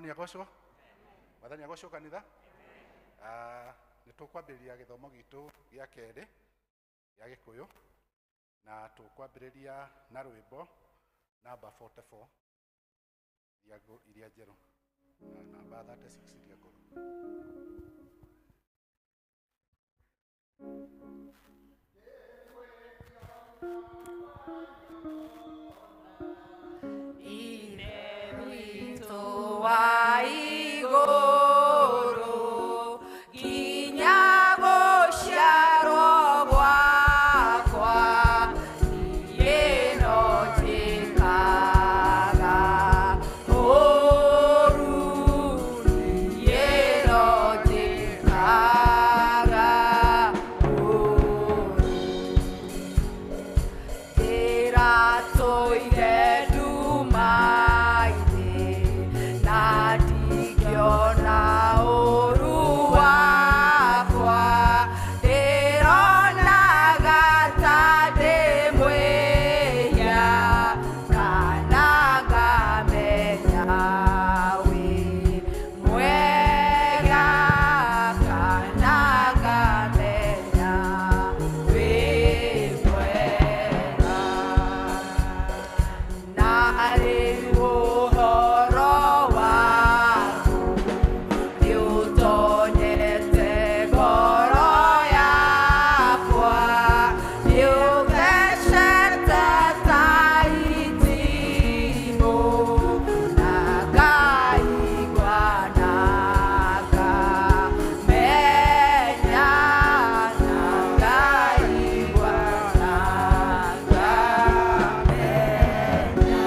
Mwathani agocwo. Mwathani agocwo kanitha. Ah, nĩ tũkwambĩrĩria gĩthomo gitũ gĩa kerĩ gĩa Gĩkũyũ na tũkwambĩrĩria na rwĩmbo namba 44 iria njerũ na namba 36 iria ngũrũ. Ithe witũ wa igũrũ, nginya gũciarwo gwakwa, niĩ no njĩkaga ũũru, niĩ no njĩkaga ũũru. Ndĩratũire nduma-inĩ na ndingĩona ũũru wakwa, ndĩronaga ta ndĩ mwĩhia kana ngamenya wĩ mwega, kana ngamenya wĩ mwega. Na rĩu ũhoro waku nĩũtonyete ngoro yakwa, nĩũthecete ta itimũ, na ngaigua na ngamenya, na ngaigua na ngamenya.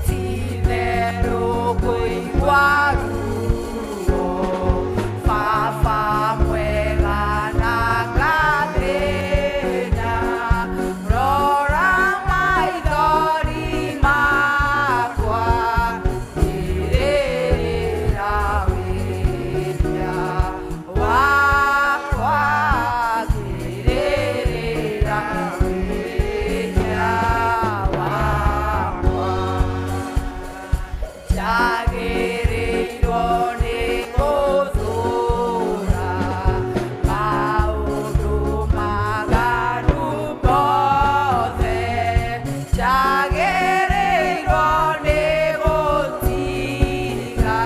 Ti-itherũ ngũigua ruo, Baba mwega na ngathĩna, rora maithori makwa, ngĩrĩrĩra wĩhia wakwa, ngĩrĩrĩra wĩhia wakwa. Njagĩrĩirwo nĩ gũthũũra maũndũ maganu mothe, njagĩrĩirwo nĩ gũtiga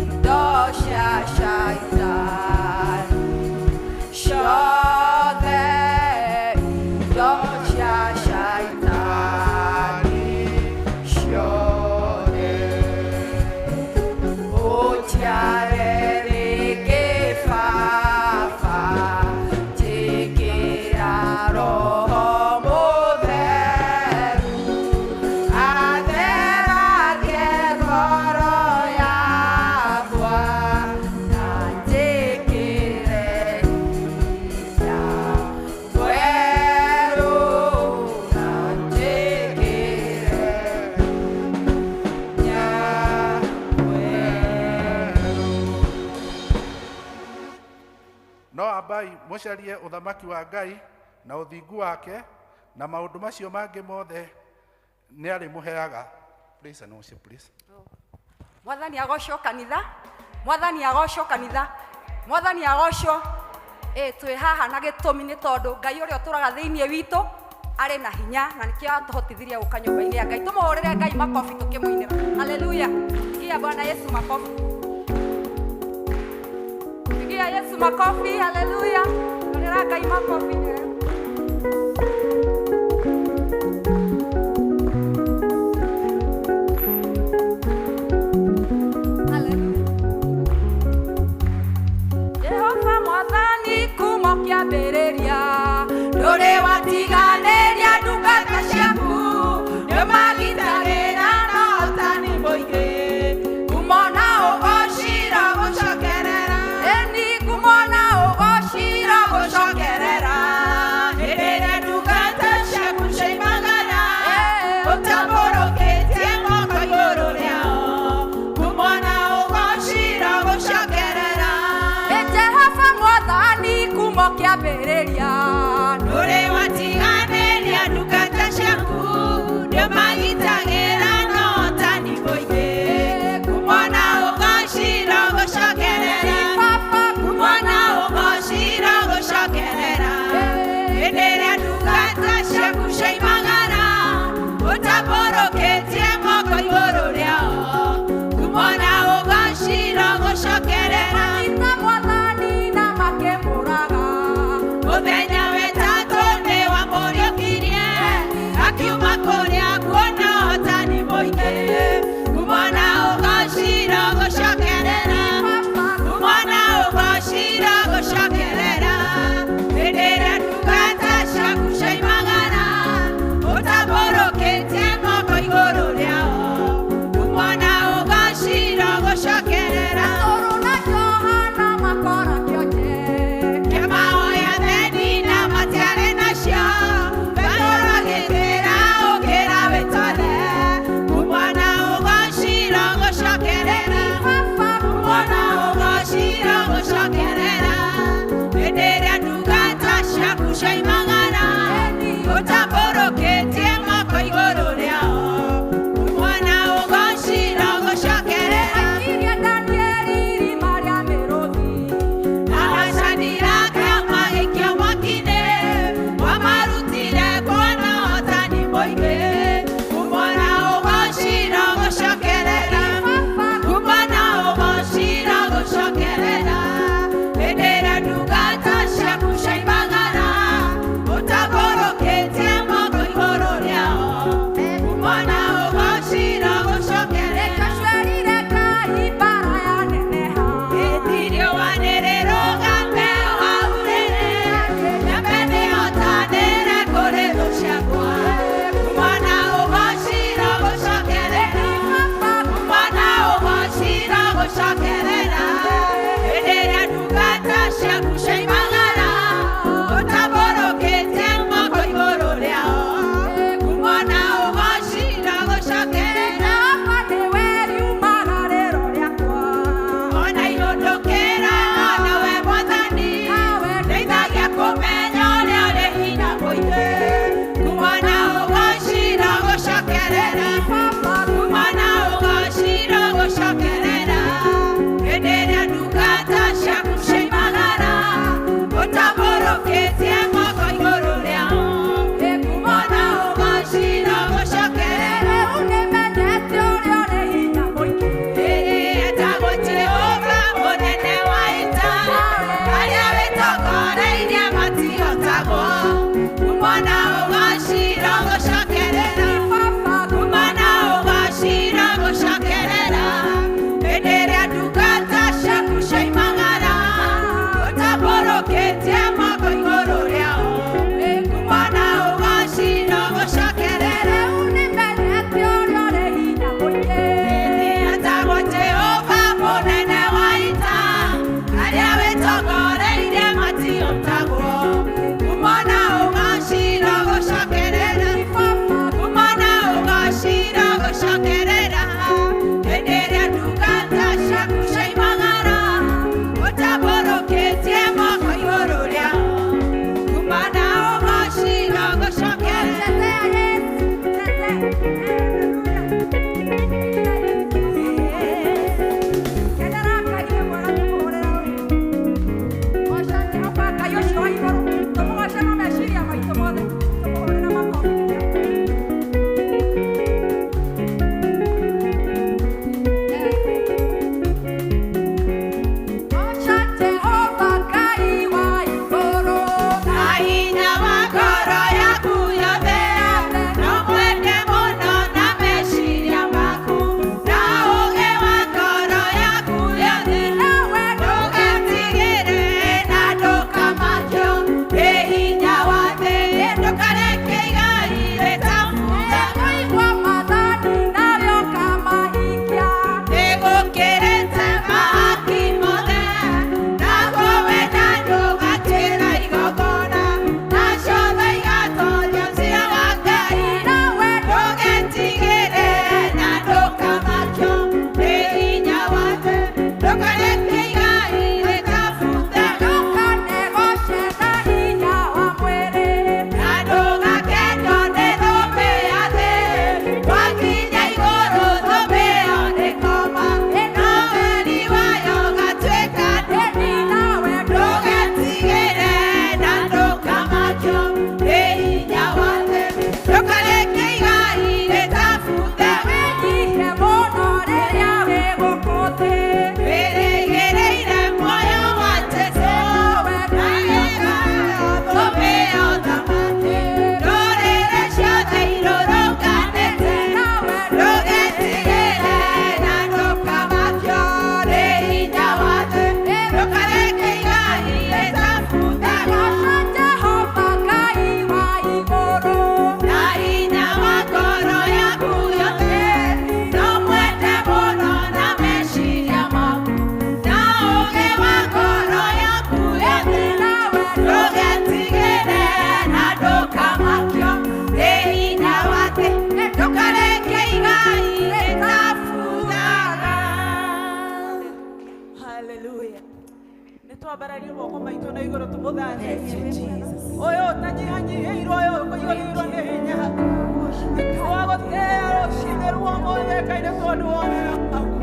indo cia caitani ciothe, indo cia caitani ciothe. Ũnjiare rĩngĩ Baba, njĩkĩra Roho Mũtheru, atheragie ngoro yakwa, na njĩkĩre hinya mwerũ, na njĩkĩre hinya mwerũ. No ambai mũcarie ũthamaki wa Ngai na ũthingu wake, na maũndũ macio mangĩ mothe nĩ arĩmũheaga. Please and worship, please. Mwathani agocwo kanitha, Mwathani agocwo kanitha, Mwathani agocwo. Ĩ twĩ haha na gĩtũmi nĩ tondũ Ngai ũrĩa ũtũraga thĩinĩ witũ arĩ na hinya na nĩkĩo atũhotithirie gũka nyũmba-inĩ ya Ngai. Tũmũhũrĩre Ngai makobi tũkĩmũinĩra. Haleluya. Pigia Bwana Yesu makofi. Pigia Yesu makofi. Haleluya. Hũrĩra Ngai makobi. Haleluya. Jehova Mwathani kuma kĩambĩrĩria, ndũrĩ watiganĩria ndungata ciaku, nĩmagitagĩra na ũtani mũingĩ, ngumo na ũgocira gũcokerera, ĩni ngumo na ũgocira gũcokerera. Hĩndĩ ĩrĩa ndungata ciaku cioimagara, ũtambũrũkĩtie moko igũrũ rĩao, ngumo na ũgocira gũcokerera. Ĩ Jehova Mwathani kuma kĩambĩrĩria, Ndũrĩ watiganĩria ndungata ciaku, nĩũmagitagĩra na ũtani mũingĩ. Nĩ twambararie moko maitũ na igũrũ tũmũthathe ũyũ ũtanyihanyihĩirwo, ũyũ ũkũiyũrĩirwo nĩ hinya. Nĩtwagũtĩĩa rũcinĩ rwa ũmũthĩ, Ngai, nĩ tondũ wa ũnene waku,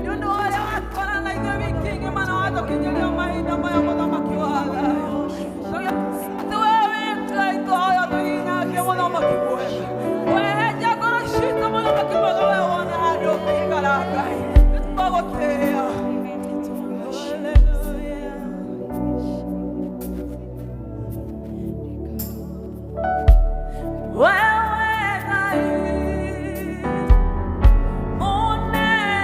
nĩ ũndũ wa ũrĩa watwara na ithuĩ wiki ng'ima na watũkinyĩria mahinda maya, mũthamaki wa thayũ. Atĩ we wĩ Ngai tũhoya tũhinyake, mũthamaki mwega, wehenja ngoro citũ, mũthamaki mwega, we wona handũ ũngĩikara. Ngai, nĩtwagũtĩĩa. Hallelujah. Wewe Ngai munene.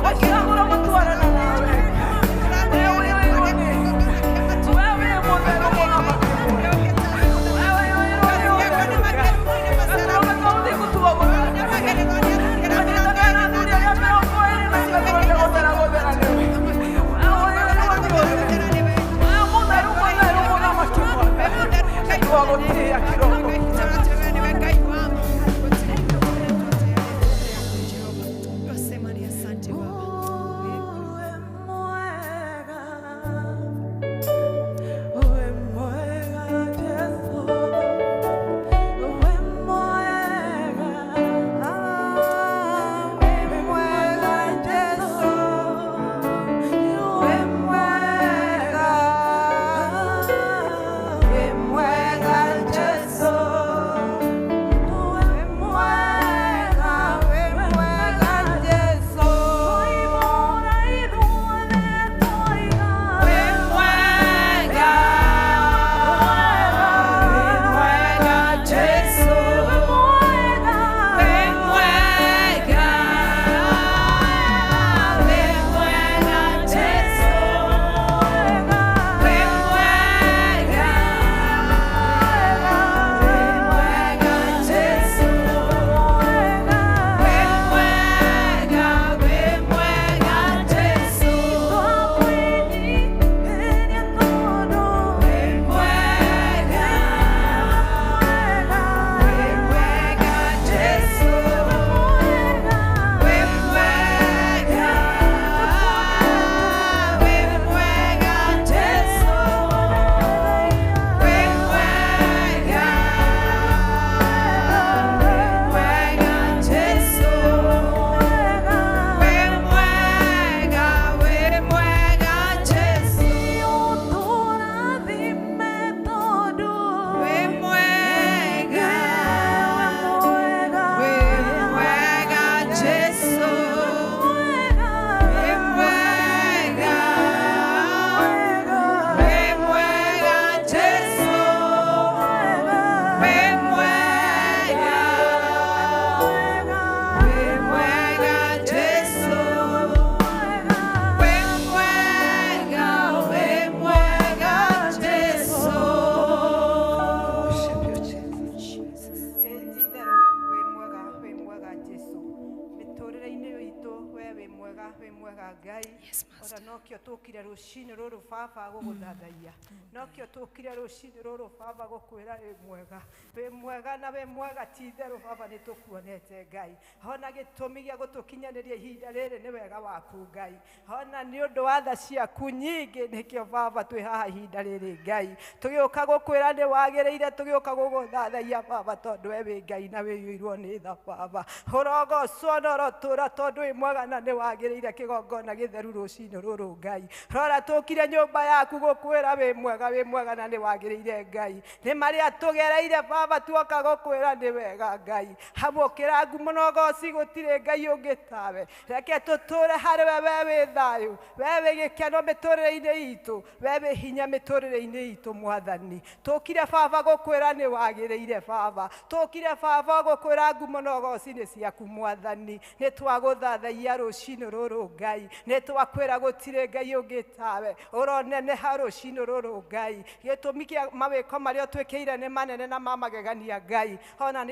Wacagũra gũtwarana nawe. We ũiyũirwo nĩ, we wĩ mũtheru mũthamaki mwega. We ũiyũirwo nĩ ũtheru Ngai. Gatũrũme kau ũthingu tũgũgũthathaiya. Tũnyitanĩre na athuri arĩa 24 na gũthera gũthera nĩwe. We ũiyũirwo nĩ ũtheru. We mũtheru mũtheru mũthamaki mwega. Nĩtwagũtĩĩa kĩroko. Twasema ni asante Baba. Uwe mwega, uwe mwega Yesu, uwe mwega, uwe mwega Yesu, uwe mwega, uwe mwega Yesu, uwe mwega, uwe mwega Yesu. Uwe mwega, uwe mwega Yesu, uwe mwega, uwe mwega Yesu, uwe mwega, uwe mwega Yesu, uwe mwega, uwe mwega Yesu. Itherũ wĩ mwega, wĩ mwega Jesũ. Mĩtũrĩre-inĩ itũ we wĩ mwega, wĩ mwega Ngai. Ona nokĩo tũkire rũcinĩ rũrũ baba gũgũthathaiya. Nokĩo tũkire rũcinĩ rũrũ baba gũkwĩra wĩ mwega. Wĩ mwega na wĩ mwega ti itherũ baba nĩ tũkuonete Ngai. Ona gĩtũmi gĩa gũtũkinyanĩria ihinda rĩrĩ nĩ wega waku Ngai. Ona nĩ ũndũ wa tha ciaku nyingĩ nĩkĩo baba twĩ haha ihinda rĩrĩ Ngai. Tũgĩũka gũkwĩra nĩ wagĩrĩire, tũgĩũka gũgũthathaiya baba tondũ we wĩ Ngai na wĩiyũirwo nĩ tha baba. Ũrogocwo na ũrotũũra tondũ wĩ mwega na nĩ wagĩrĩire kĩgongona gĩtheru rũcinĩ rũrũ Ngai. Rora tũkire nyũmba yaku gũkwĩra wĩ mwega, wĩ mwega na nĩ wagĩrĩire Ngai. Nĩ marĩa tũgereire baba tuoka gũkwĩra nĩ wega Ngai. Amũkĩra ngumo na ũgoci, gũtirĩ Ngai ũngĩ tawe. Reke tũtũre harĩ we, we wĩ thayũ, we wĩ gĩkeno mĩtũrĩre-inĩ itũ, we wĩ hinya mĩtũrĩre-inĩ itũ Mwathani. Tũkire baba gũkwĩra nĩ wagĩrĩire baba. Tũkire baba gũkwĩra ngumo na ũgoci nĩ ciaku Mwathani. Nĩ twagũthathaiya rũcinĩ rũrũ Ngai. Nĩ twakwĩra gũtirĩ Ngai ũngĩ tawe. Ũroneneha rũcinĩ rũrũ Ngai. Gĩtũmi kĩa mawĩko marĩa ũtwĩkĩire nĩ manene na ma magegania Ngai. Ona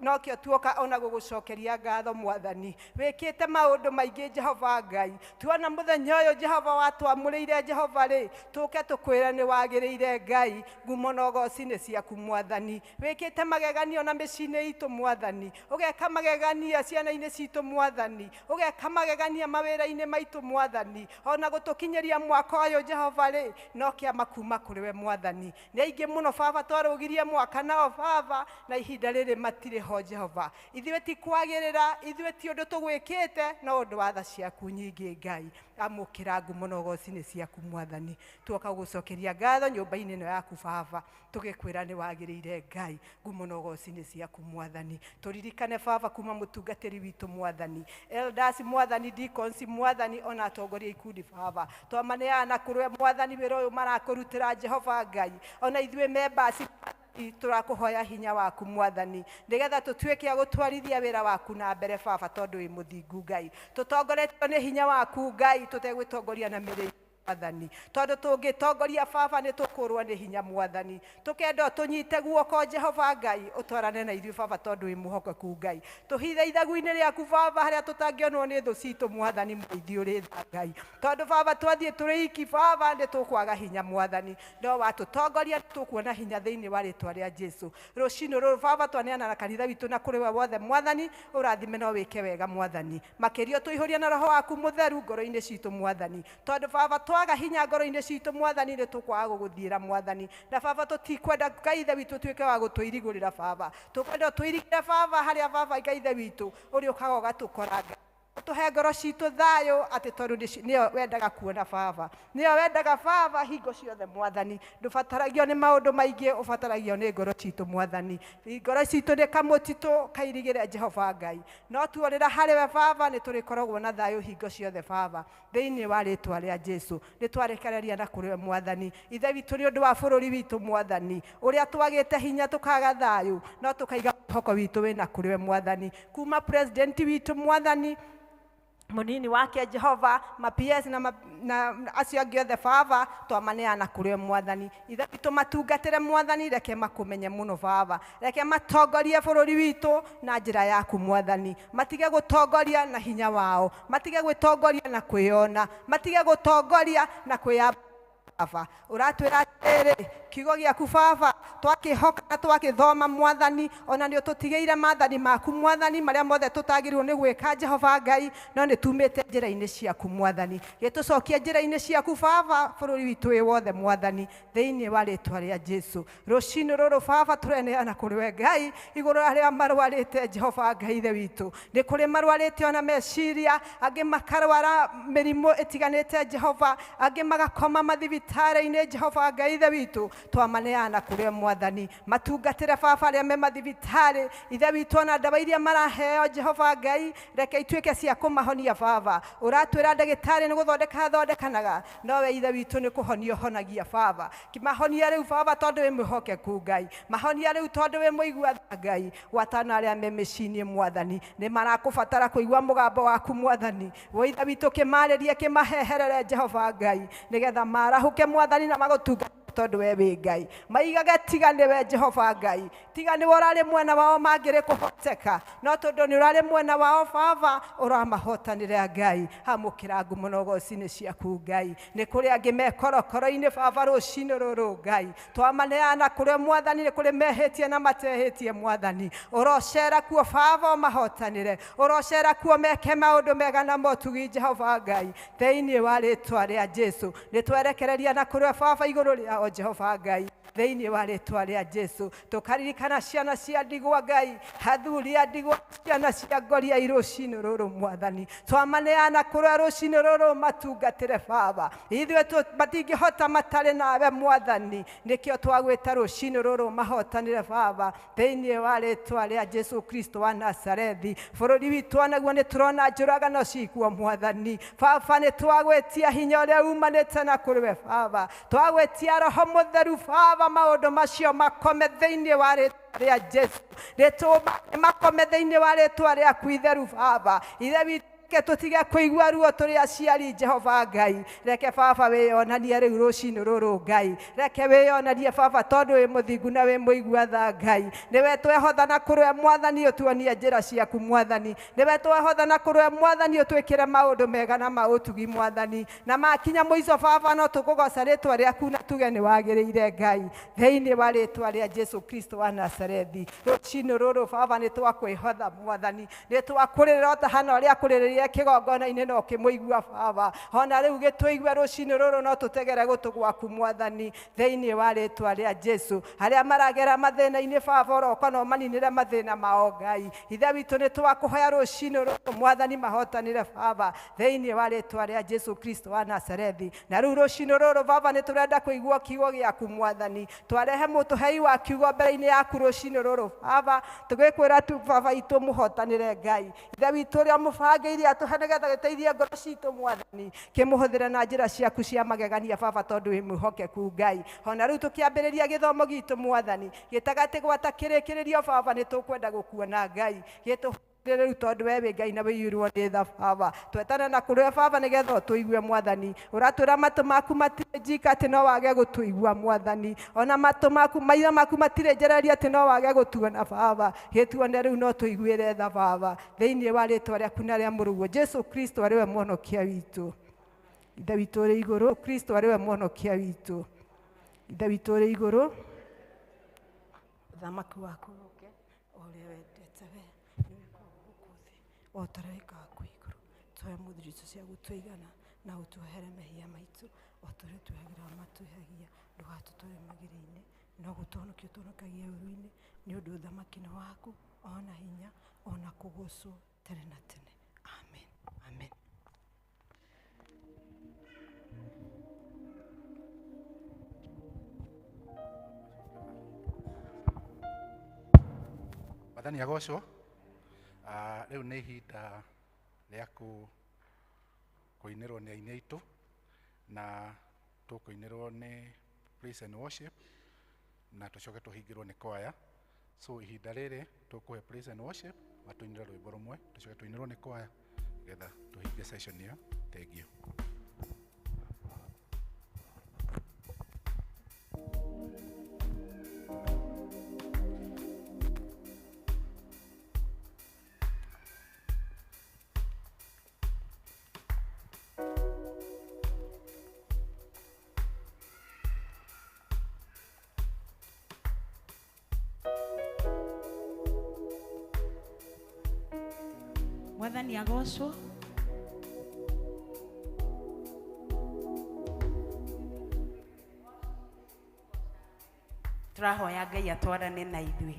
nokĩo tuoka ona gũgũcokeria ngatho Mwathani. Wĩkĩte maũndũ maingĩ Jehova Ngai. Tuona mũthenya ũyũ Jehova watwamũrĩire Jehova rĩ, tũke tũkwĩre nĩ wagĩrĩire Ngai. Ngumo na ũgoci nĩ ciaku Mwathani. Wĩkĩte mageganio na mĩciĩ-inĩ itũ Mwathani. Ũgeka magegania ciana-inĩ citũ Mwathani. Ũgeka magegania mawĩra-inĩ maitũ Mwathani. Ona gũtũkinyĩria mwaka ũyũ Jehova rĩ, no kĩama kuma kũrĩ we Mwathani. Nĩ aingĩ mũno baba twarũgirie mwaka nao baba, na ihinda rĩrĩ matirĩ ho Jehova. Ithuĩ ti kwagĩrĩra, ithuĩ ti ũndũ tũgwĩkĩte, no ũndũ wa tha ciaku nyingĩ Ngai. Amũkĩra ngumo na ũgoci nĩ ciaku Mwathani. Tuoka gũgũcokeria ngatho nyũmba-inĩ ĩno yaku baba, tũgĩkwĩra nĩ wagĩrĩire Ngai. Ngumo na ũgoci nĩ ciaku Mwathani. Tũririkane baba kuma mũtungatĩri witũ Mwathani, elders Mwathani, deacons Mwathani, ona atongoria ikundi baba. Twamaneana kũrĩ we Mwathani, wĩra ũyũ marakũrutĩra Jehova Ngai. Ona ithuĩ members Tũrakũhoya hinya waku Mwathani, nĩgetha tũtuĩke a gũtwarithia wĩra waku na mbere Baba, tondũ wĩ mũthingu Ngai. Tũtongoretio nĩ hinya waku Ngai, tũtegwĩtongoria na mĩrĩ Mwathani, tondũ tũngĩtongoria Baba nĩ tũkũrwo nĩ hinya Mwathani. Tũkenda tũnyite guoko Jehova Ngai, ũtwarane na ithuĩ Baba, tondũ wĩ mwĩhokeku Ngai. Tũhithe ithagu-inĩ rĩaku Baba, harĩa tũtangĩonwo nĩ thũ citũ Mwathani, mũithi ũrĩ tha Ngai. Tondũ Baba twathiĩ tũrĩ iki Baba nĩ tũkwaga hinya Mwathani, no watũtongoria nĩ tũkuona hinya thĩinĩ wa rĩtwa rĩa Jesu. Rũcinĩ rũrũ Baba twaneana na kanitha witũ na kũrĩ we wothe Mwathani, ũrathime no wĩke wega Mwathani. Makĩria ũtũihũrie na roho waku mũtheru ngoro-inĩ citũ Mwathani, tondũ Baba twaga hinya ngoro-inĩ citũ Mwathani nĩ tũkwaga gũgũthiĩra Mwathani. Na Baba tũtikwenda Ngai ithe witũ tuĩke wa gũtũirigũrĩra Baba, tũkwenda ũtũirigĩre Baba harĩa Baba Ngai ithe witũ ũrĩũkaga ũgatũkora Ngai. Tũhe ngoro citũ thayũ atĩ tondũ nĩyo wendaga kuona Baba, nĩyo wendaga Baba hingo ciothe Mwathani. Ndũbataragio nĩ maũndũ maingĩ, ũbataragio nĩ ngoro citũ Mwathani. Ngoro citũ nĩ kamũtitũ kairigĩre Jehova Ngai, no tuorĩra harĩ we Baba nĩ tũrĩkoragwo na thayũ hingo ciothe Baba, thĩinĩ wa rĩtwa rĩa Jesu. Nĩ twarekereria na kũrĩ we Mwathani ithe witũ, nĩ ũndũ wa bũrũri witũ Mwathani, ũrĩa twagĩte hinya tũkaga thayũ, no tũkaiga mwĩhoko witũ wĩna kũrĩ we Mwathani. Kuma president witũ Mwathani, munini wake Jehova, ma PS na acio angĩ othe Baba, twamaneana kũrĩ we Mwathani. Ithe witũ matungatĩre Mwathani, reke makũmenye mũno Baba, reke matongorie bũrũri witũ na njĩra yaku Mwathani. Matige gũtongoria na hinya wao, matige gwĩtongoria na kwĩyona, matige gũtongoria na kwĩyamba Baba. Ũratwĩra atĩrĩrĩ, kiugo gĩaku Baba twakĩhoka na twakĩthoma Mwathani, ona nĩ ũtũtigĩire maathani maku Mwathani, marĩa mothe tũtagĩrĩirwo nĩ gwĩka Jehova Ngai, no nĩ tumĩte njĩra-inĩ ciaku Mwathani. Gĩtũcokie njĩra-inĩ ciaku Baba, bũrũri witũ wĩ wothe Mwathani, thĩinĩ wa rĩtwa rĩa Jesu. Rũcinĩ rũrũ Baba tũreneana kũrĩ we Ngai, igũrũ arĩa marwarĩte Jehova Ngai ithe witũ. Nĩ kũrĩ marwarĩte ona meciria, angĩ makarwara mĩrimũ ĩtiganĩte Jehova, angĩ magakoma mathibitarĩ-inĩ Jehova Ngai ithe witũ. Twamaneana kũrĩ we Mwathani, matungatĩre Baba arĩa me mathibitarĩ ithe witũ, ona ndawa iria maraheo Jehova Ngai, reke ituĩke cia kũmahonia Baba. Ũratwĩra ndagĩtarĩ nĩ gũthondeka athondekanaga, no we ithe witũ nĩ kũhonia ũhonagia Baba. Mahonia rĩu Baba tondũ wĩ mwĩhokeku Ngai, mahonia rĩu tondũ wĩ mũigua tha Ngai. Gwatana arĩa me mĩciĩ-inĩ Mwathani, nĩ marakũbatara kũigua mũgambo waku Mwathani. We ithe witũ kĩmarĩrie, kĩmaheherere Jehova Ngai, nĩgetha marahũke Mwathani na magũtungate tondũ we wĩ Ngai. Maigage tiga nĩwe Jehova Ngai, tiga nĩwe ũrarĩ mwena wao mangĩrĩ kũhoteka, no tondũ nĩ ũrarĩ mwena wao Baba, ũramahotanĩra Ngai. Amũkĩra ngumo na ũgoci-inĩ ciaku Ngai. Nĩ kũrĩ angĩ me korokoro-inĩ Baba rũcinĩ rũrũ Ngai, twamaneana kũrĩ Mwathani, nĩ kũrĩ mehĩtie na matehĩtie Mwathani. Ũrocera kuo Baba ũmahotanĩre, ũrocera kuo meke maũndũ mega na motugi Jehova Ngai, thĩinĩ wa rĩtwa rĩa Jesu. Nĩ twerekereria na kũrĩ Baba igũrũ rĩao Jehova Ngai, thĩinĩ wa rĩtwa rĩa Jesu. Tũkaririkana ciana cia ndigwa Ngai, athuri a ndigwa, ciana cia ngoria rũcinĩ rũrũ Mwathani, twamaneana kũrĩ rũcinĩ rũrũ matungatĩre Baba. Ithuĩ matingĩhota matarĩ nawe Mwathani, nĩkĩo twagwĩta rũcinĩ rũrũ mahotanĩre Baba, thĩinĩ wa rĩtwa rĩa Jesu Kristo wa Nazarethi. Bũrũri witũ onaguo nĩ tũrona njũragano cikuo Mwathani. Baba nĩ twagwĩtia hinya ũrĩa umanĩte na kũrĩ we Baba, twagwĩtia Roho Mũtheru Baba, maũndũ macio makome thĩinĩ wa rĩtwa rĩa Jesu, makome thĩinĩ wa rĩtwa rĩaku itheru Baba. Ithe witũ reke tũtige kũigua ruo tũrĩ aciari Jehova Ngai. Reke Baba wĩyonanie rĩu rũcinĩ rũrũ Ngai, reke wĩyonanie Baba tondũ wĩ mũthingu na wĩ mũigua tha Ngai. Nĩwe twehotha na kũrĩ we Mwathani, ũtuonie njĩra ciaku Mwathani. Nĩwe twehotha na kũrĩ we Mwathani, ũtwĩkĩre maũndũ mega na maũtugi Mwathani. Na makinya mũico Baba no tũkũgoca rĩtwa rĩaku na tuge nĩ wagĩrĩire Ngai, thĩinĩ wa rĩtwa rĩa Jesu Kristo wa Nazarethi. Rũcinĩ rũrũ Baba nĩ twakwĩhotha Mwathani, nĩ twakũrĩrĩra o ta hana ũrĩa akũrĩrĩire kĩgongona-inĩ no kĩmũigua Baba. Ona rĩu gĩtũigue rũcinĩ rũrũ no tũtegere gũtũ gwaku Mwathani, thĩinĩ wa rĩtwa rĩa Jesu. Arĩa maragera mathĩna-inĩ Baba, ũroka na ũmaninĩre mathĩna mao Ngai. Ithe witũ nĩ twakũhoya rũcinĩ rũrũ Mwathani, mahotanĩre Baba, thĩinĩ wa rĩtwa rĩa Jesu Kristo wa Nazarethi. Na rĩu rũcinĩ rũrũ Baba nĩ tũrenda kũigua kiugo gĩaku Mwathani, twarehe mũtũhei wa kiugo mbere-inĩ yaku rũcinĩ rũrũ Baba, tũgĩkwĩra tu Baba itũ mũhotanĩre Ngai. Ithe witũ ũrĩa mũbangĩire Atũhe nĩgetha gĩteithie ngoro citũ Mwathani. Kĩmũhũthĩre na njĩra ciaku cia magegania Baba, tondũ wĩ mwĩhokeku Ngai. Ona rĩu tũkĩambĩrĩria gĩthomo gitũ Mwathani, gĩtagatĩ gwata kĩrĩkĩrĩrio Baba, nĩ tũkwenda gũkuona Ngai. Gĩtũ rĩu tondũ we wĩ Ngai na wĩiyũirwo nĩ tha Baba, twetana na kũrĩ we Baba nĩgetha ũtũigue Mwathani. Ũratwĩra matũ maku matirĩ njika atĩ no wage gũtũigua Mwathani, ona matũ maku maitho maku matirĩ njereria atĩ no wage gũtuona Baba. Gĩtuone rĩu no tũiguĩre tha Baba, thĩinĩ wa rĩtwa rĩaku na rĩa mũrũguo Jesu Kristo arĩ we mũhonokia witũ. Ithe witũ ũrĩ igũrũ, Kristo arĩ we mũhonokia witũ. Ithe witũ ũrĩ igũrũ, ũthamaki waku ũke, o ũrĩa wendete we o ta ũrĩa wĩkaga kũu igũrũ. Tũhe mũthuri icio cia gũtũigana na ũtuohere mehia maitũ o ta ũrĩa tuohagĩra arĩa matwĩhagia, ndũgatũtware magerio-inĩ, no gũtũhonokia ũtũhonokagie ũũru-inĩ, nĩ ũndũ ũthamaki nĩ waku, ona hinya, ona kũgocwo tene na tene. Amen. Amen. Mwathani agocwo. Rĩu nĩ ihinda rĩa kũinĩrwo nĩ aini aitũ, na tũkũinĩrwo nĩ praise and worship, na tũcoke tũhingĩrwo nĩ kwaya. So ihinda rĩrĩ tũkũhe praise and worship matũinĩre rwĩmbo rũmwe, tũcoke tũinĩrwo nĩ kwaya nĩgetha tũhinge session ĩyo. Thank you. Mwathani agocwo. Tũrahoya Ngai atwarane na ithuĩ.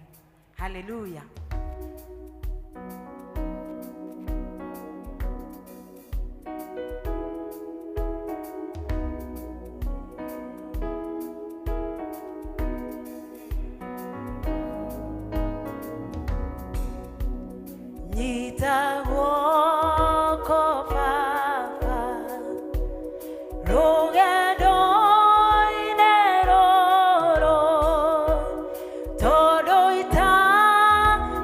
Haleluya. Nyita guoko Baba, rũgendo-inĩ rũrũ, tondũ itarĩ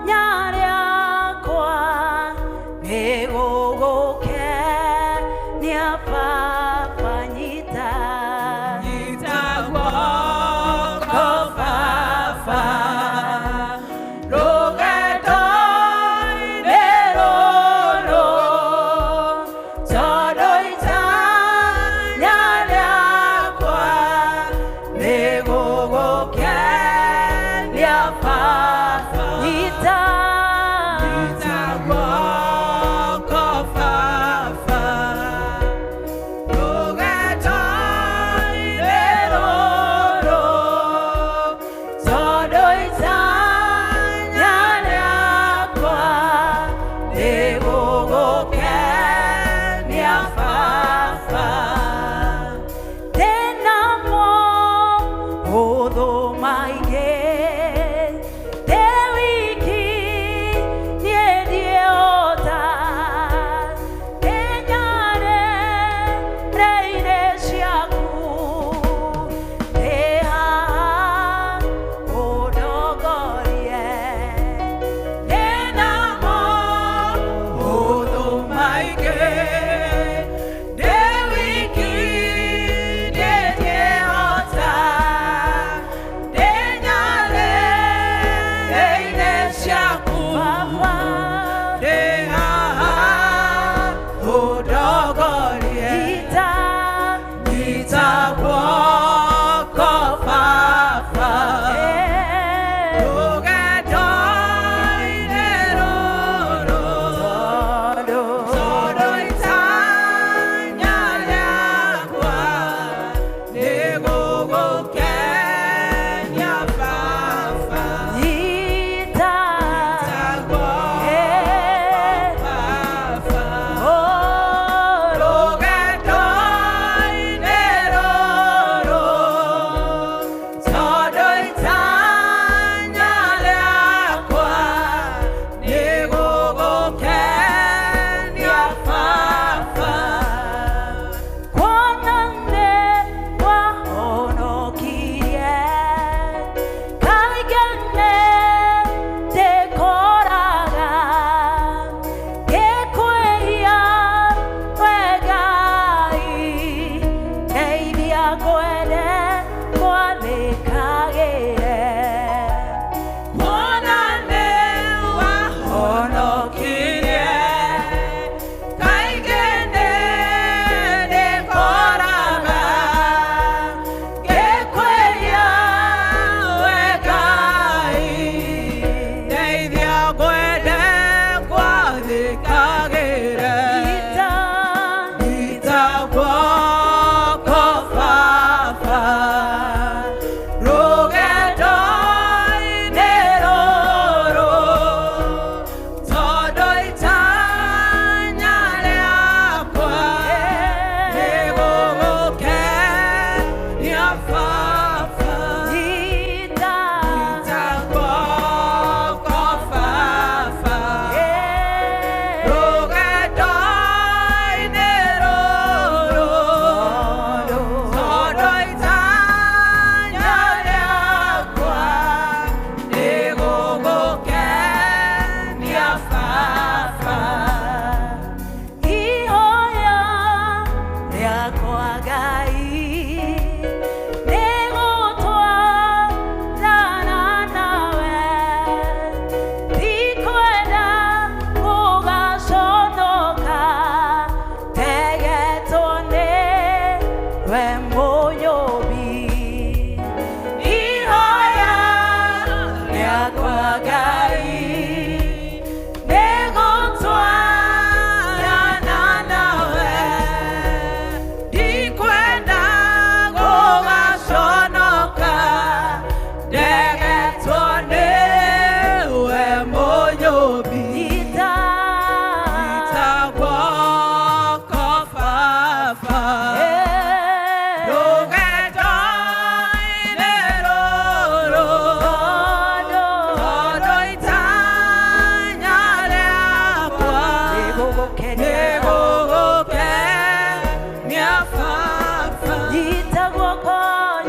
Nĩgũgũkenia baba. Nyita guoko,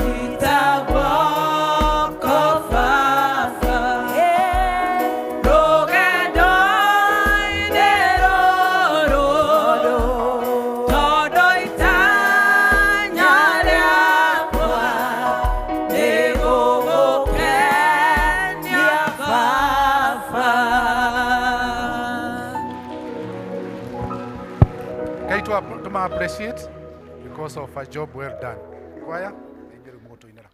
Nyita guoko baba. eh, Rũgendo-inĩ rũrũ, tondũ itanya rĩakwa nĩgũgũkenia baba. Ngai tuma appreciate because of a job well done. Kwaya, nĩ inyuĩ rĩu mũgũtũinĩra.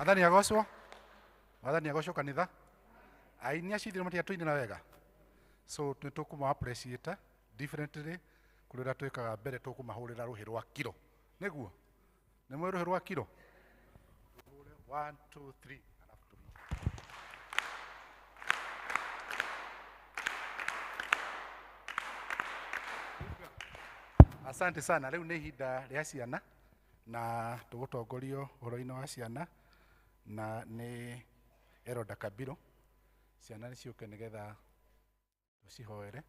Mwathani agocwo. Mwathani agocwo kanitha. Aini acio ithuĩ matiatũinĩra wega. So nĩ tũkũma appreciate differently kũrĩ ũrĩa twĩkaga mbere, tũkũmahũrĩra rũhĩ rwa kiro. Nĩguo? Nĩ mũĩ rũhĩ rwa kiro? Tũhũre 1 2 3 alafu tũringe. Asante sana. Rĩu nĩ ihinda rĩa ciana na tũgũtongorio ũhoro-inĩ wa ciana na nĩ Eroda Kabiro. Ciana nĩ ciũke nĩgetha tũcihoere.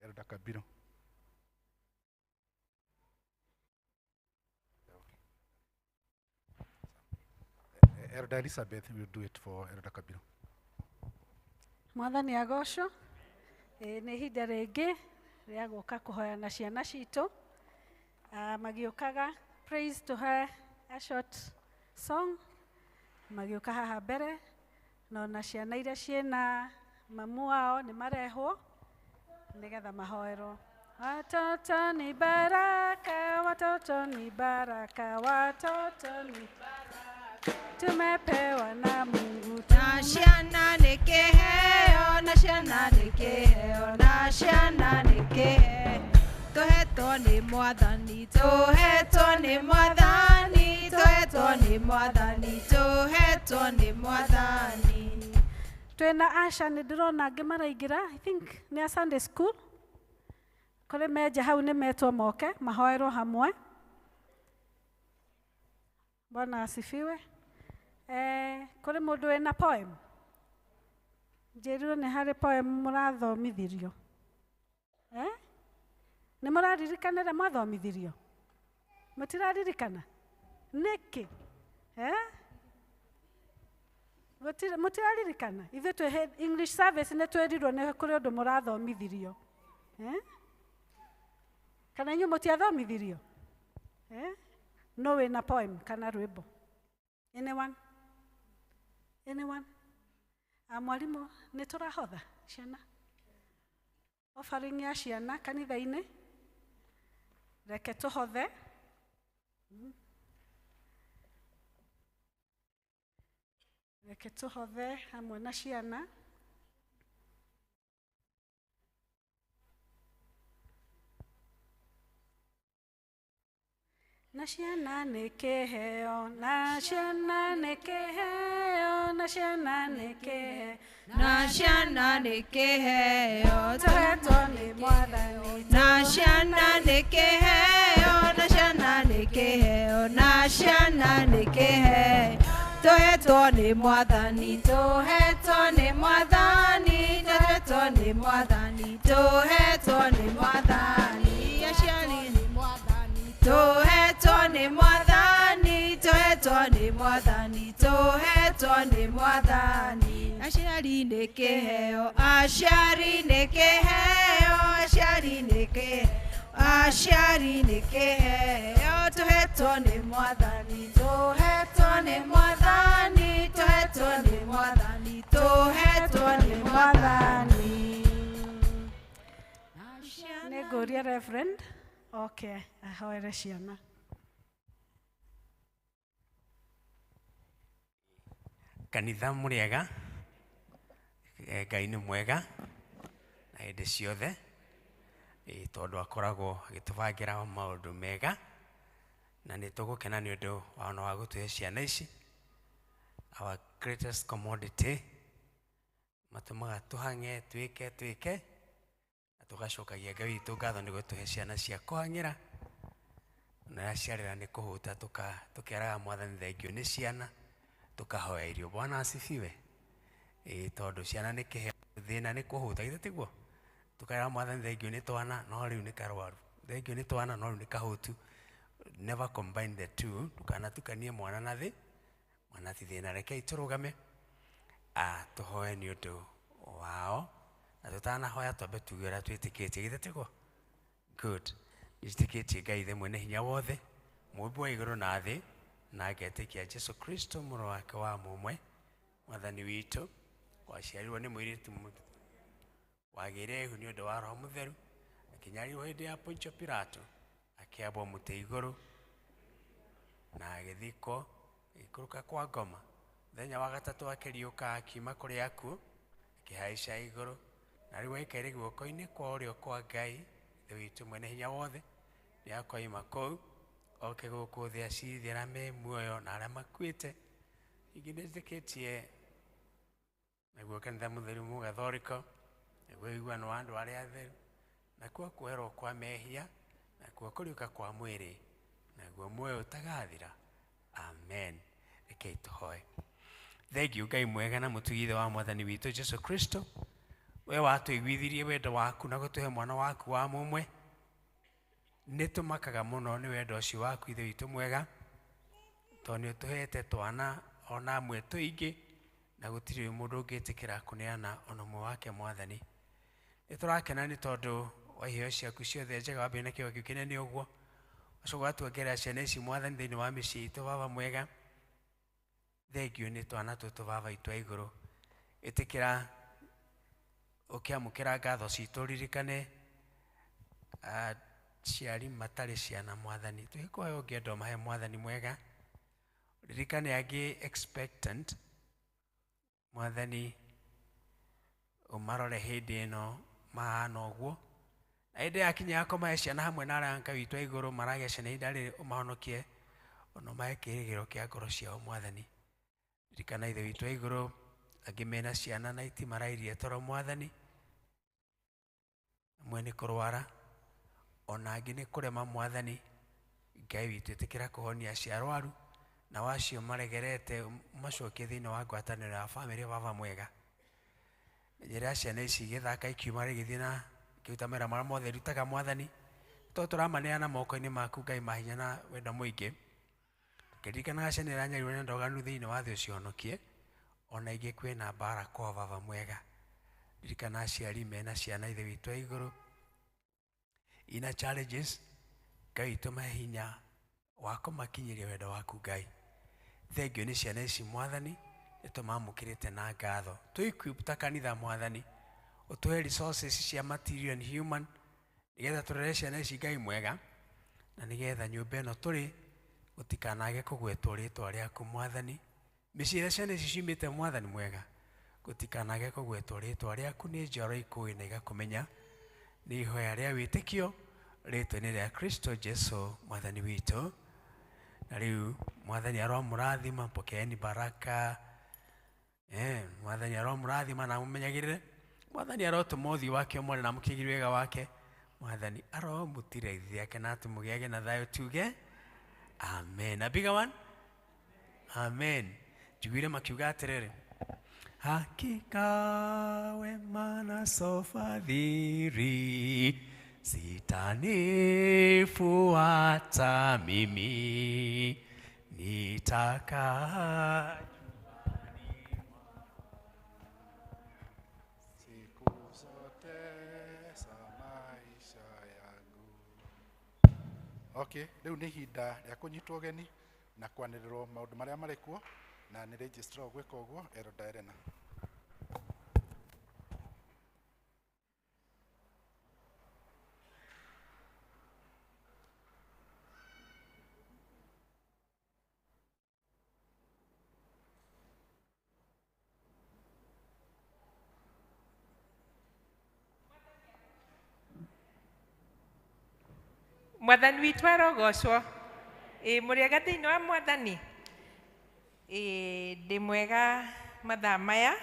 Eroda Kabiro. Elder Elizabeth will do it for Elder Kabiro. Mwathani agocwo. Nĩ ihinda rĩngĩ rĩa gũka kũhoya na ciana citũ. Magĩũkaga praise to her a short song, magĩũka haha mbere, na ona ciana iria ciĩna mamu wao nĩ marehwo nĩgetha mahoerwo. Watoto ni baraka, watoto ni baraka, watoto ni baraka, tumepewa na Mungu. Na ciana nĩ kĩheo, na ciana nĩ kĩheo, na ciana nĩ kĩheo, tũhetwo nĩ Mwathani, tũhetwo nĩ Mwathani, tũhetwo nĩ Mwathani, tũhetwo nĩ Mwathani. Twĩna Asha, nĩ ndĩrona angĩ maraingĩra, I think nĩ a Sunday school. Kũrĩ menja hau nĩ metwo moke mahoerwo hamwe. Bwana asifiwe. Kũrĩ mũndũ wĩna poem? Njĩrirwo nĩ harĩ poem mũrathomithirio. Nĩ mũraririkana ĩrĩa mwathomithirio? Mũtiraririkana? Nĩkĩ? Mũtiraririkana? Ithuĩ twĩ English service nĩ twĩrirwo nĩ kũrĩ ũndũ mũrathomithirio. Kana inyuĩ mũtiathomithirio? No wĩna poem kana rwĩmbo? Anyone? Anyone? Mwarimũ, nĩ tũrahotha ciana? Offering ya ciana kanitha-inĩ, reke tũhothe. Reke tũhothe hamwe na ciana. Na ciana nĩ kĩheo, na ciana nĩ kĩheo, na ciana nĩ kĩheo, na ciana nĩ kĩheo, tũhetwo nĩ Mwathani. Na ciana nĩ kĩheo, na ciana nĩ kĩheo, na ciana nĩ kĩheo, tũhetwo nĩ Mwathani, tũhetwo nĩ Mwathani, tũhetwo nĩ Mwathani, tũhetwo nĩ Mwathani. Aciari nĩ Mwathani, tũhetwo nĩ Mwathani, tũhetwo nĩ Mwathani, tũhetwo nĩ Mwathani. Aciari nĩ kĩheo, aciari nĩ kĩheo, aciari nĩ kĩheo, aciari nĩ kĩheo, tũhetwo nĩ Mwathani, tũhetwo nĩ Mwathani, tũhetwo nĩ Mwathani, tũhetwo nĩ Mwathani. Nĩ ngũria Reverend oke ahoere ciana. Kanitha mũrĩega, Ngai nĩ mwega na hĩndĩ ciothe, tondũ akoragwo agĩtũbangĩra maũndũ mega, na nĩ tũgũkena nĩ ũndũ ona wa gũtũhe ciana ici, our greatest commodity, matũmaga tũhang'e, twĩke twĩke, na tũgacokagia Ngai witũ ngatho nĩ gũtũhe ciana cia kũhang'ĩra, na yaciarĩra nĩ kũhũta, tũkeraga Mwathani thengio nĩ ciana, tũkahoya irio. Bwana asifiwe. Tondũ ciana nĩ kĩheo, thĩna nĩ kũhũta, githĩ tiguo? Tũkera Mwathani thengio nĩ twana, no rĩu nĩ karwaru, thengio nĩ twana, no rĩu nĩ kahũtu. Never combine the two, ndũkanatukanie mwana na thĩ, mwana ti thĩna. Rekei tũrũgame, tũhoe nĩ ũndũ wao, na tũtanahoya twambe tuge ũrĩa twĩtĩkĩtie, githĩ tiguo? Good. Njĩtĩkĩtie Ngai Ithe mwene hinya wothe, mũmbi wa igũrũ na thĩ, na ngetĩkia Jesu Kristo mũrũ wake wa mũmwe, Mwathani witũ, waciarirwo nĩ mũirĩtu wagĩire ihu nĩ ũndũ wa Roho Mũtheru, akĩnyarirwo hĩndĩ ya Pontio Pilato, akĩambwo mũtĩ igũrũ, na agĩthikwo, Agĩikũrũka kwa ngoma. Mũthenya wa gatatũ akĩriũka akiuma kũrĩ akuũ, akĩhaica igũrũ, na rĩu aikaire guoko-inĩ kwa ũrĩo kwa Ngai, Ithe witũ mwene hinya wothe, nĩ akoima kũu, oke gũkũ thĩ acirithie arĩa me muoyo na arĩa makuĩte. Ningĩ nĩnjĩtĩkĩtie naguo kanitha mũtheru mũgathoriko, naguo ũiguano wa andũ arĩa atheru, nakuo kuoherwo kwa mehia, nakuo kũriũka kwa mwĩrĩ, naguo muoyo ũtagathira. Amen. Rekei tũhoe. Thengiũ Ngai mwega na mũtugi Ithe wa Mwathani witũ Jesu Kristo, we watũiguithirie wendo waku na gũtũhe mwana waku wa mũmwe. Nĩ tũmakaga mũno nĩ wendo ũcio waku Ithe witũ mwega, tondũ nĩ ũtũhete twana ona amwe tũingĩ, na gũtirĩ mũndũ ũngĩtĩkĩra kũneana ona ũmwe wake Mwathani. Nĩ tũrakena nĩ tondũ wa iheo ciaku ciothe njega, wambere na kĩheo kĩu kĩnene ũguo, ũcoka ũgatuongerera ciana ici Mwathani thĩinĩ wa mĩciĩ itũ. Baba mwega, thengiũ nĩ twana tũtũ Baba witũ wa igũrũ. Ĩtĩkĩra ũkĩamũkĩra ngatho citũ, ririkane aciari matarĩ ciana Mwathani, tũgĩkũhe ũngĩenda ũmahe Mwathani mwega. Ririkane angĩ expectant Mwathani, ũmarore hĩndĩ ĩno mahana ũguo, na hĩndĩ yakinya ya kũmahe ciana hamwe na arĩa Ngai witũ wa igũrũ maragĩa ciana ihinda rĩrĩ, ũmahonokie ona ũmahe kĩĩrĩgĩrĩro kĩa ngoro ciao Mwathani. Ririkana Ithe witũ wa igũrũ angĩ mena ciana na itimarairie toro Mwathani, amwe nĩ kũrwara, ona angĩ nĩ kũrema Mwathani. Ngai witũ ĩtĩkĩra kũhonia acio arwaru, na wacio maregerete macokie thĩinĩ wa ngwatanĩro ya bamĩrĩ. Baba mwega, menyerera ciana ici igĩthaka ikiuma igĩthiĩ na ikĩruta mawĩra marĩa mothe irutaga Mwathani, tondũ tũramaneana moko-inĩ maku Ngai mahinya na wendo mũingĩ. Tũkĩririkanaga ciana iria nyarirwo nĩ ndoganu thĩinĩ wa thĩ ũcihonokie, ona ingĩ kwĩna mbara kwao. Baba mwega, ririkana aciari mena ciana Ithe witũ wa igũrũ ina challenges, Ngai witũ mahe hinya wa kũmakinyĩria wendo waku Ngai. Thengiũ nĩ ciana ici Mwathani, nĩ tũmamũkĩrĩte na ngatho. Tũ equip ta kanitha Mwathani, ũtũhe resources cia material and human, nĩgetha tũrere ciana ici Ngai mwega, na nĩgetha nyũmba ĩno tũrĩ gũtikanage kũgwetwo rĩtwa rĩaku Mwathani. Mĩciĩ ĩrĩa ciana ici ciumĩte Mwathani mwega, gũtikanage kũgwetwo rĩtwa rĩaku, nĩ njiarwa ikũĩ na igakũmenya. Nĩ ihoya rĩa wĩtĩkio rĩtwa-inĩ rĩa Kristo Jesu Mwathani witũ. Na rĩu Mwathani aromũrathima, pokeeni baraka. Mwathani aromũrathima na amũmenyagĩrĩre. Mwathani arotũma ũthiũ wake ũmware na amũkĩgĩrie wega wake. Mwathani aromũtirithia ake na atũmũgĩage na thayũ, tuge amen. A bigger one? Amen. Njiguire makiuga atĩrĩrĩ, hakika wema na fadhili zitanifuata mimi, nitakaa siku zote za maisha yangu. Okay, rĩu nĩ ihinda rĩa kũnyitwo ũgeni na kwanĩrĩrwo maũndũ marĩa marĩ kuo, na nĩ registrar ũgwĩka ũguo Elda Elena. Mwathani witũ arogocwo. Ĩ mũrĩega thĩinĩ wa Mwathani? Ĩ ndĩ mwega mathaa maya,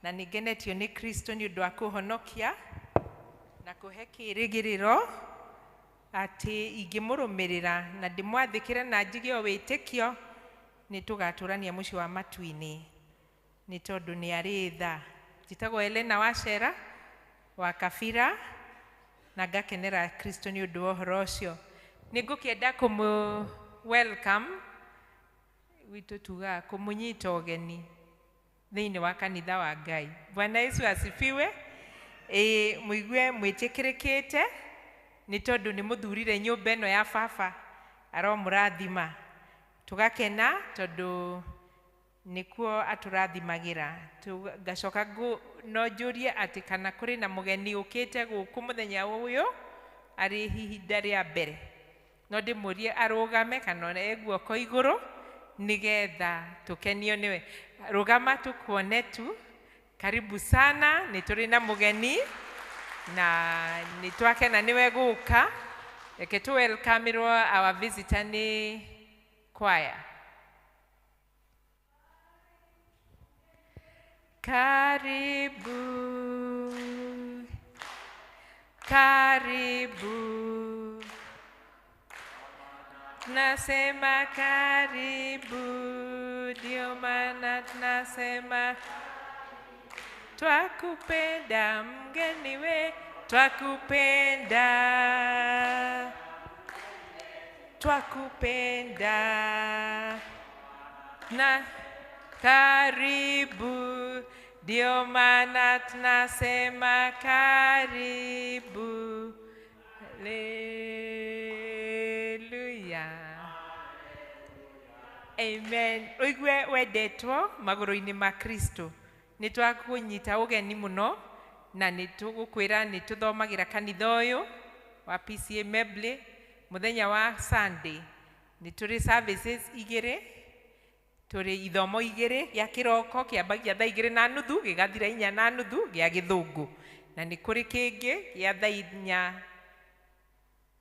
na nĩ ngenetio nĩ Kristo nĩ ũndũ wa kũhonokia na kũhe kĩĩrĩgĩrĩro atĩ ingĩmũrũmĩrĩra na ndĩmwathĩkĩre na njige o wĩtĩkio, nĩ tũgatũrania mũciĩ wa matu-inĩ, nĩ tondũ nĩ arĩ tha. Njĩtagwo Elena Wacera wa Kabira, na ngakenera Kristo nĩ ũndũ wa ũhoro ũcio. Nĩ ngũkĩenda kũmũ welcome witũ, tugaga kũmũnyita ũgeni thĩinĩ wa kanitha wa Ngai. Bwana Yesu asifiwe. Ĩ mũigue mwĩtĩkĩrĩkĩte nĩ tondũ nĩ mũthurire nyũmba ĩno ya baba, aromũrathima. Tũgakena tondũ nĩkuo atũrathimagĩra. Ngacoka no njũrie atĩ kana kũrĩ na mũgeni ũkĩte gũkũ mũthenya ũyũ arĩ ihinda rĩa mbere. No ndĩmũrie arũgame kana e guoko igũrũ nigetha tukenio niwe. Rugama tukuone tu. Karibu sana, nĩ tũrĩ na mũgeni na nĩ twakena nĩwe gũka. Reke tũ welcome our visitor nĩ choir. Karibu, karibu, nasema karibu, ndio maana tunasema twakupenda mgeni we, twakupenda, twakupenda, na karibu, ndio maana tunasema karibu. Haleluya. Amen. Uigue wendetwo magũrũ-inĩ ma Kristo. Nĩ twakũnyita ũgeni mũno na nĩ tũgũkwĩra nĩ tũthomagĩra kanitha ũyũ wa PCA Mebley mũthenya wa Sunday. Nĩ tũrĩ services igĩrĩ, tũrĩ ithomo igĩrĩ, gĩa kĩroko kĩambagia thaa 2:30 gĩgathira 4:30 gĩa gĩthũngũ, na nĩ kũrĩ kĩngĩ gĩa thaa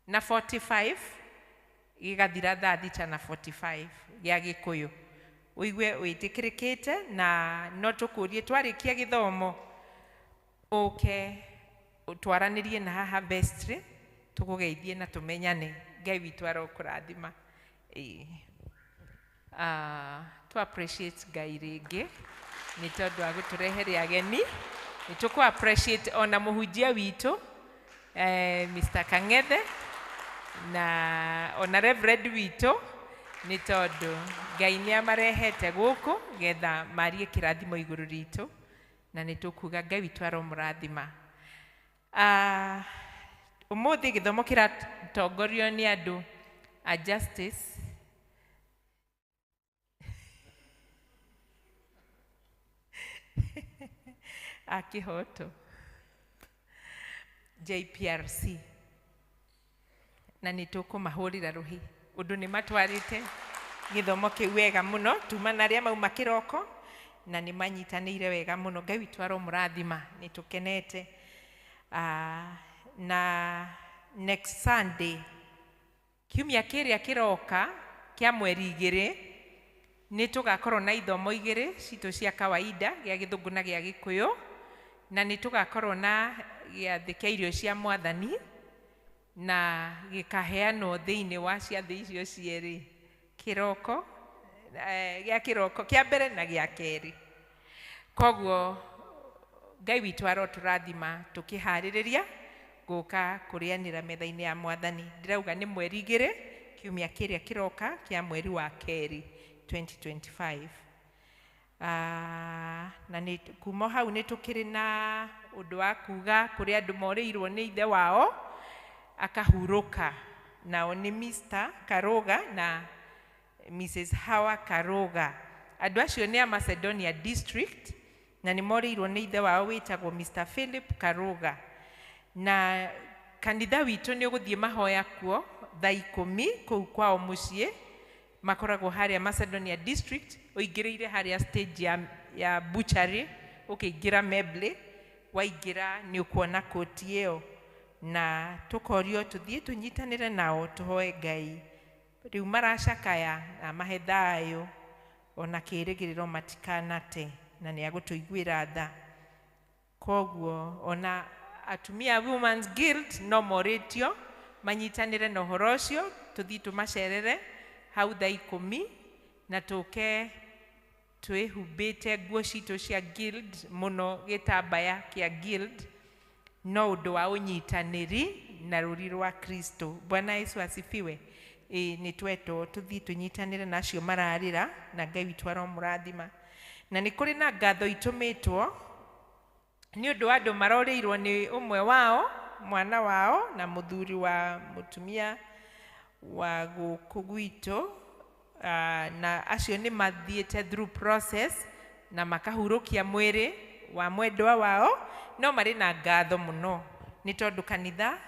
4:45 gĩgathira thaa 6:45 gĩa gĩkũyũ. Ũigue wĩtĩkĩrĩkĩte na no tũkũrie twarĩkia gĩthomo ũke twaranĩrie na haha vestry tũkũgeithie na tũmenyane. Ngai witũ arokũrathima. To appreciate Ngai rĩngĩ nĩ tondũ wa gũtũrehere ageni. Nĩ tũkũ appreciate ona mũhunjia witũ Mr. Kang'ethe na ona Reverend witũ nĩ tondũ Ngai nĩ amarehete gũkũ getha marie kĩrathimo igũrũ ritũ, na nĩ tũkuga Ngai witũ aromũrathima. Ũmũthĩ gĩthomo kĩratongorio nĩ andũ a Justice a Kĩhooto JPRC, na nĩ tũkũmahũrĩra rũhĩ ũndũ nĩ matwarĩte gĩthomo kĩu wega mũno tuma na arĩa mauma kĩroko na nĩ manyitanĩire wega mũno. Ngai witũ aromũrathima, nĩ tũkenete. Na next Sunday kiumia kĩrĩa kĩroka kĩa mweri 2 nĩ tũgakorwo na ithomo igĩrĩ citũ cia kawaida, gĩa gĩthũngũ na gĩa gĩkũyũ, na nĩ tũgakorwo na gĩathĩ kĩa irio cia mwathani na gĩkaheanwo thĩinĩ wa ciathĩ icio cierĩ, kĩroko gĩa kĩroko kĩa mbere na gĩa kerĩ. Koguo Ngai witũ arotũrathima tũkĩharĩrĩria gũka kũrĩanĩra metha-inĩ ya mwathani. Ndĩrauga nĩ mweri 2 kiumia kĩrĩa kĩroka kĩa mweri wa kerĩ 2025. Na nĩ kuma hau nĩ tũkĩrĩ na ũndũ wa kuga kũrĩ andũ morĩirwo nĩ ithe wao akahurũka, nao nĩ Mr. Karuga na Mrs. Hawa Karuga. Andũ acio nĩ a Macedonia District na nĩ morĩirwo nĩ ithe wao wĩtagwo Mr. Philip Karuga. Na kanitha witũ nĩ ũgũthiĩ mahoya kuo thaa 10 kũu kwao mũciĩ, makoragwo harĩa Macedonia District, ũingĩrĩire harĩa stage ya butchery, ũkĩingĩra Mebley, waingĩra nĩ ũkuona koti ĩyo, na tũkorio tũthiĩ tũnyitanĩre nao tũhoe Ngai. Rĩu maracakaya na mahe thayũ ona kĩĩrĩgĩrĩro matikanate, na nĩ agũtũiguĩra tha. Koguo ona atumia a Women's Guild no morĩtio manyitanĩre na ũhoro ũcio, tũthiĩ tũmacerere hau thaa 10 na tũke twĩhumbĩte nguo citũ cia guild, mũno gĩtambaya kĩa guild, no ũndũ wa ũnyitanĩri na rũri rwa Kristo. Bwana Yesu asifiwe. Nĩ twetwo tũthiĩ tũnyitanĩre na acio mararĩra, na Ngai witũ aromũrathima. Na nĩ kũrĩ na ngatho itũmĩtwo nĩ ũndũ wa andũ marorĩirwo nĩ ũmwe wao, mwana wao na mũthuri wa mũtumia wa gũkũ gwitũ, na acio nĩ mathiĩte through process na makahurũkia mwĩrĩ wa mwendwa wao, no marĩ na ngatho mũno nĩ tondũ kanitha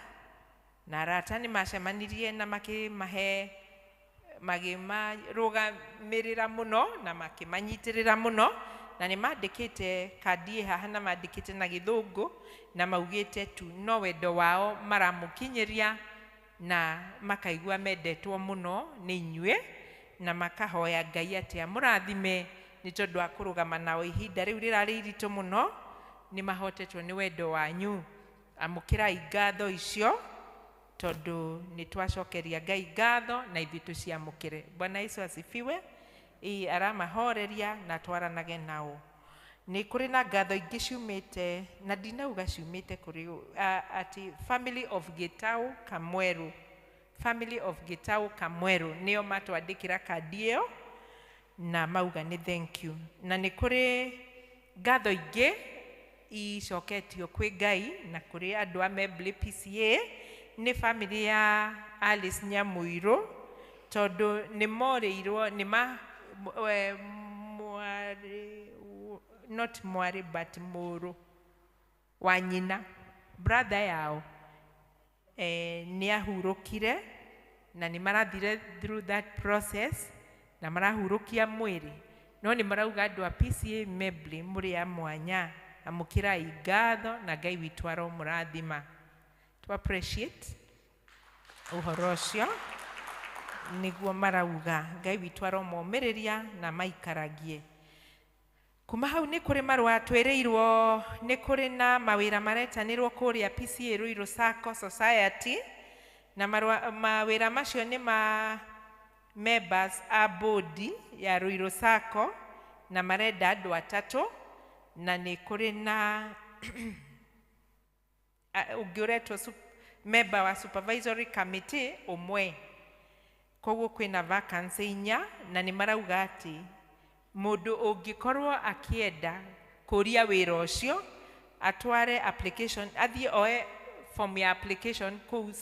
na arata nĩ macemanirie na makĩmahe Magĩmarũgamĩrĩra mũno na makĩmanyitĩrĩra mũno, na nĩ mandĩkĩte kandi ĩ haha na mandĩkĩte na gĩthũngũ na maugĩte tu no wendo wao maramũkinyĩria na makaigua mendetwo mũno nĩ inyuĩ, na makahoya Ngai atĩ amũrathime nĩ tondũ wa kũrũgama nao ihinda rĩu rĩrarĩ iritũ mũno. Nĩ mahotetwo nĩ wendo wanyu. Amũkĩrai ngatho icio tondũ nĩ twacokeria Ngai ngatho na ithuĩ tũciamũkĩre. Bwana Yesu asifiwe. Ĩ aramahoreria na twaranage nao. Nĩ kũrĩ na ngatho ingĩ ciumĩte, na ndinauga ciumĩte kũrĩ atĩ family of Gitau Kamweru, family of Gitau Kamweru nĩo matwandĩkĩra kandi ĩyo na mauga nĩ thank you. Na nĩ kũrĩ ngatho ingĩ icoketio kwĩ Ngai na kũrĩ andũ a Membley PCA, nĩ family ya Alice Nyamũirũ, tondũ nĩ morĩirwo nĩ ma mwarĩ, not mwarĩ but mũrũ wa nyina, brother yao, nĩ ahurũkire na nĩ marathire through that process na marahurũkia mwĩrĩ, no nĩ marauga andũ a PCA Membley mũrĩ a mwanya, amũkĩrai ngatho na Ngai witũ aromũrathima. To appreciate ũhoro ũcio nĩguo marauga Ngai witũ aromomĩrĩria na maikaragie. Kuma hau nĩ kũrĩ marũa twĩrĩirwo, nĩ kũrĩ na mawĩra maretanĩrwo kũrĩa PCA Ruiru Sacco Society, na mawĩra macio nĩ ma members a board ya Ruiru Sacco, na marenda andũ atatũ, na nĩ kũrĩ na ũngĩ ũretwo member wa supervisory committee ũmwe. Koguo kwĩna vacancy inya, na nĩ marauga atĩ mũndũ ũngĩkorwo akĩenda kũria wĩra ũcio atware application, athiĩ oe form ya application kũu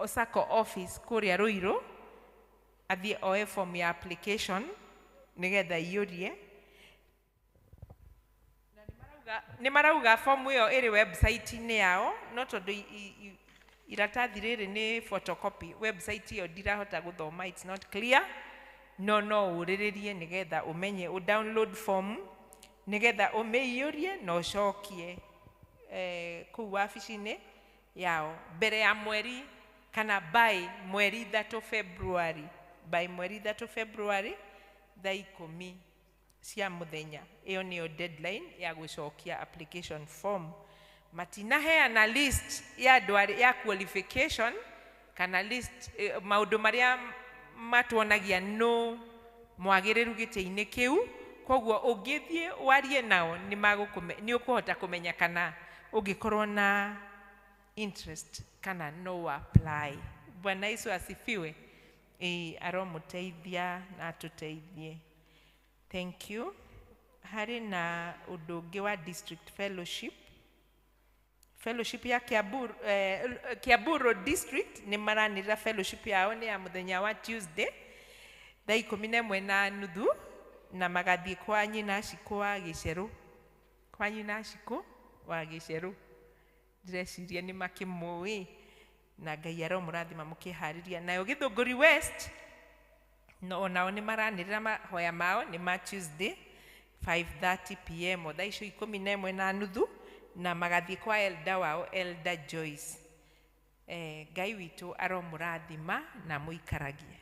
Sacco office kũrĩa Ruiru, athiĩ oe form ya application nĩgetha aiyũrie. Nĩ marauga form ĩyo ĩrĩ website-inĩ yao, no tondũ iratathi rĩrĩ nĩ photocopy, website ĩyo ndirahota gũthoma, it's not clear, no ũrĩrĩrie nĩgetha ũmenye, ũ download form nĩgetha ũmĩiyũrie na ũcokie kũu wabici-inĩ yao mbere ya mweri kana by mweri 3 February, by mweri 3 February thaa 10 cia mũthenya. Ĩyo nĩyo deadline ya gũcokia application form. Matinaheana list ya andũ ya qualification kana list maũndũ marĩa matuonagia no mwagĩrĩru gĩtĩ-inĩ kĩu. Koguo ũngĩthiĩ warie nao nĩ ũkũhota kũmenya kana ũngĩkorwo na interest kana no apply. Bwana Yesu asifiwe. Aromũteithia na atũteithie. Thank you. Harĩ na ũndũ ũngĩ wa district fellowship. Fellowship ya Kiambu Road District nĩ maranĩrĩra fellowship yao nĩ ya mũthenya wa Tuesday thaa 11:30, na magathiĩ kwa nyina Shikũ wa Gĩcerũ, kwa nyina Shikũ wa Gĩcerũ. Ndĩreciria nĩ makĩmũĩ, na Ngai aromũrathima mũkĩharĩria. Nayo Gĩthũngũri West no onao nĩ maranĩrĩra mahoya mao nĩ ma Tuesday 5:30 pm, thaa icio 11:30, na magathiĩ kwa elder wao, Elder Joyce. Ngai witũ aromũrathima na mũikaragie.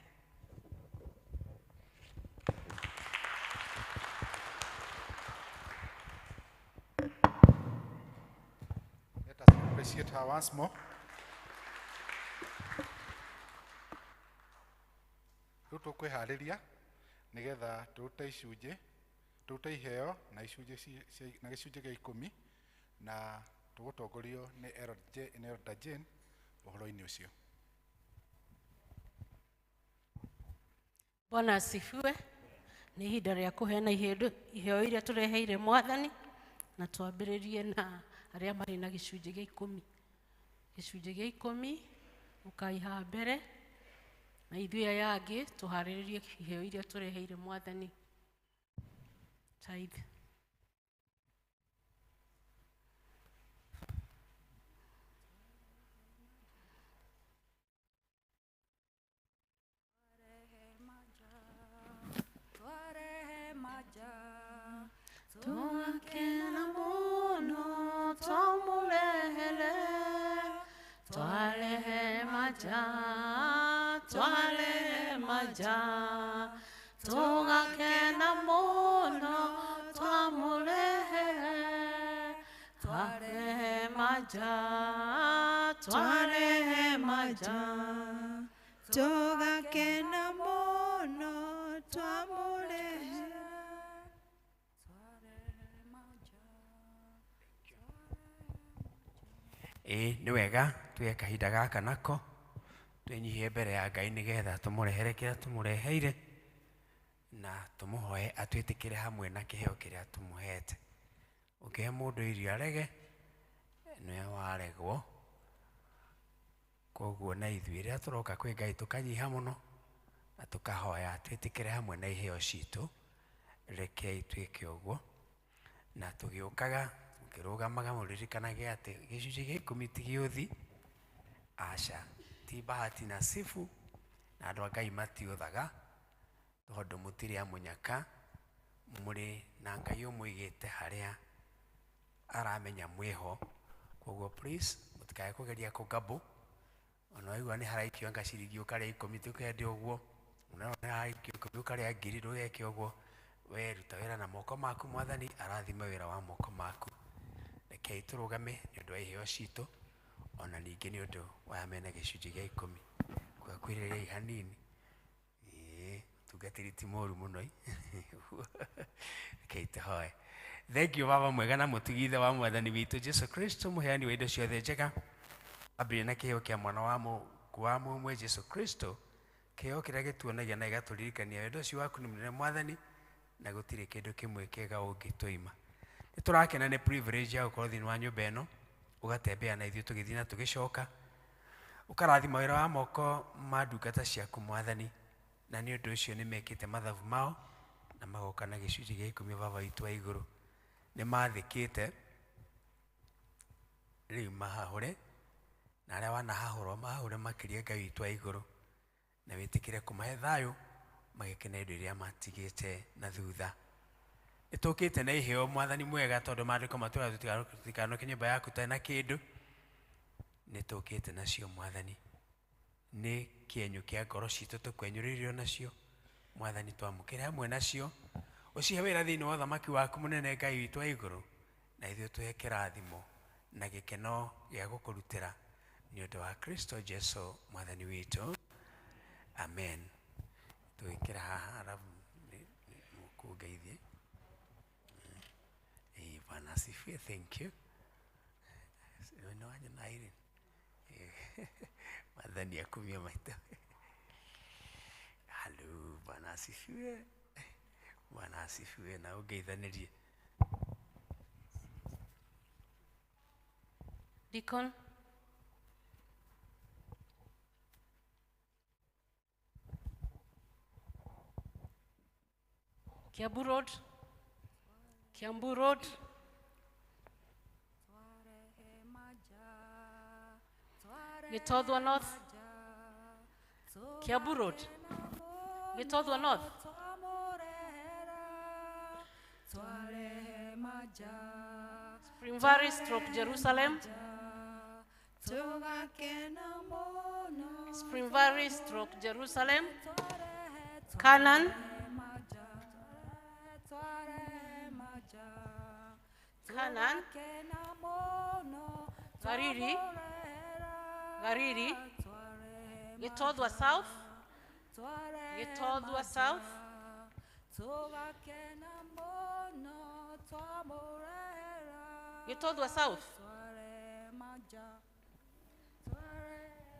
Let us appreciate her once more. Rĩu tũkwĩharĩria nĩgetha tũrute icunjĩ, tũrute iheo na icunjĩ na gĩcunjĩ gĩa 10, na tũgũtongorio nĩ Elder Jane ũhoro-inĩ ũcio. Bwana asifiwe. Nĩ ihinda rĩa kũheana iheo iria tũreheire Mwathani, na twambĩrĩrie na arĩa marĩ na gĩcunjĩ gĩa 10. Gĩcunjĩ gĩa 10 ũkaiha mbere, na ithuĩ aya angĩ tũharĩrĩrie iheo iria tũreheire Mwathani. Tithe. maja, twarehe maja, tũgakena mũno twamũrehe, twarehe maja, twarehe maja, tũgakena mũno twamũrehe. Ĩĩ nĩ wega tuge kahinda gaka nako twĩnyihie mbere ya Ngai nĩgetha tũmũrehere kĩrĩa tũmũreheire na tũmũhoe atwĩtĩkĩre hamwe na kĩheo kĩrĩa tũmũhete. Ũkĩhe mũndũ irio arege nĩwe waregwo. Koguo na ithuĩ rĩrĩa tũroka kwĩ Ngai tũkanyiha mũno na tũkahoya atwĩtĩkĩre hamwe na iheo citũ. Rekei twĩke ũguo na tũgĩũkaga mũkĩrũgamaga mũririkanage atĩ gĩcunjĩ gĩa ikũmi ti gĩũthi, aca, ti bahati nasibu, na andũ a Ngai matiũthaga tondũ mũtirĩ a mũnyaka, mũrĩ na Ngai ũmũigĩte harĩa aramenya mwĩho. Koguo please mũtikae kũgeria kũngabũ, ona waigua nĩ haraikio anga ciringi ũkarĩa ikũmi tũkende ũguo, ona nĩ haraikio ikũmi ũkarĩa ngiri ndũgeke ũguo. We ruta wĩra na moko maku, Mwathani arathime wĩra wa moko maku. Rekei tũrũgame nĩ ũndũ wa iheo citũ ona ningĩ nĩ ũndũ wa aya mena gĩcunjĩ gĩa ikũmi. Kwĩrĩrĩriai hanini. Ĩĩ, ũtungatĩri ti mũru mũno. Rekei tũhoe. Thank you Baba mwega na mũtugi Ithe wa Mwathani witũ Jesu Kristo, mũheani wa indo ciothe njega. Ambĩrĩria na kĩheo kĩa mwana wa mũmwe Jesu Kristo, kĩheo kĩrĩa gĩtuonagia na gĩgatũririkania wendo ũcio waku nĩ mũnene Mwathani, na gũtirĩ kĩndũ kĩmwe kĩega ũngĩtũima. Nĩ tũrakena nĩ privilege ya gũkorwo thĩinĩ wa nyũmba ĩno, ũgatembea na ithuĩ tũgĩthiĩ na tũgĩcoka, ũkarathima wĩra wa moko ma ndungata ciaku Mwathani, na nĩ ũndũ ũcio nĩ mekĩte mathabu mao na magoka na gĩcunjĩ gĩa ikũmi Baba witũ wa igũrũ. Nĩ mathĩkĩte rĩu mahahũre, na arĩa wanahahũrwo mahahũre makĩria Ngai witũ wa igũrũ, na wĩtĩkĩre kũmahe thayũ magĩkena indo iria matigĩte na thutha. Nĩtũkĩte na iheo Mwathani mwega, tondũ maandĩko matwĩraga tũtikanoke nyũmba yaku tũtarĩ na kĩndũ. Nĩtũkĩte nacio Mwathani, nĩ kĩenyũ kĩa ngoro citũ tũkwenyũrĩirio nacio Mwathani, twamũkĩre hamwe nacio, ũcihe wĩra thĩinĩ wa ũthamaki waku mũnene Ngai witũ wa igũrũ, na ithuĩ tũhe kĩrathimo na gĩkeno gĩa gũkũrutĩra nĩ ũndũ wa Kristo Jesu Mwathani witũ, amen. Tũgĩkĩra haha arabu mũkũngeithie. Bwana asifiwe, thank you. Nĩ wanyona Irene? Mwathani akumie maitho. Halo, Bwana asifiwe. Bwana asifiwe na ũngeithanĩrie. Deacon. Kiambu Road. Kiambu Road. Gitothwa North. Kiambu Road. Gitothwa North. Spring Valley stroke Jerusalem. Spring Valley stroke Jerusalem. Canaan. Canaan. Gariri. Gariri. Gitothwa South. Gitothwa South. Gitothwa South.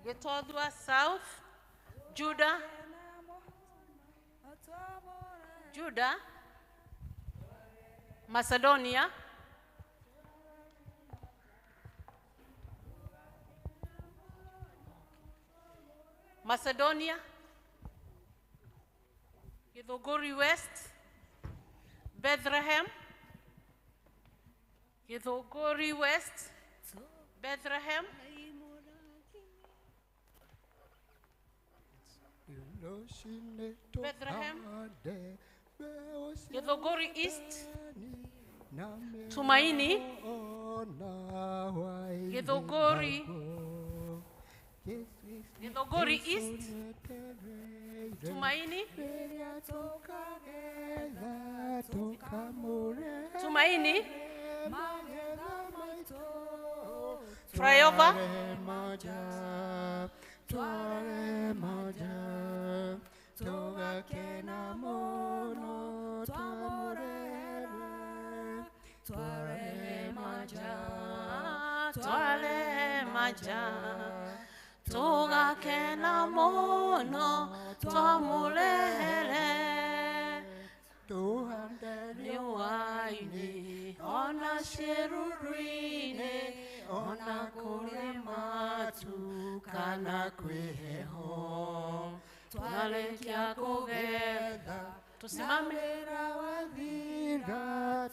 Gitothwa South. Judah. Judah. Macedonia. Macedonia. Githunguri West. Bethlehem. Githunguri West. Bethlehem. Bethlehem. Githunguri East. Tumaini. Githunguri. Githunguri East, Tumaini, Tumaini, Flyover, Twale maja, tugakena muno twamurehere riũa-inĩ ona ciĩruru-inĩ ona kũrĩ matu kana kwĩ heho twarĩkia kũgetha tusimame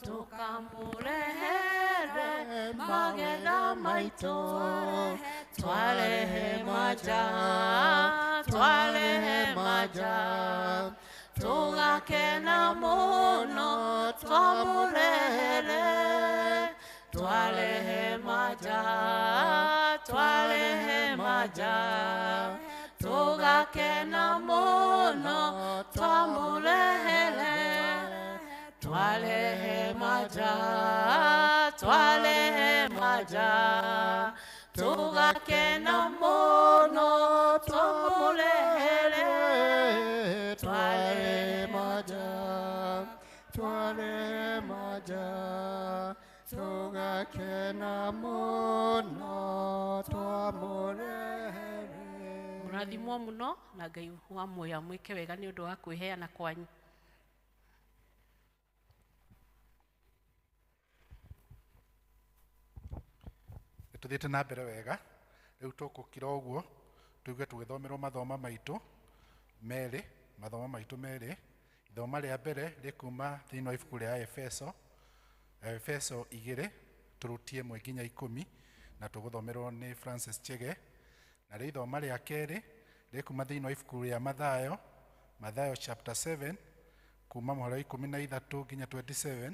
tukamũrehere magetha maitũ twarehe maja twarehe maja tugakena muno twamũrehere twarehe maja twarehe maja tugakena muno twamũrehere twarehe maja twarehe maja tugakena muno twamũrehere twarehe maja tware maja tugakena muno twamũrehere. Mũrathimwo mũno na Ngai wa muoyo amwĩke wega nĩ ũndũ wa kwĩheana kwanyu. Tuthiĩte na mbere wega rĩu tũgũkira ũguo tuigue tũgĩthomerwo mathoma maitũ merĩ mathomo maitũ merĩ. Ithoma rĩa mbere rĩkuma thĩinĩ wa ibuku rĩa Efeso, Efeso 2 tũrutie 1 nginya 10 na tũgũthomerwo nĩ Francis Chege. Na rĩ ithoma rĩa kerĩ rĩkuma thĩinĩ wa ibuku rĩa Mathayo, Mathayo chapter 7 kuma mũhari wa 13 nginya 27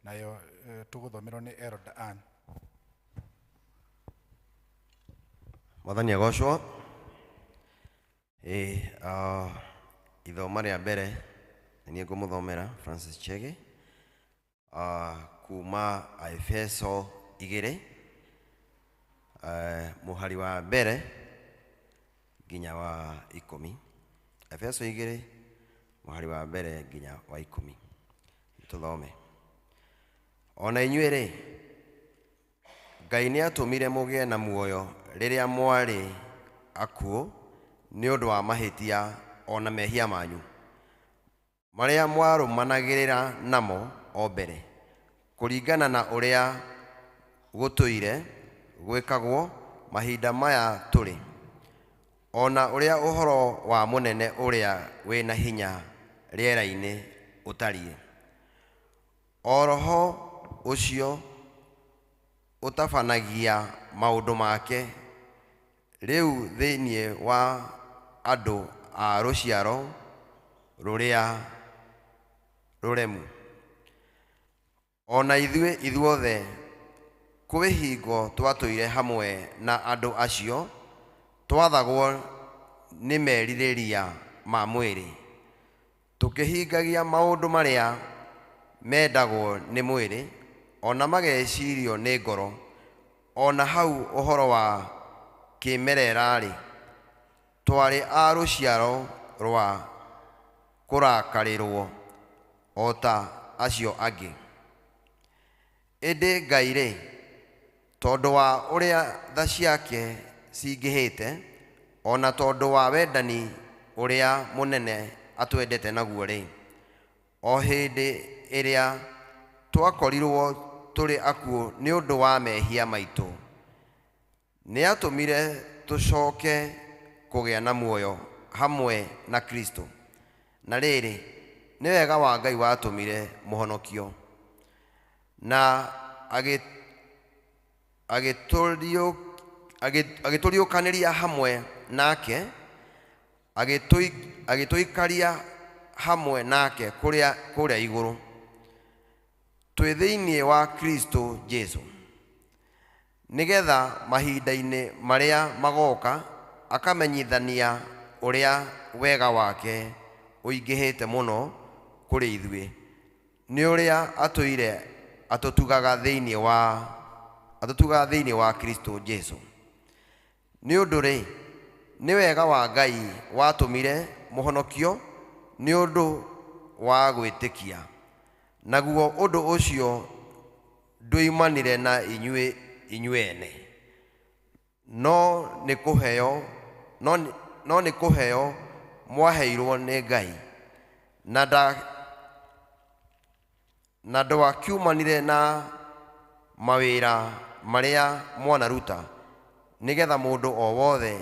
nayo tũgũthomerwo nĩ Elder Ann. Mwathani agocwo. Ithoma rĩa mbere nĩ niĩ ngũmũthomera Francis Chege kuma Efeso 2 mũhari wa mbere nginya wa 10. Efeso 2 mũhari wa mbere nginya wa 10. Tũthome. Ona inyuĩ rĩ, Ngai nĩatũmire mũgĩe na muoyo rĩrĩa mwarĩ akuũ nĩ ũndũ wa mahĩtia ona mehia manyu marĩa mwarũmanagĩrĩra namo o mbere kũringana na ũrĩa gũtũire gwĩkagwo mahinda maya tũrĩ, ona ũrĩa ũhoro wa mũnene ũrĩa wĩna hinya rĩera-inĩ ũtariĩ. O roho ũcio ũtabanagia maũndũ make rĩu thĩinĩ wa andũ a rũciaro rũrĩa rũremu. Ona ithuĩ ithuothe kwĩ hingo twatũire hamwe na andũ acio twathagwo nĩ merirĩria ma mwĩrĩ, tũkĩhingagia maũndũ marĩa mendagwo nĩ mwĩrĩ ona magecirio nĩ ngoro. Ona hau ũhoro wa kĩmerera-rĩ, twarĩ a rũciaro rwa kũrakarĩrwo o ta acio angĩ. Ĩndĩ Ngai rĩ, tondũ wa ũrĩa tha ciake cingĩhĩte, ona tondũ wa wendani ũrĩa mũnene atwendete naguo rĩ, o hĩndĩ ĩrĩa twakorirwo tũrĩ akuũ nĩ ũndũ wa mehia maitũ, nĩatũmire tũcoke kũgĩa na muoyo hamwe na Kristo. Na rĩrĩ, nĩ wega wa Ngai watũmire mũhonokio, na agĩtũriũkanĩria hamwe nake, agĩtũikaria hamwe nake kũrĩa igũrũ, twĩ thĩinĩ wa Kristo Jesu, nĩgetha mahinda-inĩ marĩa magoka akamenyithania ũrĩa wega wake ũingĩhĩte mũno kũrĩ ithuĩ nĩ ũrĩa atũire atũtugaga thĩinĩ wa Kristo Jesu. Nĩ ũndũ rĩ, nĩ wega wa Ngai watũmire mũhonokio nĩ ũndũ wa gwĩtĩkia, naguo ũndũ ũcio ndũimanire na inyuĩ ene, no nĩ kũheo mwaheirwo nĩ Ngai, na ndwakiumanire na mawĩra marĩa mwanaruta, nĩgetha mũndũ o wothe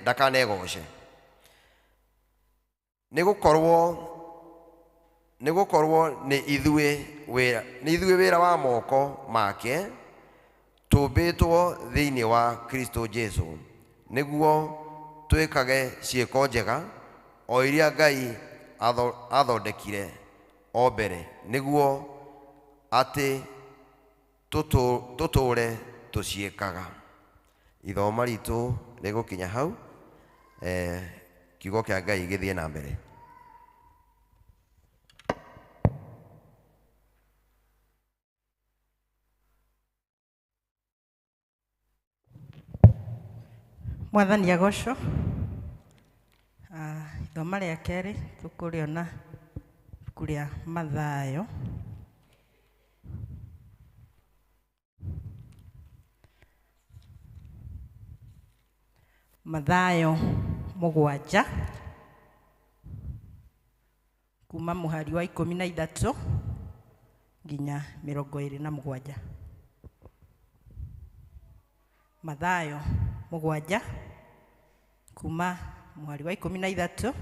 ndakanegoce. Nĩgũkorwo nĩ ithuĩ wĩra wa moko make tũmbĩtwo thĩinĩ wa Kristo Jesu, nĩguo twĩkage ciĩko njega o iria Ngai athondekire o mbere, nĩguo atĩ tũtũũre tũciĩkaga. Ithoma ritũ rĩgũkinya hau, kiugo kĩa Ngai gĩthiĩ na mbere. Mwathani agocwo. Ithoma rĩa kerĩ tũkũrĩona ibuku rĩa Mathayo Mathayo 7 kuma mũhari wa 13 nginya 27. Mathayo 7 kuma mũhari wa 13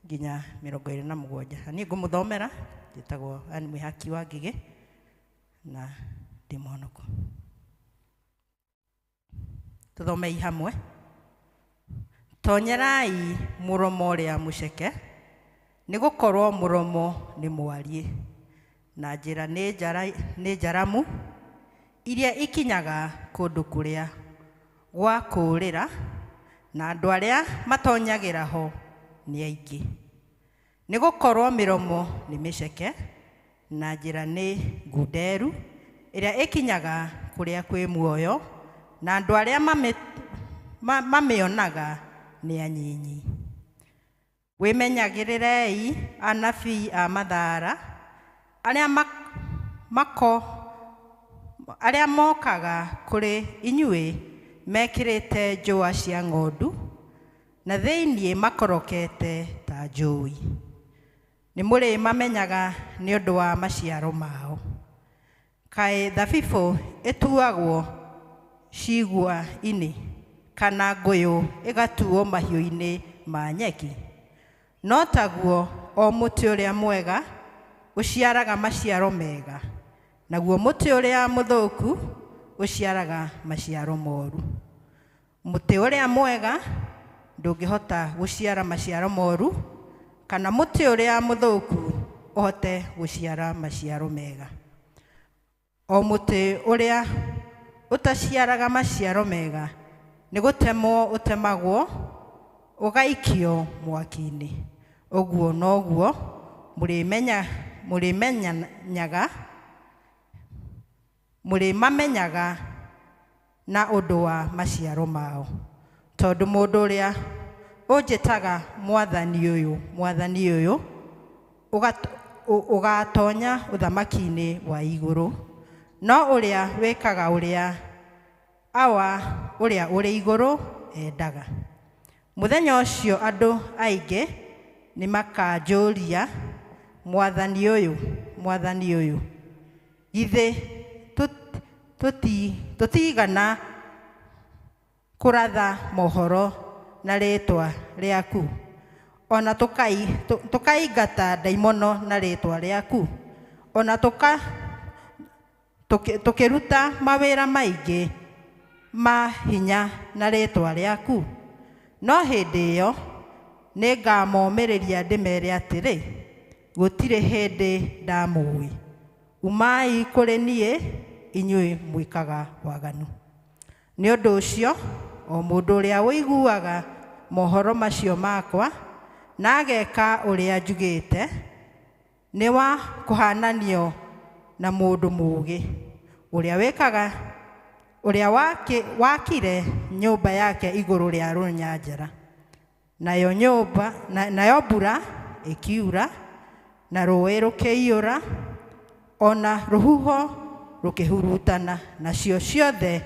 nginya 27. Niĩ ngũmũthomera, njĩtagwo Ann Mwĩhaki wa Ngigĩ na ndĩ mũhonoko. Tũthomei hamwe. Tonyerai mũromo ũrĩa mũceke, nĩgũkorwo mũromo nĩ mwariĩ, na njĩra nĩ njaramu iria ikinyaga kũndũ kũrĩa gwa kũũrĩra, na andũ arĩa matonyagĩra ho nĩ aingĩ. Nĩgũkorwo mĩromo nĩ mĩceke, na njĩra nĩ ngunderu ĩrĩa ĩkinyaga kũrĩa kwĩ muoyo, na andũ arĩa mamĩonaga nĩ anyinyi. Wĩmenyagĩrĩrei anabii a mathara, arĩa mokaga kũrĩ inyuĩ mekĩrĩte njũa cia ng'ondu, na thĩinĩ makorokete ta njũi. Nĩ mũrĩmamenyaga nĩ ũndũ wa maciaro mao. Kaĩ thabibũ ĩtuagwo cigua-inĩ, kana ngũyũ ĩgatuo mahiũ-inĩ ma nyeki? No taguo o mũtĩ ũrĩa mwega ũciaraga maciaro mega, naguo mũtĩ ũrĩa mũthũku ũciaraga maciaro moru. Mũtĩ ũrĩa mwega ndũngĩhota gũciara maciaro moru, kana mũtĩ ũrĩa mũthũku ũhote gũciara maciaro mega. O mũtĩ ũrĩa ũtaciaraga maciaro mega nĩ gũtemwo ũtemagwo ũgaikio mwaki-inĩ. Ũguo noguo mũrĩmamenyaga na ũndũ wa maciaro mao. Tondũ mũndũ ũrĩa ũnjĩtaga Mwathani ũyũ, Mwathani ũyũ, ũgatonya ũthamaki-inĩ wa igũrũ, no ũrĩa wĩkaga ũrĩa Awa ũrĩa ũrĩ igũrũ endaga. Mũthenya ũcio andũ aingĩ nĩmakanjũria, Mwathani ũyũ, Mwathani ũyũ, githĩ tũtigana kũratha mohoro na rĩĩtwa rĩaku, ona tũkaingata ndaimono na rĩĩtwa rĩaku, ona tũkĩruta mawĩra maingĩ ma hinya na rĩĩtwa rĩaku? No hĩndĩ ĩyo nĩngamomĩrĩria ndĩmere atĩrĩ, gũtirĩ hĩndĩ ndamũũĩ. Umai kũrĩ niĩ inyuĩ mwĩkaga waganu. Nĩ ũndũ ũcio o mũndũ ũrĩa ũiguaga mohoro macio makwa na ageka ũrĩa njugĩte nĩ wa kũhananio na mũndũ mũũgĩ ũrĩa wĩkaga ũrĩa wakire nyũmba yake igũrũ rĩa rũnyanjara. Nayo nyũmba nayo mbura ĩkiura na rũũĩ rũkĩiyũra ona rũhuho rũkĩhurutana, nacio ciothe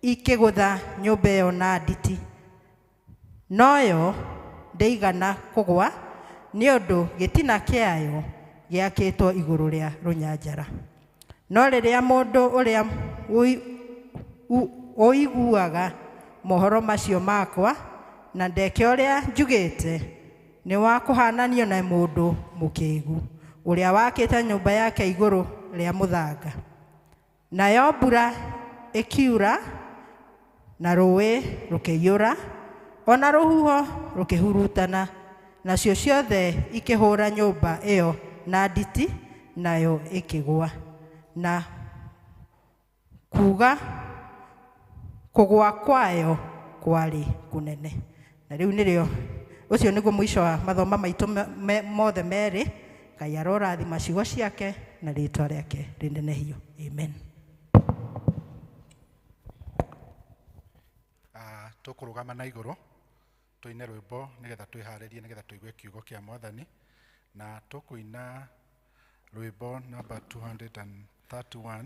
ikĩgũtha nyũmba ĩyo na nditi, noyo ndĩigana kũgwa nĩ ũndũ gĩtina kĩayo gĩakĩtwo igũrũ rĩa rũnyanjara. No rĩrĩa mũndũ ũrĩa ũiguaga mohoro macio makwa na ndeke ũrĩa njugĩte nĩ wa kũhananio na mũndũ mũkĩgu ũrĩa wakĩte nyũmba yake igũrũ rĩa mũthanga. Nayo mbura ĩkiura na rũũĩ rũkĩiyũra ona rũhuho rũkĩhurutana, nacio ciothe ikĩhũra nyũmba ĩyo na nditi, nayo ĩkĩgwa. Na kuga kũgwa kwayo kwarĩ kũnene. Na rĩu nĩrĩo ũcio nĩguo mũico wa mathoma maitũ mothe merĩ. Ngai arorathima ciugo ciake na rĩtwa rĩake rĩnenehio. Amen. Tũkũrũgama na igũrũ tũine rwĩmbo nĩgetha twĩharĩrie nĩgetha tũigue kiugo kĩa Mwathani, na tũkũina rwĩmbo namba 231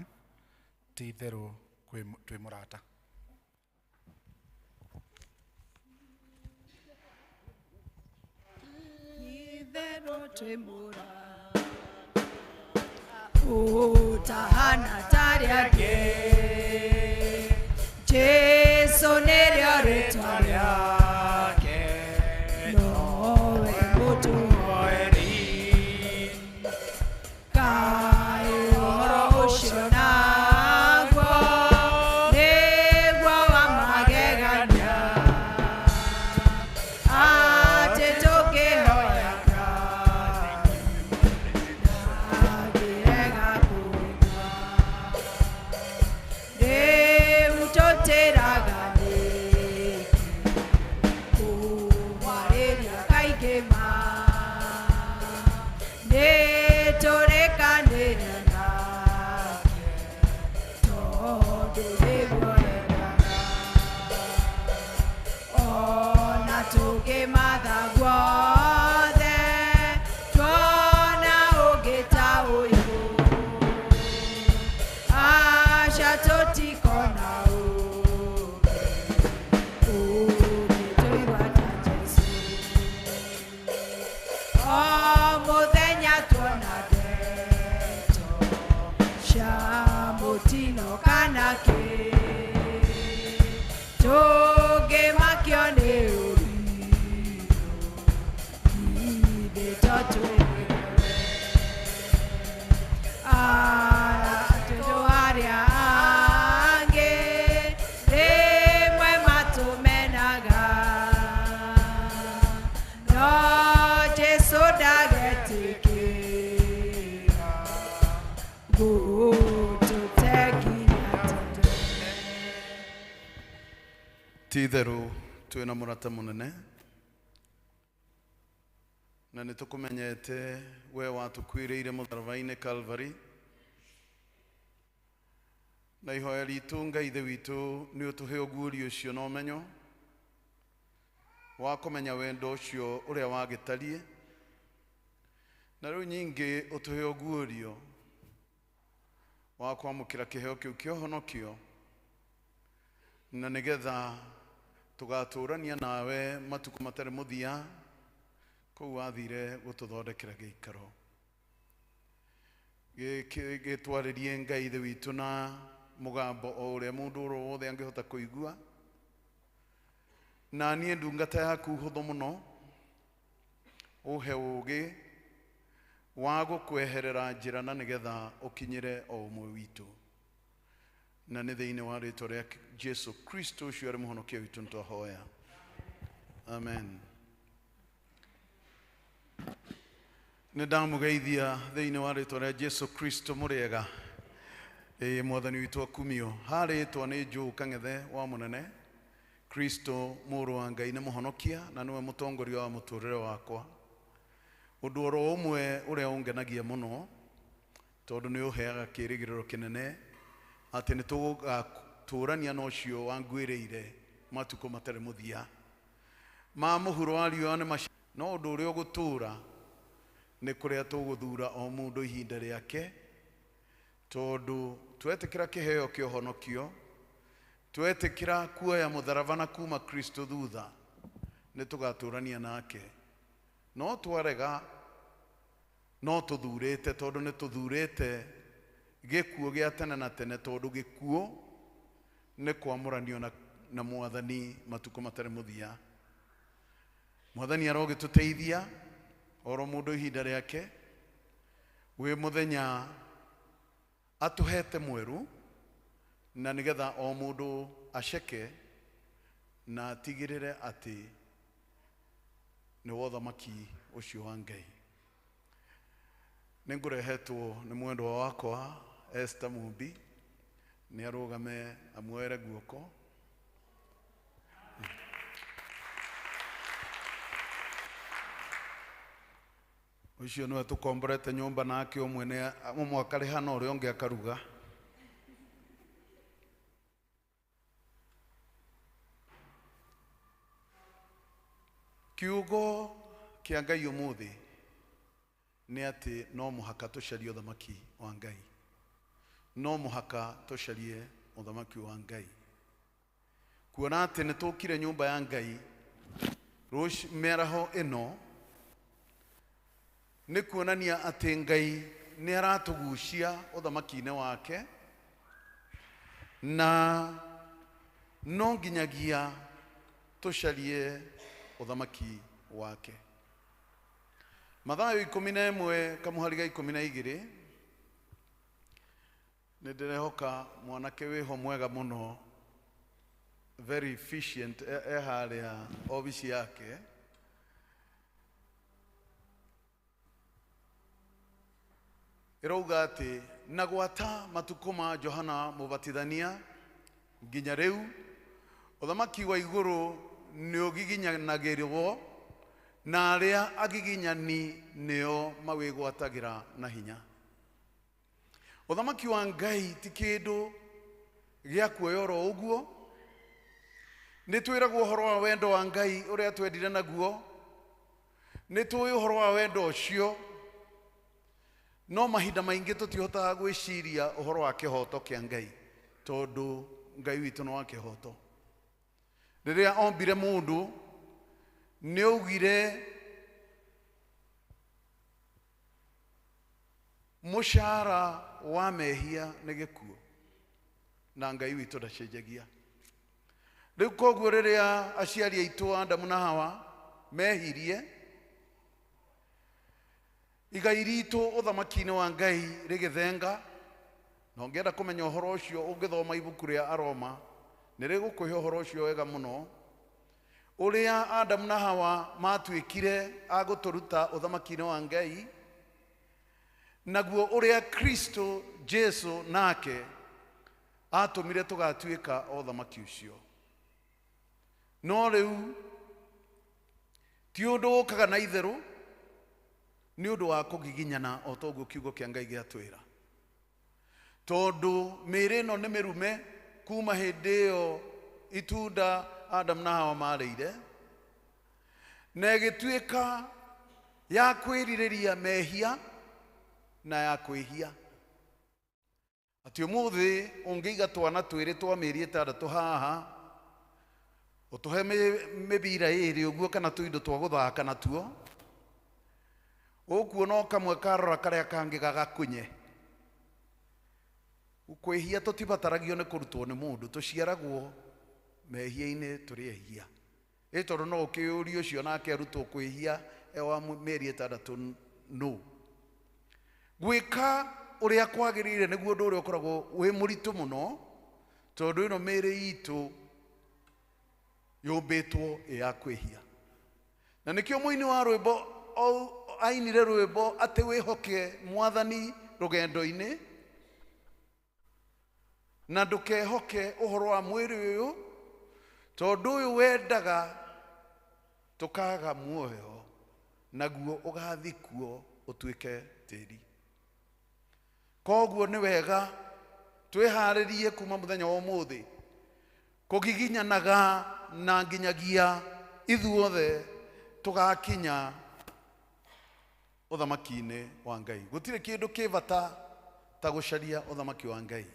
ti itherũ twĩ mũrata. Itherũ twĩ mũrata ũtahana tarĩ angĩ, Jesu nĩrĩo rĩtwa rĩake, nowe mũtũhoeri. Kaĩ ũhoro ũcio naguo nĩguo wa magegania, atĩ tũngĩhoya Ngai ndangĩrega kũigua. Rĩu tũtĩraga nĩkĩ kũmwarĩria kaingĩ ma, nĩtũrĩkanĩire nake tondũ nĩguo endaga. Ona tũngĩmatha guothe tuona ũngĩ ta ũyũ, aca tũtikona ũngĩ ũngĩtũigua ta Jesũ. O mũthenya tuona ndeto cia mũtino kana kĩ, tũngĩmakio nĩ ũrimũ ithe to twĩrwe. Andũ arĩa angĩ rĩmwe matũmenaga, no Jesũ ndagetĩkĩra gũtũte nginya tene. Ti itherũ twĩna mũrata mũnene na nĩ tũkũmenyete we watũkuĩrĩire mũtharaba-inĩ Calvary, na ihoya ritũ Ngai ithe witũ nĩ ũtũhe ũguũrio ũcio na ũmenyo wa kũmenya wendo ũcio ũrĩa wagĩtariĩ, na rĩu nyingĩ ũtũhe ũguũrio wa kwamũkĩra kĩheo kĩu kĩa ũhonokio, na nĩgetha tũgatũrania nawe matukũ matarĩ mũthia kũu wathire gũtũthondekera gĩikaro. Gĩtwarĩrie Ngai ithe witũ na mũgambo o ũrĩa mũndũ oro wothe angĩhota kũigua, na niĩ ndungata yaku hũthũ mũno ũhe ũũgĩ wa gũkweherera njĩra na nĩgetha ũkinyĩre o ũmwe witũ, na nĩ thĩinĩ wa rĩtwa rĩa Jesu Kristo ũcio arĩ mũhonokia witũ nĩtwahoya. Amen. Nĩ ndamũgeithia thĩinĩ wa rĩtwa rĩa Jesu Kristo mũrĩega. Ĩĩ mwathani witũ akumio. Harĩtwa nĩ Joe Kang'ethe wa mũnene. Kristo mũrũ wa Ngai nĩ mũhonokia na nĩwe mũtongoria wa mũtũrĩre wakwa. Ũndũ oro ũmwe ũrĩa ũngenagia mũno tondũ nĩ ũheaga kĩĩrĩgĩrĩro kĩnene atĩ nĩ tũgatũrania na ũcio wanguĩrĩire matukũ matarĩ mũthia. Ma mũhuro wa riũa nĩ maci no ũndũ ũrĩa ũgũtũra nĩ kũrĩa tũgũthura o mũndũ ihinda rĩake tondũ twetĩkĩra kĩheo kĩa ũhonokio twetĩkĩra kuoya mũtharaba na kuma Kristo thutha nĩ tũgatũrania nake no twarega no tũthurĩte tondũ nĩ tũthurĩte gĩkuũ gĩa tene na tene tondũ gĩkuũ nĩ kwamũranio na mwathani matukũ matarĩ mũthia. Mwathani arogĩtũteithia oro mũndũ ihinda rĩake wĩ mũthenya atũhete mwerũ na nĩgetha o mũndũ aceke na atigĩrĩre atĩ nĩ wa ũthamaki ũcio wa Ngai. Nĩ ngũrehetwo nĩ mwendwa wakwa Esther Mumbi nĩ arũgame amuoere guoko. Ũcio nĩwe tũkomborete nyũmba nake ũmwe nĩ ũmwe akarĩha na ũrĩa ũngĩ akaruga. Kiugo kĩa Ngai ũmũthĩ nĩ atĩ no mũhaka tũcarie ũthamaki wa Ngai. No mũhaka tũcarie ũthamaki wa Ngai. Kuona atĩ nĩ tũkire nyũmba ya Ngai mĩaraho ĩno nĩ kuonania atĩ Ngai nĩ aratũgucia ũthamaki-inĩ wake na no nginyagia tũcarie ũthamaki wake. Mathayo 11 kamũhari ga 12 nĩ ndĩrehoka mwanake wĩho mwega mũno very efficient e harĩa obici yake. Ĩrauga atĩ na gwata matukũ ma Johana Mũbatithania nginya rĩu ũthamaki wa igũrũ nĩ ũgiginyanagĩrwo na arĩa agiginyani nĩo mawĩgwatagĩra na hinya. Ũthamaki wa Ngai ti kĩndũ gĩa kuoya oro ũguo. Nĩ twĩragwo ũhoro wa wendo wa Ngai ũrĩa twendire naguo, nĩ tũĩ ũhoro wa wendo ũcio, no mahinda maingĩ tũtihotaga gwĩciria ũhoro wa kĩhoto kĩa Ngai tondũ Ngai witũ nĩ wa kĩhoto. Rĩrĩa ombire mũndũ nĩ augire mũcara wa mehia nĩ gĩkuũ na Ngai witũ ndacenjagia. Rĩu koguo rĩrĩa aciari aitũ Adamu na Hawa mehirie igai ritũ ũthamaki-inĩ wa Ngai rĩgĩthenga, na ũngĩenda kũmenya ũhoro ũcio ũngĩthoma ibuku rĩa Aroma nĩ rĩgũkũhe ũhoro ũcio wega mũno ũrĩa Adamu na Hawa matuĩkire a gũtũruta ũthamaki-inĩ wa Ngai naguo ũrĩa Kristo Jesu nake atũmire tũgatuĩka o ũthamaki ũcio. No rĩu ti ũndũ ũkaga na itherũ nĩ ũndũ wa kũgiginyana o ta ũguo kiugo kĩa Ngai gĩatwĩra, tondũ mĩĩrĩ ĩno nĩ mĩrume kuma hĩndĩ ĩyo itunda Adamu na Hawa marĩire na ĩgĩtuĩka ya kwĩrirĩria mehia na ya kwĩhia. Atĩ ũmũthĩ ũngĩiga twana twĩrĩ twa mĩeri 6 haha ũtũhe mĩbira ĩrĩ ũguo kana tũindo twa gũthaka natuo ũkuona o kamwe karora karĩa kangĩ gagakunye. Kwĩhia tũtibataragio nĩ kũrutwo nĩ mũndũ, tũciaragwo mehia-inĩ tũrĩ ehia. Ĩ tondũ no ũkĩũrie ũcio nake arutwo kwĩhia e wa mĩeri 6 no. Gwĩka ũrĩa kwagĩrĩire nĩguo ũndũ ũrĩa ũkoragwo wĩ mũritũ mũno tondũ ĩno mĩĩrĩ itũ yũmbĩtwo ĩ ya kwĩhia. Na nĩkĩo mũini wa rwĩmbo ainire rwĩmbo atĩ wĩhoke mwathani rũgendo-inĩ Na ndũkehoke ũhoro wa mwĩrĩ ũyũ, tondũ ũyũ wendaga tũkaga muoyo, naguo ũgathikwo ũtuĩke tĩri. Koguo nĩ wega twĩharĩrie kuma mũthenya wa ũmũthĩ kũgiginyanaga na nginyagia ithuothe tũgakinya ũthamaki-inĩ wa Ngai. Gũtirĩ kĩndũ kĩ bata ta gũcaria ũthamaki wa Ngai.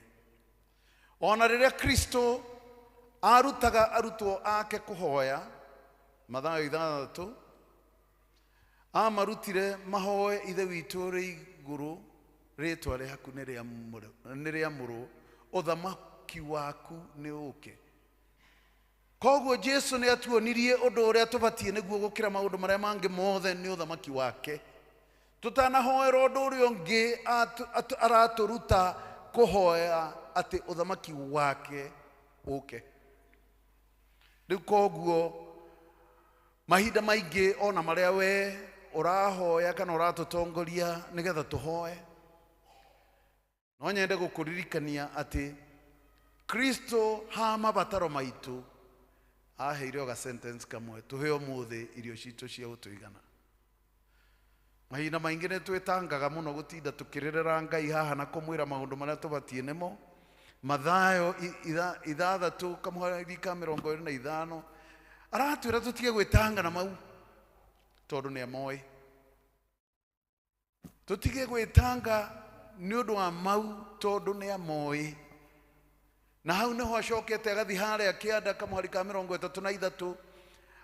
Ona rĩrĩa Kristo arutaga arutwo ake kũhoya Mathayo 6, amarutire mahoe Ithe witũ ũrĩ igũrũ, rĩtwa rĩaku nĩ rĩamũrwo, ũthamaki waku nĩ ũũke. Koguo Jesu nĩ atuonirie ũndũ ũrĩa tũbatiĩ nĩguo gũkĩra maũndũ marĩa mangĩ mothe nĩ ũthamaki wake. Tũtanahoera ũndũ ũrĩa ũngĩ, aratũruta kũhoya atĩ ũthamaki wake ũũke. Rĩu koguo mahinda maingĩ ona marĩa we ũrahoya kana ũratũtongoria nĩgetha tũhoe, no nyende gũkũririkania atĩ Kristo ha mabataro maitũ aheire o ga sentence kamwe, tũhe ũmũthĩ irio citũ cia gũtũigana. Mahinda maingĩ nĩ twĩtangaga mũno gũtinda tũkĩrĩrĩra Ngai haha na kũmwĩra maũndũ marĩa tũbatiĩ nĩmo. Mathayo 6 kamũhari ka 25 aratwĩra tũtige gwĩtanga na mau tondũ nĩ amoĩ. Tũtige gwĩtanga nĩ ũndũ wa mau tondũ nĩ amoĩ. Na hau nĩho acokete agathiĩ harĩa kĩanda kamũhari ka 33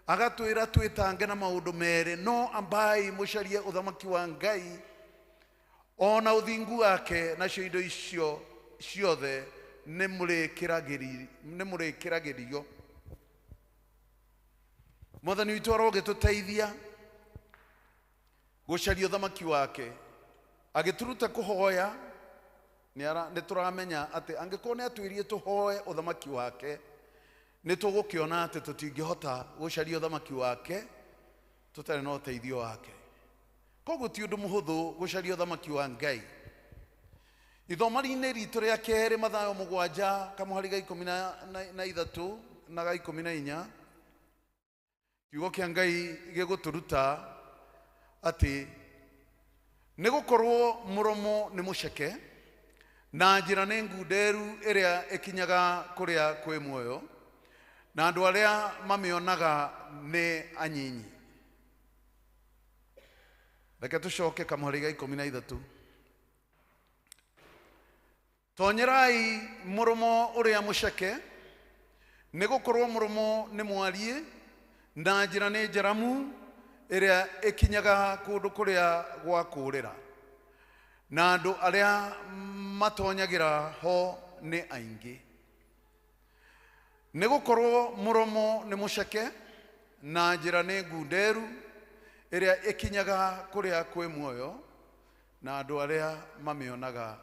agatwĩra twĩtange na maũndũ merĩ, no ambai mũcarie ũthamaki wa Ngai ona ũthingu wake, nacio indo icio ciothe nĩ mũrĩkĩragĩrio. Mwathani witũ arogĩtũteithia gũcaria ũthamaki wake. Agĩtũruta kũhoya, nĩ tũramenya atĩ angĩkorwo nĩ atwĩrire tũhoe ũthamaki wake, nĩ tũgũkĩona atĩ tũtingĩhota gũcaria ũthamaki wake tũtarĩ na ũteithio wake. Koguo ti ũndũ mũhũthũ gũcaria ũthamaki wa Ngai. Ithoma-inĩ ritũ rĩa kerĩ Mathayo 7 kamũhari ga 13 na ga 14, kiugo kĩa Ngai gĩgũtũruta atĩ nĩ gũkorwo mũromo nĩ mũceke na njĩra nĩ ngunderu ĩrĩa ĩkinyaga kũrĩa kwĩ muoyo, na andũ arĩa mamĩonaga nĩ anyinyi. Reke tũcoke kamũhari ga 13. Tonyerai mũromo ũrĩa mũceke, nĩ gũkorwo mũromo nĩ mwariĩ na njĩra nĩ njaramu ĩrĩa ĩkinyaga kũndũ kũrĩa gwa kũũrĩra, na andũ arĩa matonyagĩra ho nĩ aingĩ. Nĩ gũkorwo mũromo nĩ mũceke na njĩra nĩ ngunderu ĩrĩa ĩkinyaga kũrĩa kwĩ muoyo, na andũ arĩa mamĩonaga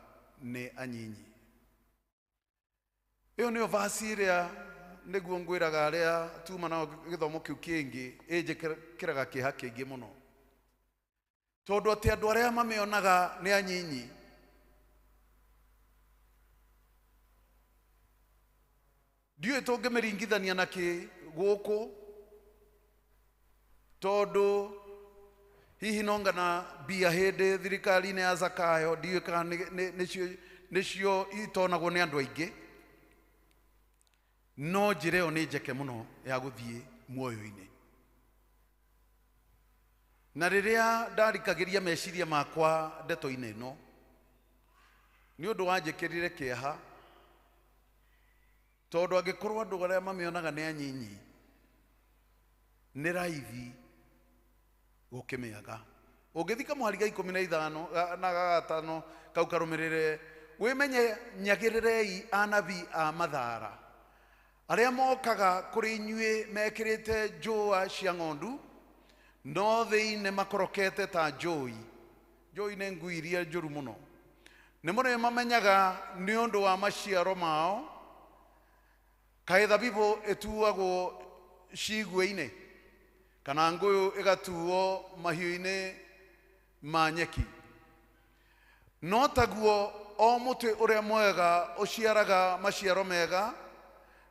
nĩ anyinyi. Ĩyo nĩyo vasi ĩrĩa nĩguo ngwĩraga arĩa tuma nao gĩthomo kĩu kĩngĩ ĩnjĩkĩraga kĩeha kĩingĩ mũno, tondũ atĩ andũ arĩa mamĩonaga nĩ anyinyi. Ndiũĩ tũngĩmĩringithania na kĩ gũkũ, tondũ hihi no ngana mbia hĩndĩ thirikari-inĩ ya Zakayo, ndiũĩ kana nĩcio itonagwo nĩ andũ aingĩ, no njĩra ĩyo nĩ njeke mũno ya gũthiĩ muoyo-inĩ. Na rĩrĩa ndarikagĩria meciria makwa ndeto-inĩ ĩno, nĩ ũndũ wanjĩkĩrire kĩeha, tondũ angĩkorwo andũ arĩa mamĩonaga nĩ anyinyi, nĩ raithi gũkĩmĩaga. Ũngĩthiĩ kamũhari ga 15 na ga 5 kau karũmĩrĩre, wĩmenye nyagĩrĩrei anabii a mathara arĩa mokaga kũrĩ inyuĩ mekĩrĩte njũa cia ng'ondu, no thĩinĩ makorokete ta njũi. Njũi nĩ ngui iria njũru mũno. Nĩ mũrĩmamenyaga nĩ ũndũ wa maciaro mao. Kaĩ thabibũ ĩtuagwo cigwe-inĩ, kana ngũyũ ĩgatuo mahiũ-inĩ ma nyeki? No taguo o mũtĩ ũrĩa mwega ũciaraga maciaro mega,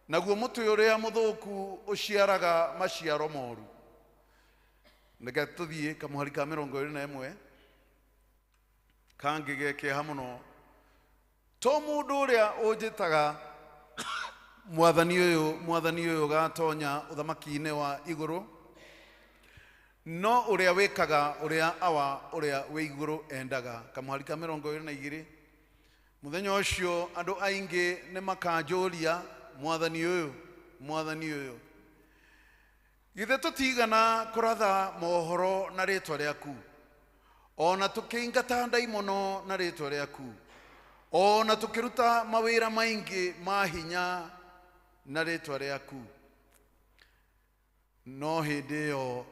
naguo mũtĩ ũrĩa mũthũku ũciaraga maciaro moru. Reke tũthiĩ kamũhari ka 21 kangĩ ge kĩeha mũno. To mũndũ ũrĩa ũnjĩtaga mwathani ũyũ, mwathani ũyũ gatonya ũthamaki-inĩ wa igũrũ, no ũrĩa wĩkaga ũrĩa awa ũrĩa wĩ igũrũ endaga. Kamũhari ka 22 mũthenya ũcio andũ aingĩ nĩ makanjũria, mwathani ũyũ, mwathani ũyũ, githĩ tũtigana kũratha mohoro na rĩtwa rĩaku, ona tũkĩingata ndaimono na rĩtwa rĩaku, ona tũkĩruta mawĩra maingĩ ma hinya na rĩtwa rĩaku? No hĩndĩ ĩyo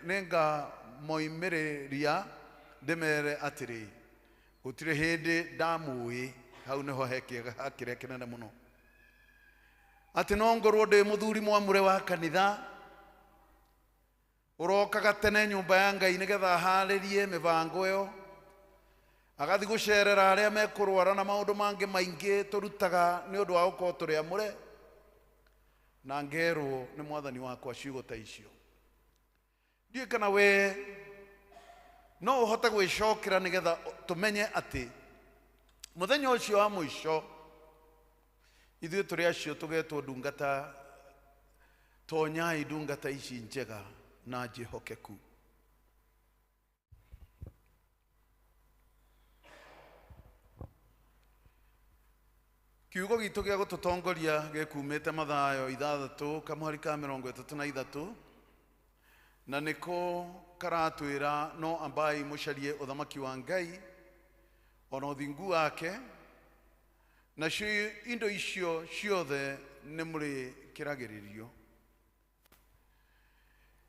nĩngamoimĩrĩria ndĩmere atĩrĩ, gũtirĩ hĩndĩ ndamũĩ. Hau nĩho he kĩeha kĩrĩa kĩnene mũno, atĩ no ngorwo ndĩ mũthuri mwamũre wa kanitha ũrokaga tene nyũmba ya Ngai nĩgetha aharĩrie mĩbango ĩyo, agathi gũcerera arĩa mekũrwara na maũndũ mangĩ maingĩ tũrutaga nĩ ũndũ wa gũkorwo tũrĩ amũre, na ngerwo nĩ mwathani wakwa ciugo ta icio. Ndiũĩ kana we no ũhote gwĩcokera nĩgetha tũmenye atĩ mũthenya ũcio wa mũico ithuĩ tũrĩ acio tũgetwo ndungata, tonyai ndungata ici njega na njĩhokeku. Kiugo gitũ gĩa gũtũtongoria gĩkumĩte Mathayo 6 kamũhari ka 33, na nĩko karatwĩra no ambai mũcarie ũthamaki wa Ngai ona ũthingu wake, nacio indo icio ciothe nĩ mũrĩkĩragĩrĩrio.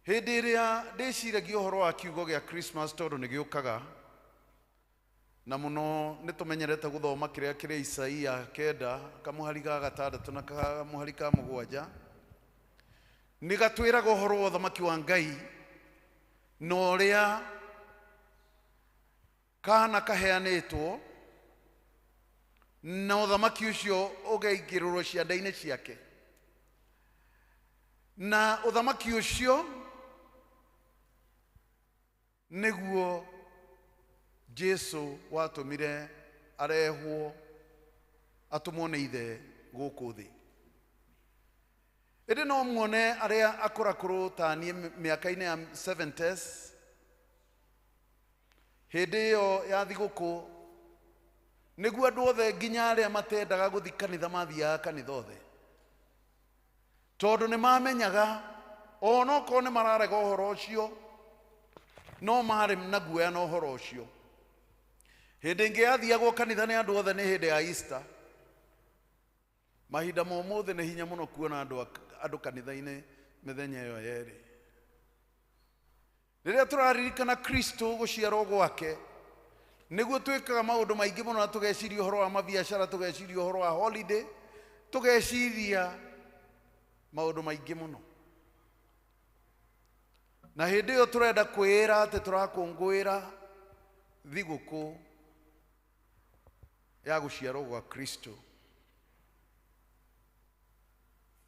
Hĩndĩ ĩrĩa ndĩciragia ũhoro wa kiugo gĩa Christmas, tondũ nĩ gĩũkaga na mũno nĩ tũmenyerete gũthoma kĩrĩa kĩrĩ Isaia 9 kamũhari ga 6 na kamũhari ka 7, nĩ gatwĩraga ũhoro wa ũthamaki wa Ngai na ũrĩa kana kaheanĩtwo, na ũthamaki ũcio ũgaingĩrĩrwo cianda-inĩ ciake, na ũthamaki ũcio nĩguo Jesu watũmire arehwo atũmwo nĩ ithe gũkũ thĩ. Ĩndĩ no muone arĩa akũrakũrũ ta niĩ mĩaka-inĩ ya 70s, hĩndĩ ĩyo ya thigũkũ nĩguo andũ othe nginya arĩa matendaga gũthiĩ kanitha mathiaga kanitha othe, tondũ nĩ mamenyaga onokorwo nĩ mararega ũhoro ũcio, no marĩ na guoya na ũhoro ũcio. Hĩndĩ ĩngĩ yathiagwo kanitha nĩ andũ othe nĩ hĩndĩ ya Easter. Mahinda ma ũmũthĩ nĩ hinya mũno kuona andũ kanitha-inĩ mĩthenya ĩyo yerĩ. Rĩrĩa tũraririkana Kristo gũciarwo gwake, nĩguo twĩkaga maũndũ maingĩ mũno, na tũgeciria ũhoro wa mabiacara, tũgeciria ũhoro wa holiday, tũgeciria maũndũ maingĩ mũno. Na hĩndĩ ĩyo tũrenda kwĩra atĩ tũrakũngũĩra thigũkũ ya gũciarwo gwa Kristo.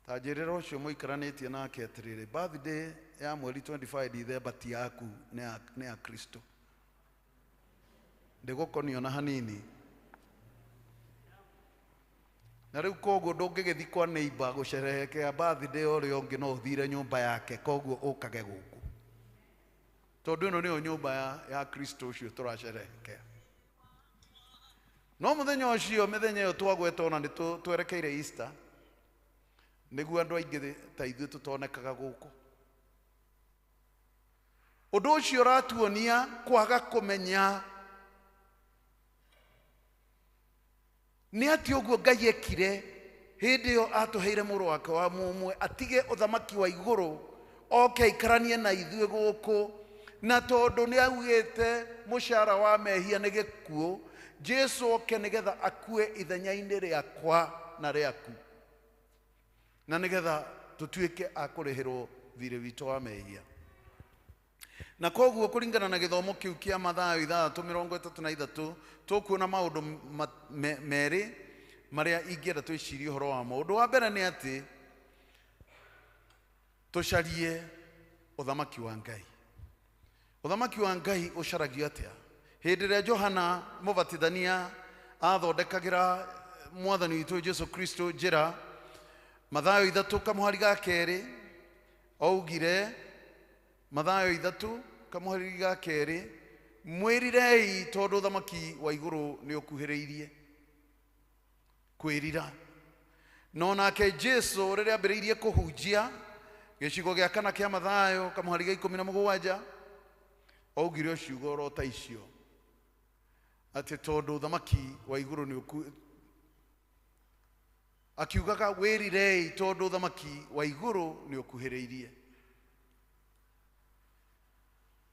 Ta njĩrĩra ũcio mũikaranĩtie nake atĩrĩrĩ, birthday ya mweri 25 December ti yaku, nĩ ya Kristo. Ndĩgũkonio na hanini. Na rĩu koguo ndũngĩgĩthiĩ kwa neighbor gũcerehekea birthday ũrĩa ũngĩ, no ũthire nyũmba yake, koguo ũkage gũkũ, tondũ ĩno nĩyo nyũmba ya Kristo ũcio tũracerehekea. No mũthenya ũcio, mĩthenya ĩyo twagweta ona nĩ twerekeire Easter, nĩguo andũ aingĩ ta ithuĩ tũtonekaga gũkũ. Ũndũ ũcio ũratuonia kwaga kũmenya nĩ atĩ ũguo Ngai ekire hĩndĩ ĩyo atũheire mũrũ wake wa mũmwe atige ũthamaki wa igũrũ oke aikaranie na ithuĩ gũkũ, na tondũ nĩ augĩte mũcara wa mehia nĩ gĩkuũ, Jesu oke nĩgetha akue ithenya-inĩ rĩakwa na rĩaku, na nĩgetha tũtuĩke a kũrĩhĩrwo thirĩ witũ wa mehia. Na koguo kũringana na gĩthomo kĩu kĩa Mathayo 6:33 tũkuona maũndũ merĩ marĩa ingĩenda twĩcirie ũhoro wamo. Ũndũ wa mbere nĩ atĩ tũcarie ũthamaki wa Ngai. Ũthamaki wa Ngai ũcaragio atĩa? Hĩndĩ ĩrĩa Johana Mũbatithania athondekagĩra mwathani witũ Jesu Kristo njĩra, Mathayo 3:2 augire, Mathayo 3:2, mwĩrirei tondũ ũthamaki wa igũrũ nĩ ũkuhĩrĩirie. Kwĩrira. No nake Jesu rĩrĩa ambĩrĩirie kũhunjia gĩcigo gĩa kana kĩa Mathayo 17 augire ciugo oro ta icio, atĩ tondũ ũthamaki wa igũrũ nĩ ũku, akiugaga wĩrirei tondũ ũthamaki wa igũrũ nĩ ũkuhĩrĩirie.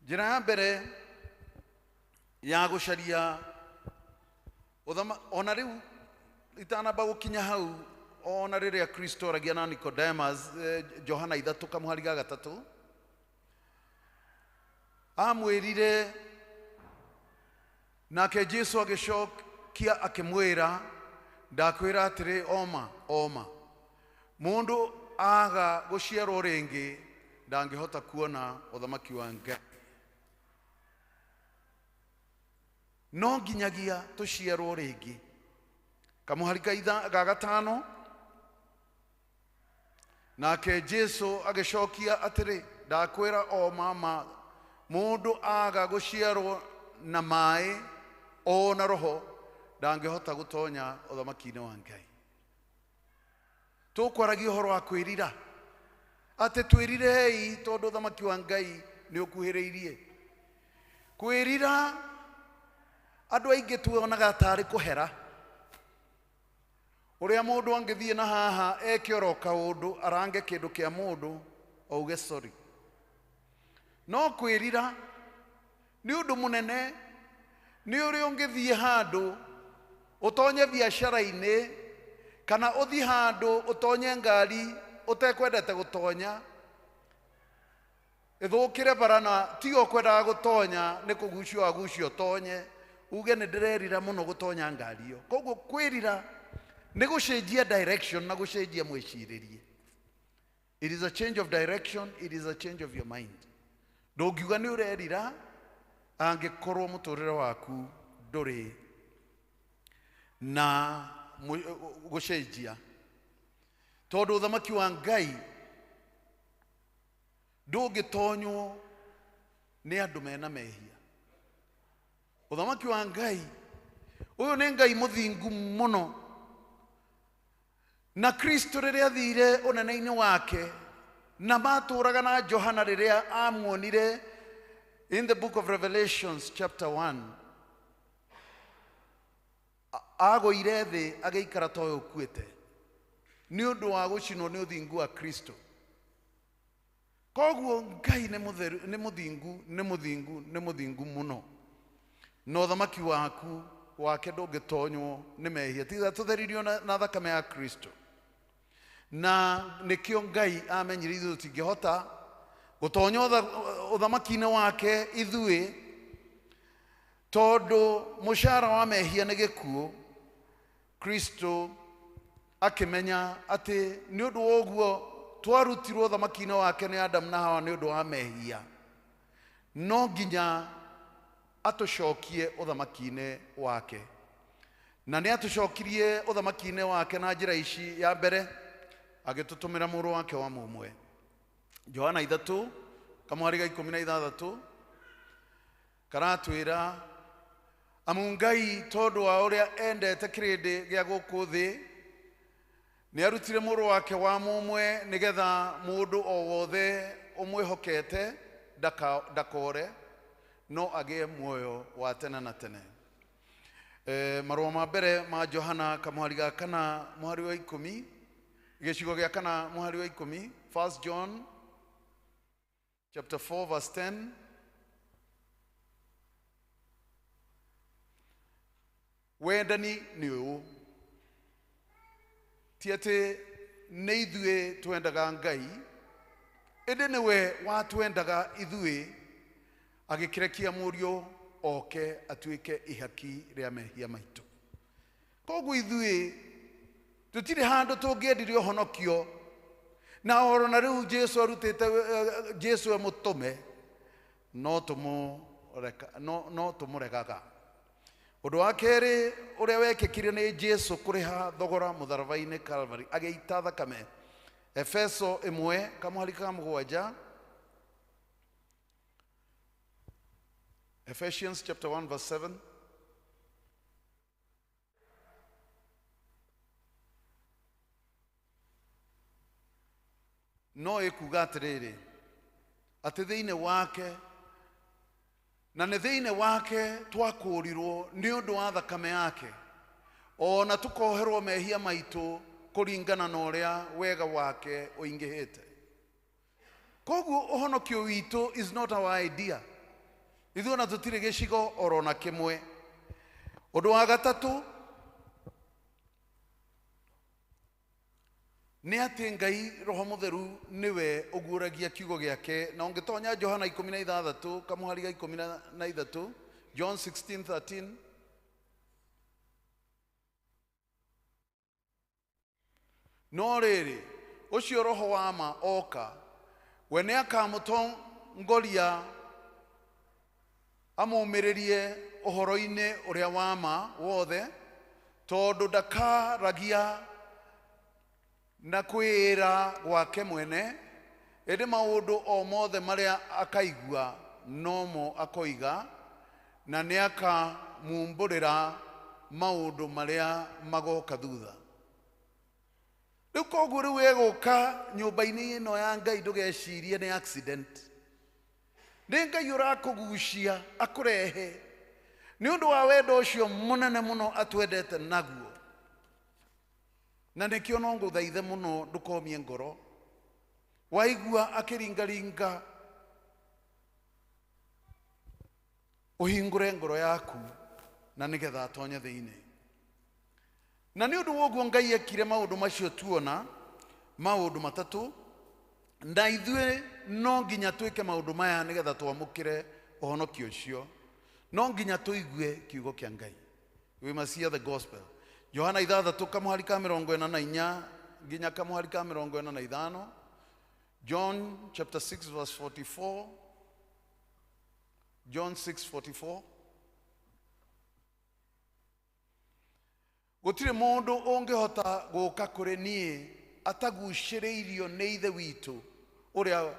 Njĩra ya mbere ya gũcaria ona rĩu itanamba gũkinya hau, ona rĩrĩa Kristo aragia na Nicodemus, Johana 3:3 amwĩrire, nake Jesu agĩcokia akĩmwĩra, ndakwĩra atĩrĩ, oma oma, mũndũ aga gũciarwo rĩngĩ ndangĩhota kuona ũthamaki wa Ngai. No nginyagia tũciarwo rĩngĩ. 5 nake Jesu agĩcokia atĩrĩ, ndakwĩra o mama, mũndũ aga gũciarwo na maĩ o na roho ndangĩhota gũtonya ũthamaki-inĩ wa Ngai. Tũkwaragia ũhoro wa kwĩrira, atĩ twĩrirei tondũ ũthamaki wa Ngai nĩ ũkuhĩrĩirie. Kwĩrira andũ aingĩ tuonaga tarĩ kũhera, ũrĩa mũndũ angĩthiĩ na haha eke oro kaũndũ, arange kĩndũ kĩa mũndũ auge sorry. No kwĩrira nĩ ũndũ mũnene, nĩ ũrĩa ũngĩthiĩ handũ ũtonye biacara-inĩ, kana ũthiĩ handũ ũtonye ngari ũtekwendete gũtonya, ĩthũkĩre bara na tiga ũkwendaga gũtonya nĩ kũgucio agucio ũtonye, uge nĩ ndĩrerira mũno gũtonya ngari ĩyo. Koguo kwĩrira nĩ gũcenjia direction na gũcenjia mwĩcirĩrie. It is a change of direction, it is a change of your mind. Ndũngiuga nĩ ũrerira angĩkorwo mũtũrĩre waku ndũrĩ na gũcenjia, tondũ ũthamaki wa Ngai ndũngĩtonywo nĩ andũ mena mehia. Ũthamaki wa Ngai ũyũ nĩ Ngai mũthingu mũno, na Kristo rĩrĩa athire ũnene-inĩ wake na matũraga na Johana rĩrĩa amuonire in the book of Revelations chapter 1, agũire thĩ agĩikara ta ũyũ ũkuĩte nĩ ũndũ wa gũcinwo nĩ ũthingu wa Kristo. Koguo Ngai nĩ mũtheru, nĩ mũthingu, nĩ mũthingu, nĩ mũthingu mũno, na ũthamaki waku wake ndũngĩtonywo nĩ mehia tiga tũtheririo na thakame ya Kristo. Na nĩkĩo Ngai amenyire ithuĩ tũtingĩhota gũtonya ũthamaki-inĩ wake ithuĩ, tondũ mũcara wa mehia nĩ gĩkuũ. Kristo akĩmenya atĩ nĩ ũndũ wa ũguo twarutirwo ũthamaki-inĩ wake nĩ Adamu na Hawa nĩ ũndũ wa mehia, no nginya atũcokie ũthamaki-inĩ wake. Na nĩ atũcokirie ũthamaki-inĩ wake na njĩra ici. Ya mbere, agĩtũtũmĩra mũrũ wake wa mũmwe. Johana 3:16 karatwĩra, amu Ngai tondũ wa ũrĩa endete kĩrĩndĩ gĩa gũkũ thĩ nĩ arutire mũrũ wake wa mũmwe nĩgetha mũndũ o wothe ũmwĩhokete ndakore no agĩe muoyo wa tene na tene. Marũa ma mbere ma Johana 4:10, 4:10, 1 John chapter 4 verse 10. Wendani nĩ ũyũ, ti atĩ nĩ ithuĩ twendaga Ngai, ĩndĩ nĩwe watwendaga ithuĩ Agĩkĩrekia mũriũ oke atuĩke ihaki rĩa mehia maitũ. Koguo ithuĩ tũtirĩ handũ tũngĩendirie ũhonokio, na oro na rĩu Jesu arutĩte, Jesu emũtũme, no tũmũreka, no tũmũregaga. Ũndũ wa kerĩ ũrĩa wekĩkire nĩ Jesu kũrĩha thogora mũtharaba-inĩ Calvary, agĩita thakame. Efeso 1 kamũhari ka 7, Ephesians chapter 1 verse 7. No ĩkuga atĩrĩrĩ, atĩ thĩinĩ wake, na nĩ thĩinĩ wake twakũũrirwo nĩ ũndũ wa thakame yake, ona tũkoherwo mehia maitũ kũringana na ũrĩa wega wake ũingĩhĩte. Koguo ũhonokio witũ is not our idea. Ithuĩ ona tũtirĩ gĩcigo oro na kĩmwe. Ũndũ wa gatatũ nĩ atĩ Ngai Roho Mũtheru nĩwe ũguũragia kiugo gĩake, na ũngĩtonya Johana 16 kamũhari ga 13, John 16:13, no rĩrĩ, ũcio Roho wa ma oka, we nĩakamũtongoria amũmĩrĩrie ũhoro-inĩ ũrĩa wa ma wothe, tondũ ndakaragia na kwĩĩra gwake mwene, ĩndĩ maũndũ o mothe marĩa akaigua nomo akoiga, na nĩakamumbũrĩra maũndũ marĩa magoka thutha. Rĩu koguo rĩu egũka nyũmba-inĩ ĩno ya Ngai ndũgecirie nĩ accident. Nĩ Ngai ũrakũgucia akũrehe nĩ ũndũ wa wendo ũcio mũnene mũno atwendete naguo. Na nĩkĩo no ngũthaithe mũno ndũkomie ngoro. Waigua akĩringaringa, ũhingũre ngoro yaku na nĩgetha atonye thĩinĩ. Na nĩ ũndũ wa ũguo Ngai ekire maũndũ macio tuona, maũndũ matatũ, na ithuĩ no nginya twĩke maũndũ maya nĩgetha twamũkĩre ũhonokio ũcio. No nginya tũigue kiugo kĩa Ngai. We must hear the gospel. Johana 6 kamũhari ka 44 nginya kamũhari ka 45. John chapter 6 verse 44. John 6:44. Gũtirĩ mũndũ ũngĩhota gũka kũrĩ niĩ atagucĩrĩirio nĩ Ithe witũ ũrĩa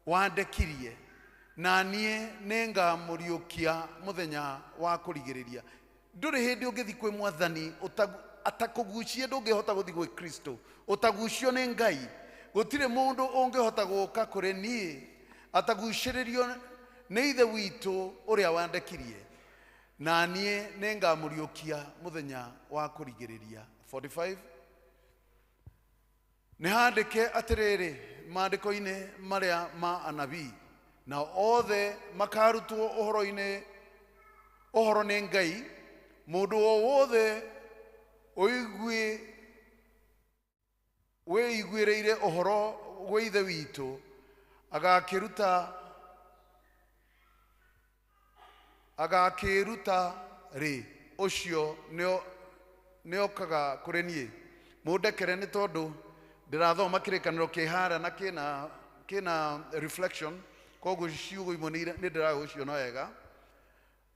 wandekirie, na niĩ nĩngamũriũkia mũthenya wa kũrigĩrĩria. Ndũrĩ hĩndĩ ũngĩthiĩ kwĩ Mwathani atakũgucie, ndũngĩhota gũthiĩ gwĩ Kristo ũtagucio nĩ Ngai. Gũtirĩ mũndũ ũngĩhota gũka kũrĩ niĩ atagucĩrĩrio nĩ Ithe witũ ũrĩa wandekirie, na niĩ nĩngamũriũkia mũthenya wa kũrigĩrĩria. 45. Nĩ handĩke atĩrĩrĩ maandĩko-inĩ marĩa ma anabii, na othe makarutwo ũhoro nĩ Ngai. Mũndũ o wothe wĩiguĩrĩire ũhoro gwĩ Ithe witũ agakĩruta rĩ, ũcio nĩokaga kũrĩ niĩ. Mũndekere nĩ tondũ ndĩrathoma kĩrĩkanĩro kĩ harĩa na kĩna reflection, koguo ciugo imwe nĩ ndĩragũciona wega.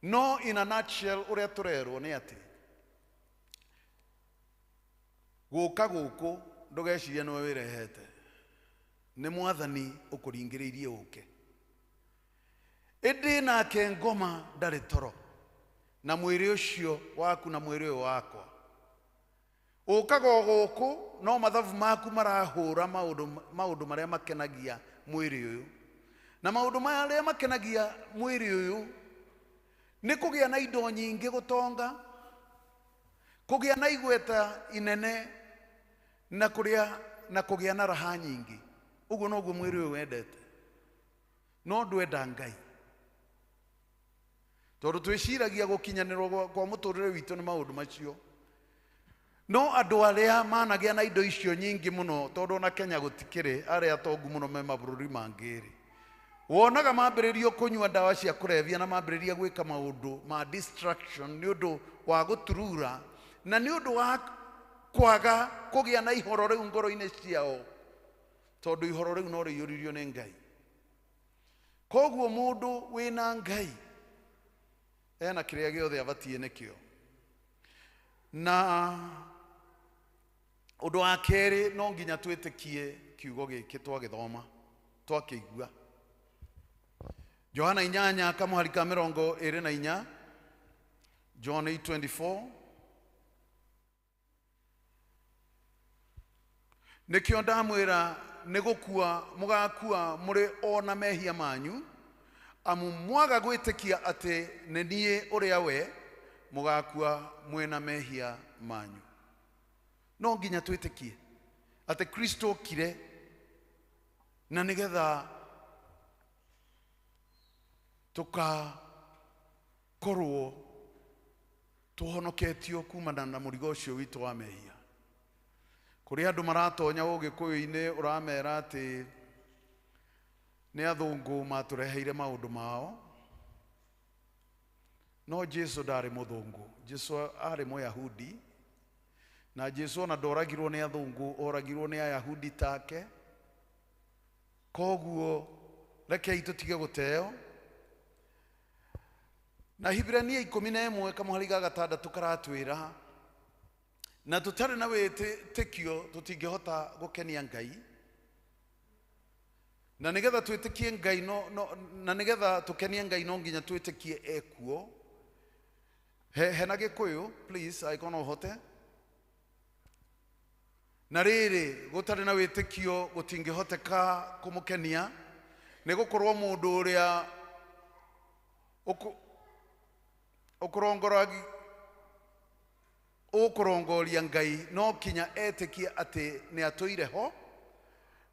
No in a nutshell ũrĩa tũrerwo nĩ atĩ gũka gũkũ ndũgecirie nĩwe wĩrehete, nĩ Mwathani ũkũringĩrĩirie ũke. Ĩndĩ nake ngoma ndarĩ toro, na mwĩrĩ ũcio waku na mwĩrĩ ũyũ wakwa. Ũkaga o gũkũ no mathabu maku marahũra maũndũ marĩa makenagia mwĩrĩ ũyũ, na maũndũ marĩa makenagia mwĩrĩ ũyũ nĩ kũgĩa na indo nyingĩ, gũtonga, kũgĩa na igweta inene, na kũrĩa na kũgĩa na raha nyingĩ. Ũguo noguo mwĩrĩ ũyũ wendete, no ndwenda Ngai, tondũ twĩciragia gũkinyanĩrwo kwa mũtũrĩre witũ nĩ maũndũ macio. No andũ arĩa managĩa na indo icio nyingĩ mũno, tondũ ona Kenya gũtikĩrĩ arĩa atongu mũno me mabũrũri mangĩ rĩ, Wonaga mambĩrĩrio kũnyua ndawa cia kũrebia na mambĩrĩria gwĩka maũndũ ma distraction nĩ ũndũ wa gũturura na nĩ ũndũ wa kwaga kũgĩa na ihoro rĩu ngoro-inĩ ciao, tondũ ihoro rĩu no rĩiyũririo nĩ Ngai. Koguo mũndũ wĩna Ngai ena kĩrĩa gĩothe abatiĩ nĩkĩo. Na ũndũ wa kerĩ, no nginya twĩtĩkie kiugo gĩkĩ twagĩthoma twakĩigua. Johana 8 kamũhari ka 24, John 8:24. Nĩkĩo ndamwĩra nĩ gũkua mũgakua mũrĩ o na mehia manyu, amu mwaga gwĩtĩkia atĩ nĩ niĩ ũrĩa we, mũgakua mwĩna mehia manyu. No nginya twĩtĩkie atĩ Kristo okire na nĩgetha tũkakorwo tũhonoketio kumana na mũrigo ũcio witũ wa mehia. Kũrĩ andũ maratonya ũgĩkũyũ-inĩ ũramera atĩ nĩ athũngũ matũreheire maũndũ mao, no Jesu ndarĩ mũthũngũ. Jesu arĩ Mũyahudi, na Jesu ona ndoragirwo nĩ athũngũ, oragirwo nĩ Ayahudi take. Koguo rekei tũtige gũteo. Na Hibrania 11 kamũhari ga 6 karatwĩra na tũtarĩ na wĩtĩkio tũtingĩhota gũkenia Ngai, na nĩgetha twĩtĩkie Ngai na nĩgetha tũkenie Ngai no nginya twĩtĩkie ekuo. Hena Gĩkũyũ please, angĩkorwo no ũhote. Na rĩrĩ, gũtarĩ na wĩtĩkio gũtingĩhoteka kũmũkenia, nĩ gũkorwo mũndũ ũrĩa ũkũrongoria Ngai no kinya etĩkie atĩ nĩ atũire ho,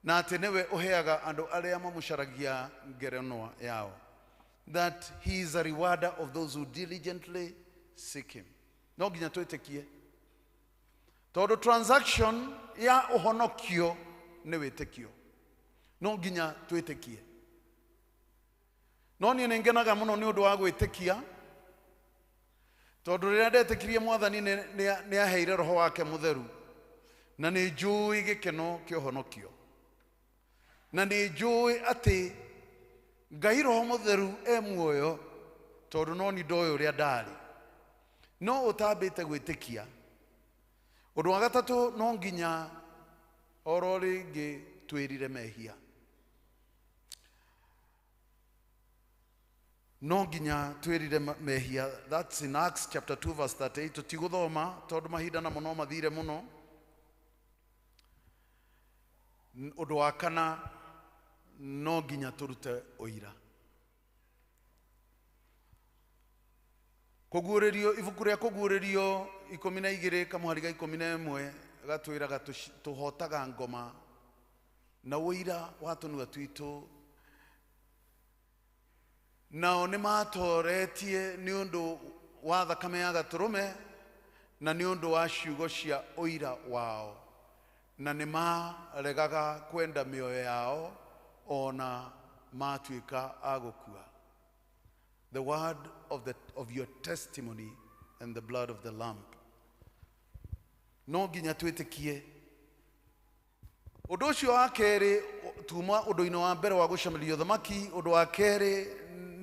na atĩ nĩwe ũheaga andũ arĩa mamũcaragia ngerenwa yao. That he is a rewarder of those who diligently seek him. No nginya twĩtĩkie, tondũ transaction ya ũhonokio nĩ wĩtĩkio. No nginya twĩtĩkie. No niĩ nĩ ngenaga mũno nĩ ũndũ wa gwĩtĩkia, tondũ rĩrĩa ndetĩkirie Mwathani nĩ aheire roho wake mũtheru, na nĩ njũĩ gĩkeno kĩa ũhonokio, na nĩ njũĩ atĩ Ngai roho mũtheru e muoyo, tondũ no ni ndoĩ ũrĩa ndarĩ. No ũtambĩte gwĩtĩkia. Ũndũ wa gatatũ, no nginya oro rĩngĩ twĩrire mehia. No nginya twĩrire mehia. That's in Acts chapter 2 verse 38. Tũtigũthoma tondũ mahinda namo no mathire mũno. Ũndũ wa kana, no nginya tũrute ũira. Kũguũrĩrio, ibuku rĩa Kũguũrĩrio 12 kamũhari ga 11 gatwĩraga tũhotaga ngoma na ũira wa tũnua twitũ. Nao nĩ matoretie nĩ ũndũ wa thakame ya gatũrũme na nĩ ũndũ wa ciugo cia ũira wao, na nĩ maregaga kwenda mĩoyo yao ona matuĩka a gũkua. The word of your testimony and the blood of the lamb. No nginya twĩtĩkie. Ũndũ ũcio wa kerĩ, tuma ũndũ-inĩ wa mbere wa gũcamĩria ũthamaki, ũndũ wa kerĩ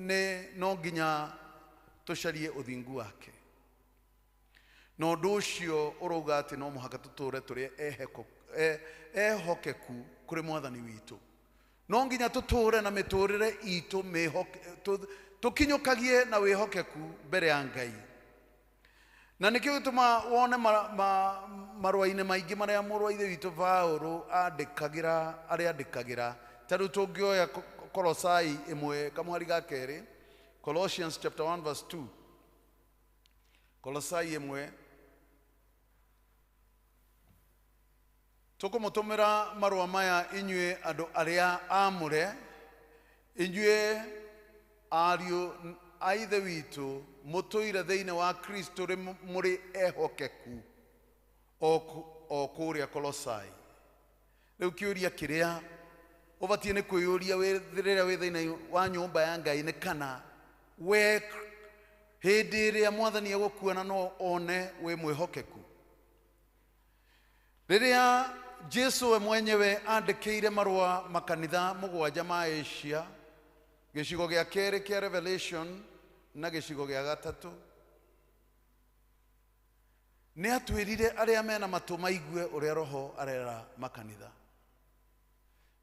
nĩ no nginya tũcarie ũthingu wake. Na ũndũ ũcio ũrauga atĩ no mũhaka tũtũre tũrĩ ehokeku kũrĩ Mwathani witũ. No nginya tũtũre na mĩtũrĩre itũ tũkinyũkagie na wĩhokeku mbere ya Ngai. Na nĩkĩo gĩtũma wone marũa-inĩ maingĩ marĩa mũrũ wa Ithe witũ Paũlũ andĩkagĩra, arĩa andĩkagĩra. Ta rĩu tũngĩoya Kolosai 1 kamũhari ga 2, Colossians chapter 1 verse 2. Kolosai 1 tũkũmũtũmĩra marũa maya inyuĩ andũ arĩa aamũre, inyuĩ ariũ a Ithe witũ mũtũire thĩinĩ wa Kristo mũrĩ ehokeku o kũrĩa Kolosai. Rĩu kĩũria kĩrĩa Ũbatiĩ nĩ kwĩyũria rĩrĩa wĩ thĩinĩ wa nyũmba ya Ngai nĩ kana we hĩndĩ ĩrĩa mwathani egũkuona no one wĩ mwĩhokeku. Rĩrĩa Jesu we mwenyewe andĩkĩire marũa makanitha 7 ma Asia, gĩcigo gĩa kerĩ kĩa Revelation na gĩcigo gĩa gatatũ, nĩ atwĩrire arĩa mena matũ maigue ũrĩa Roho arera makanitha.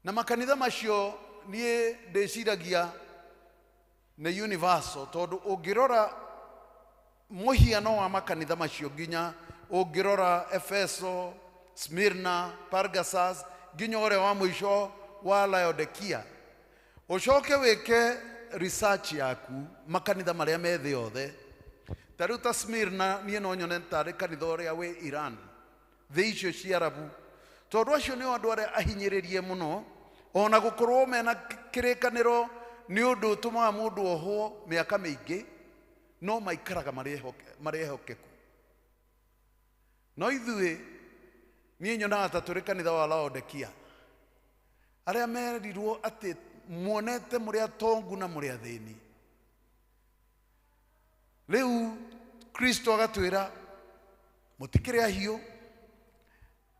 Na makanitha macio niĩ ndĩciragia nĩ universal, tondũ ũngĩrora mũhiano wa makanitha macio nginya ũngĩrora Efeso, Smyrna, Pergasus, nginya ũrĩa wa mũico wa Laodikia, ũcoke wĩke research yaku makanitha marĩa me thĩ yothe. Ta rĩu ta Smyrna niĩ no nyone tarĩ kanitha ũrĩa wĩ Iran, thĩ icio cia Arabu, tondũ acio nĩo andũ arĩa ahinyĩrĩrie mũno, ona gũkorwo mena kĩrĩkanĩro nĩ ũndũ ũtũmaga mũndũ ohwo mĩaka mĩingĩ, no maikaraga marĩ ehokeku. No ithuĩ niĩ nyonaga ta tũrĩ kanitha wa Laodikia, arĩa merirwo atĩ muonete mũrĩ atongu na mũrĩ athĩni. Rĩu Kristo agatwĩra mũtikĩrĩ ahiũ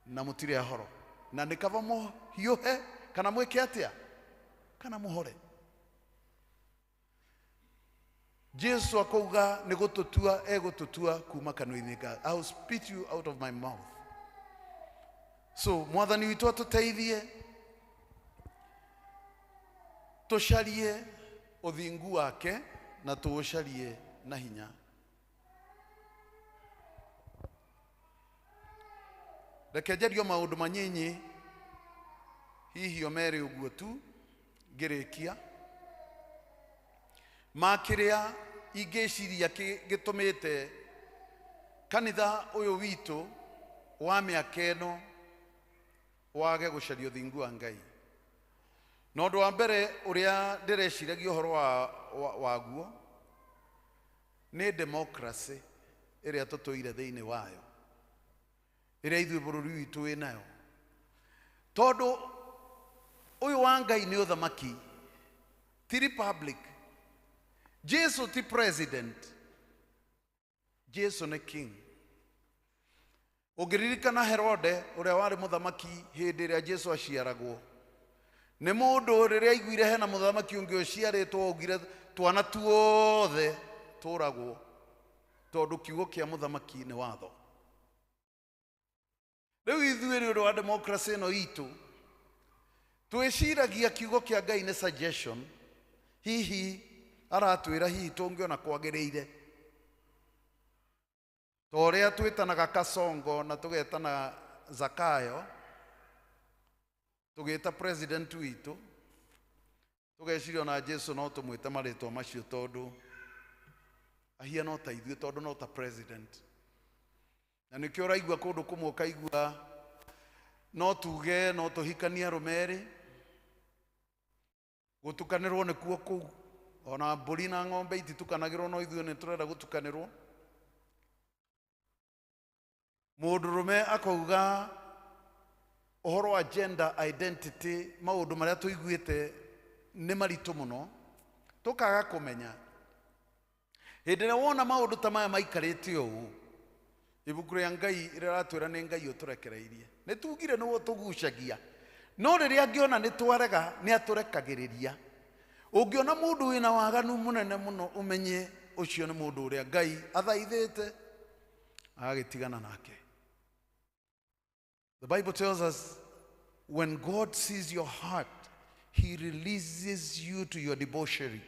na mũtirĩ ahoro, na nĩ kaba mũhiũhe kana mwĩke atĩa kana mũhore. Jesu akauga nĩ gũtũtua egũtũtua kuma kanua-inĩ ka, I will spit you out of my mouth. So mwathani witũ atũteithie tũcarie ũthingu wake na tũũcarie na hinya. Reke njarie maũndũ manyinyi hihi o merĩ ũguo tu ngĩrĩkia, ma kĩrĩa ingĩciria gĩtũmĩte kanitha ũyũ witũ wa mĩaka ĩno wage gũcaria ũthingu wa Ngai. Na ũndũ wa mbere ũrĩa ndĩreciragia ũhoro waguo nĩ democracy ĩrĩa tũtũire thĩinĩ wayo, ĩrĩa ithuĩ bũrũri witũ wĩ nayo. Tondũ ũyũ wa Ngai nĩ ũthamaki, ti republic. Jesu ti president, Jesu nĩ king. Ũngĩririkana Herode ũrĩa warĩ mũthamaki hĩndĩ ĩrĩa Jesu aciaragwo, nĩ mũndũ rĩrĩa aiguire hena mũthamaki ũngĩ ũciarĩtwo augire twana tuothe tũragwo, tondũ kiugo kĩa mũthamaki nĩ watho. Rĩu ithuĩ nĩ ũndũ wa democracy ĩno itũ twĩciragia kiugo kĩa Ngai nĩ suggestion, hihi aratwĩra hihi tũngĩona kwagĩrĩire, ta ũrĩa twĩtanaga Kasongo na tũgetana Zakayo, tũgĩta president witũ, tũgeciria ona Jesu no tũmwĩte marĩtwa macio tondũ ahiana ta ithuĩ, tondũ no ta president. Na nĩkĩo ũraigua kũndũ kũmwe ũkaigua no tuge no tũhikanie arũme erĩ, gũtukanĩrwo nĩkuo kũu, ona mbũri na ng'ombe ititukanagĩrwo, no ithuĩ nĩ tũrenda gũtukanĩrwo. Mũndũrũme akauga ũhoro wa gender identity, maũndũ marĩa tũiguĩte nĩ maritũ mũno, tũkaga kũmenya. Hĩndĩ ĩrĩa wona maũndũ ta maya maikarĩte ũũ, ibuku rĩa Ngai rĩratwĩra nĩ Ngai ũtũrekereirie. Nĩ tugire nĩwe ũtũgucagia, no rĩrĩa angĩona nĩ twarega nĩ atũrekagĩrĩria. Ũngĩona mũndũ wĩna waganu mũnene mũno, ũmenye ũcio nĩ mũndũ ũrĩa Ngai athaithĩte agagĩtigana nake. The Bible tells us when God sees your heart, he releases you to your debauchery.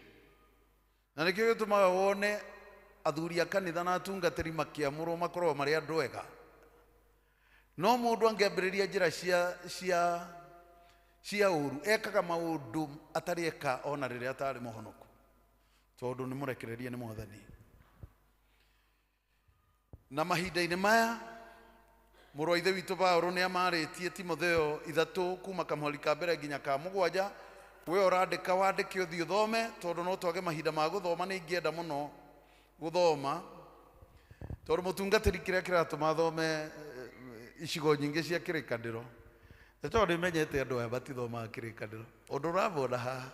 Na nĩkĩo gĩtũmaga wone athuri a kanitha na atungatĩri makĩamũrwo makorwo marĩ andũ ega. No mũndũ angĩambĩrĩria njĩra cia ũru, ekaga maũndũ atarĩ eka ona rĩrĩa atarĩ mũhonoku, tondũ nĩ mũrekererie nĩ mwathani. Na mahinda-inĩ maya mũrũ wa ithe witũ Paũlũ nĩ amarĩtie Timotheo 3 kuma kamũhari ka mbere nginya ka 7. We ũrandĩka wandĩke ũthiĩ ũthome, tondũ no twage mahinda ma gũthoma. Nĩ ingĩenda mũno gũthoma, tondũ mũtungatĩri kĩrĩa kĩratũma athome icigo nyingĩ cia kĩrĩkanĩro Nĩ tondũ nĩmenyete andũ aya matithomaga kĩrĩkanĩro. Ũndũ ũramona haha,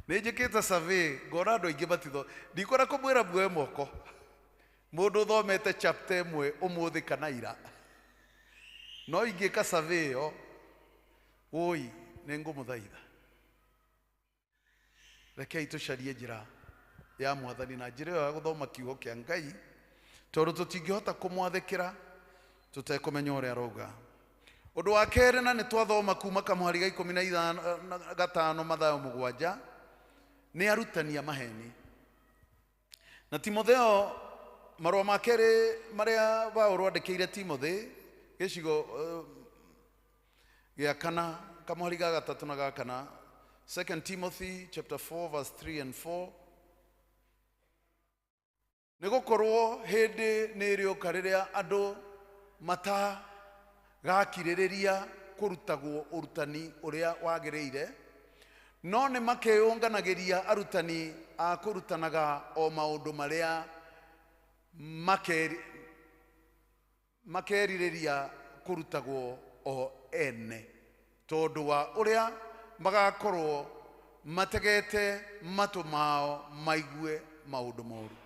nĩ njĩkĩte survey ngona andũ aingĩ matitho, ndikwenda kũmwĩra muoe moko. Mũndũ ũthomete chapter ĩmwe ũmũthĩ kana ira. No ingĩka survey ĩyo, wũi nĩ ngũmũthaitha. Rekei tũcarie njĩra ya mwathani na njĩra ĩyo ya gũthoma kiugo kĩa Ngai, tondũ tũtingĩhota kũmwathĩkĩra tũtekũmenya ũrĩa arauga. Ũndũ wa kerĩ, na nĩ twathoma kuma kamũhari ga 15 Mathayo 7, nĩ arutani a maheni. Na Timotheo, marũa ma kerĩ marĩa Paũlũ andĩkĩire Timothy, gĩcigo gĩa kana, kamũhari ga 3 na ga 4, 2 Timothy chapter 4 verse 3 and 4, nĩ gũkorwo hĩndĩ nĩ ĩrĩũka rĩrĩa andũ matagakirĩrĩria kũrutagwo ũrutani ũrĩa wagĩrĩire, no nĩ makeyũnganagĩria arutani a kũrutanaga o maũndũ marĩa makerirĩria kũrutagwo o ene, tondũ wa ũrĩa magakorwo mategete matũ mao maigue maũndũ moru.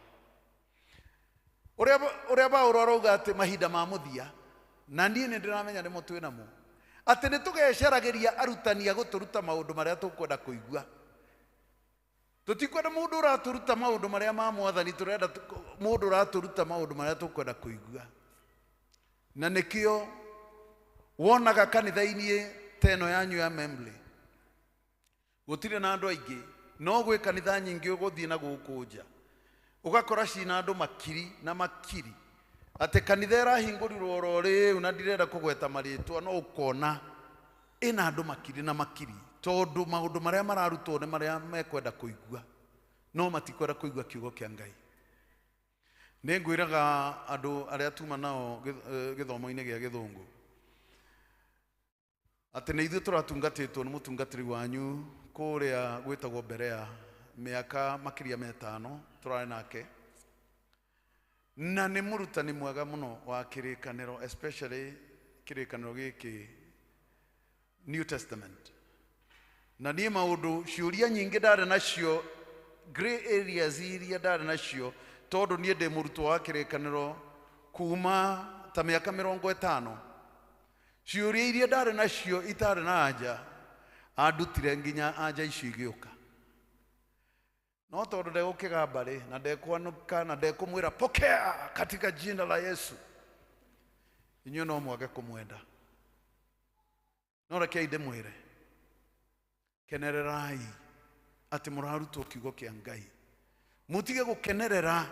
Ũrĩa Paũlũ arauga atĩ mahinda ma mũthia, na niĩ nĩ ndĩramenya nĩmo twĩ namo, atĩ nĩ tũgecaragĩria arutani a gũtũruta maũndũ marĩa tũkwenda kũigua. Tũtikwenda mũndũ ũratũruta maũndũ marĩa ma mwathani, tũrenda mũndũ ũratũruta maũndũ marĩa tũkwenda kũigua. Na nĩkĩo wonaga kanitha-inĩ ta ĩno yanyu ya Membley, gũtirĩ na andũ aingĩ, no gwĩ kanitha nyingĩ ũgũthiĩ na gũkũ nja, ũgakora cina andũ makiri na makiri, atĩ kanitha ĩrahingũrirwo oro rĩu, na ndirenda kũgweta marĩtwa, no ũkona ĩna andũ makiri na makiri, tondũ maũndũ marĩa mararutwo nĩ marĩa mekwenda kũigua, no matikwenda kũigua kiugo kĩa Ngai. Nĩ ngwĩraga andũ arĩa tuma nao gĩthomo-inĩ gĩa gĩthũngũ atĩ nĩ ithuĩ tũratungatĩtwo nĩ mũtungatĩri wanyu kũrĩa gwĩtagwo Berea mĩaka makĩria ma 5 tũrarĩ nake, na nĩ mũrutani mwega mũno wa kĩrĩkanĩro, especially kĩrĩkanĩro gĩkĩ New Testament. Na niĩ maũndũ ciũria nyingĩ ndarĩ nacio, grey areas iria ndarĩ nacio, tondũ niĩ ndĩ mũrutwo wa kĩrĩkanĩro kuma ta mĩaka 50, ciũria iria ndarĩ nacio itarĩ na anja, andutire nginya anja icio igĩũka. No tondũ ndegũkĩgamba rĩ, na ndekwanũka, na ndekũmwĩra pokea katika jina la Yesu, inyuĩ no mwage kũmwenda. No rekei ndĩmwĩre, kenererai atĩ mũrarutwo kiugo kĩa Ngai. Mũtige gũkenerera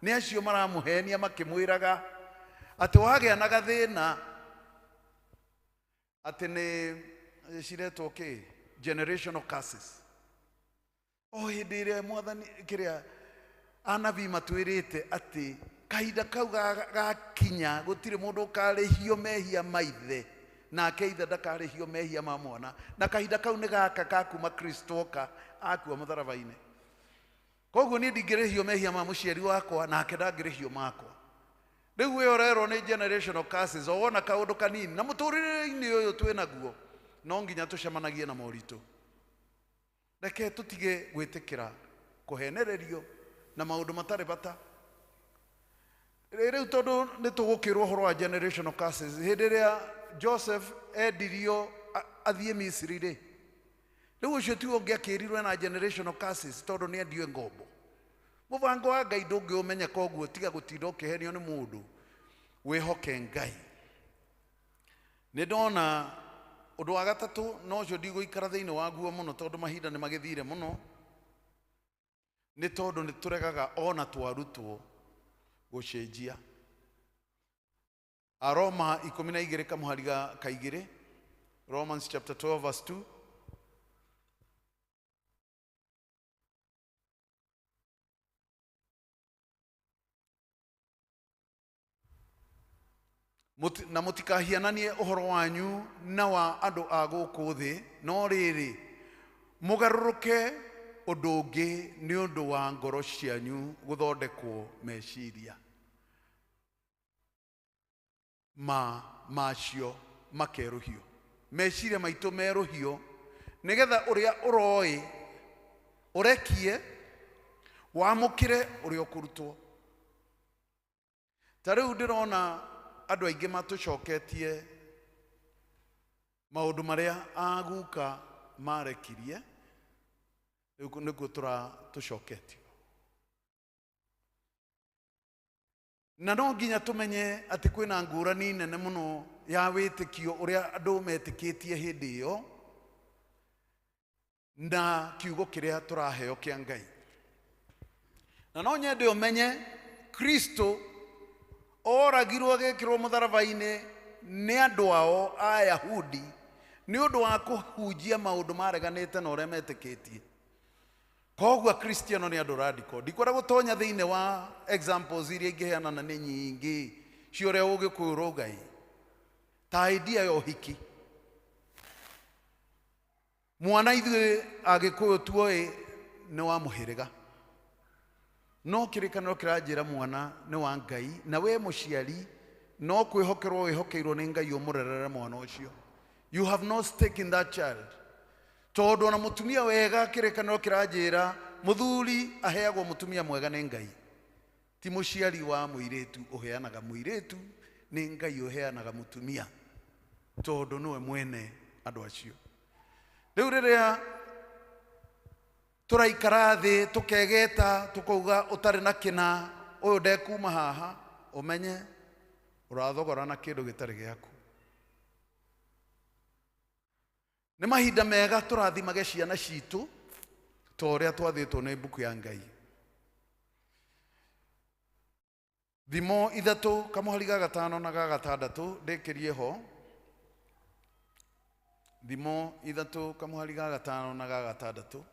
nĩ acio maramũhenia makĩmwĩraga atĩ wagĩa na gathĩna atĩ nĩ ciretwo kĩ, generational curses. O hĩndĩ ĩrĩa mwathani kĩrĩa anabii matwĩrĩte atĩ kahinda kau gakinya gũtirĩ mũndũ ũkarĩhio mehia ma ithe, nake ithe ndakarĩhio mehia ma mwana, na kahinda kau nĩ gaka ka kuma Kristo oka akua mũtharaba-inĩ. Koguo niĩ ndingĩrĩhio mehia ma mũciari wakwa, nake ndangĩrĩhio makwa. Rĩu we ũrerwo nĩ generational curses, o wona kaũndũ kanini, na mũtũrĩre-inĩ ũyũ twĩ naguo no nginya tũcemanagie na moritũ. Reke tũtige gwĩtĩkĩra kũhenererio na maũndũ matarĩ bata. Rĩu tondũ nĩ tũgũkĩrwo ũhoro wa generational curses, hĩndĩ ĩrĩa Joseph endirio athiĩ Misiri rĩ, rĩu ũcio tiwe ũngĩakĩrirwo na generational curses tondũ nĩ endio ngombo. Mũbango wa Ngai ndũngĩũmenya, koguo tiga gũtinda ũkĩhenio nĩ mũndũ, wĩhoke Ngai. Nĩ ndona ũndũ wa gatatũ, no ũcio ndigũikara thĩinĩ waguo mũno tondũ mahinda nĩ magĩthire mũno, nĩ tondũ nĩ tũregaga ona twarutwo gũcenjia. Aroma 12 kamũhari ga 2, Romans chapter 12 verse 2. Na mũtikahiananie ũhoro wanyu na wa andũ a gũkũ thĩ, no rĩrĩ mũgarũrũke ũndũ ũngĩ nĩ ũndũ wa ngoro cianyu gũthondekwo meciria ma macio makerũhio. Meciria maitũ merũhio nĩgetha ũrĩa ũroĩ ũrekie wamũkĩre ũrĩa ũkũrutwo. Ta rĩu ndĩrona andũ aingĩ matũcoketie maũndũ marĩa aguka marekirie, rĩu nĩkuo tũcoketio. Na no nginya tũmenye atĩ kwĩna ngũrani nene mũno ya wĩtĩkio ũrĩa andũ metĩkĩtie hĩndĩ ĩyo na kiugo kĩrĩa tũraheo kĩa Ngai. Na no nyende ũmenye Kristo oragirwo agĩkĩrwo mũtharaba-inĩ nĩ andũ ao Ayahudi nĩ ũndũ wa kũhunjia maũndũ mareganĩte na ũrĩa metĩkĩtie. Koguo Akristiano nĩ andũ radical. Ndikwenda gũtonya thĩinĩ wa examples iria ingĩheana na nĩ nyingĩ cia ũrĩa ũgĩkũyũ Ngai, ta idea ya ũhiki. Mwana ithuĩ Agĩkũyũ tuoĩ nĩ wa mũhĩrĩga, no kĩrĩkanĩro kĩranjĩra mwana nĩ wa Ngai, na we mũciari no kwĩhokerwo wĩhokeirwo nĩ Ngai ũmũrerere mwana ũcio. You have no stake in that child. Tondũ ona mũtumia wega kĩrĩkanĩro kĩranjĩra mũthuri aheagwo mũtumia mwega nĩ Ngai, ti mũciari wa mũirĩtu ũheanaga mũirĩtu, nĩ Ngai ũheanaga mũtumia, tondũ nĩwe mwene andũ acio. Rĩu rĩrĩa tũraikara thĩ tũkegeta tũkauga ũtarĩ na kĩna ũyũ ndekuma haha, ũmenye ũrathogora na kĩndũ gĩtarĩ gĩaku. Nĩ mahinda mega tũrathimage ciana citũ ta ũrĩa twathĩtwo nĩ mbuku ya Ngai. Thimo 3 kamũhari ga 5 na ga 6 ndĩkĩrie ho. Thimo 3 kamũhari ga 5 na ga 6.